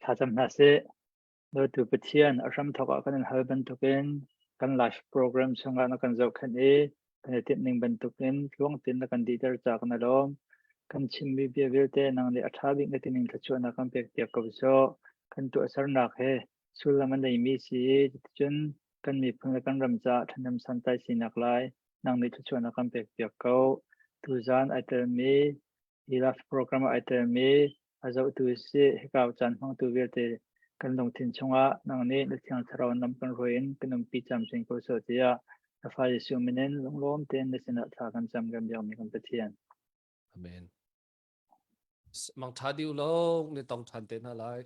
Thlacam hna sih. Dawtu Pathian a hramthawk ah kan in hal bantukin kan live program chungah na kan zohkhenh i kan i timh ning bantukin tluang tein na kan dihter caah kan i lawm. Kan chimmi bia vialte nang nih a ṭha bik na tining thluachuahnak kan pek piak ko sawh. Kan tuahsernak he sullam a neimi si i cuticun kan miphun le kan ram caah ṭhahnem santlai sinak lai nang nih thluachuahnak kan pek piak ko. Tuzaan ai telmi hi live program ah ai telmi a zohtu si hika caan hmangtu vialte kan lungthin chungah nang nih na thiang thlarau nam kan hruai in kan umpi camcin ko sawh tiah na fa Jesuh min in lunglawm tein na sinah thla kan cam kan biakmi kan Pathian. Amen. Mang tha diu lo ni tong than te hna lai.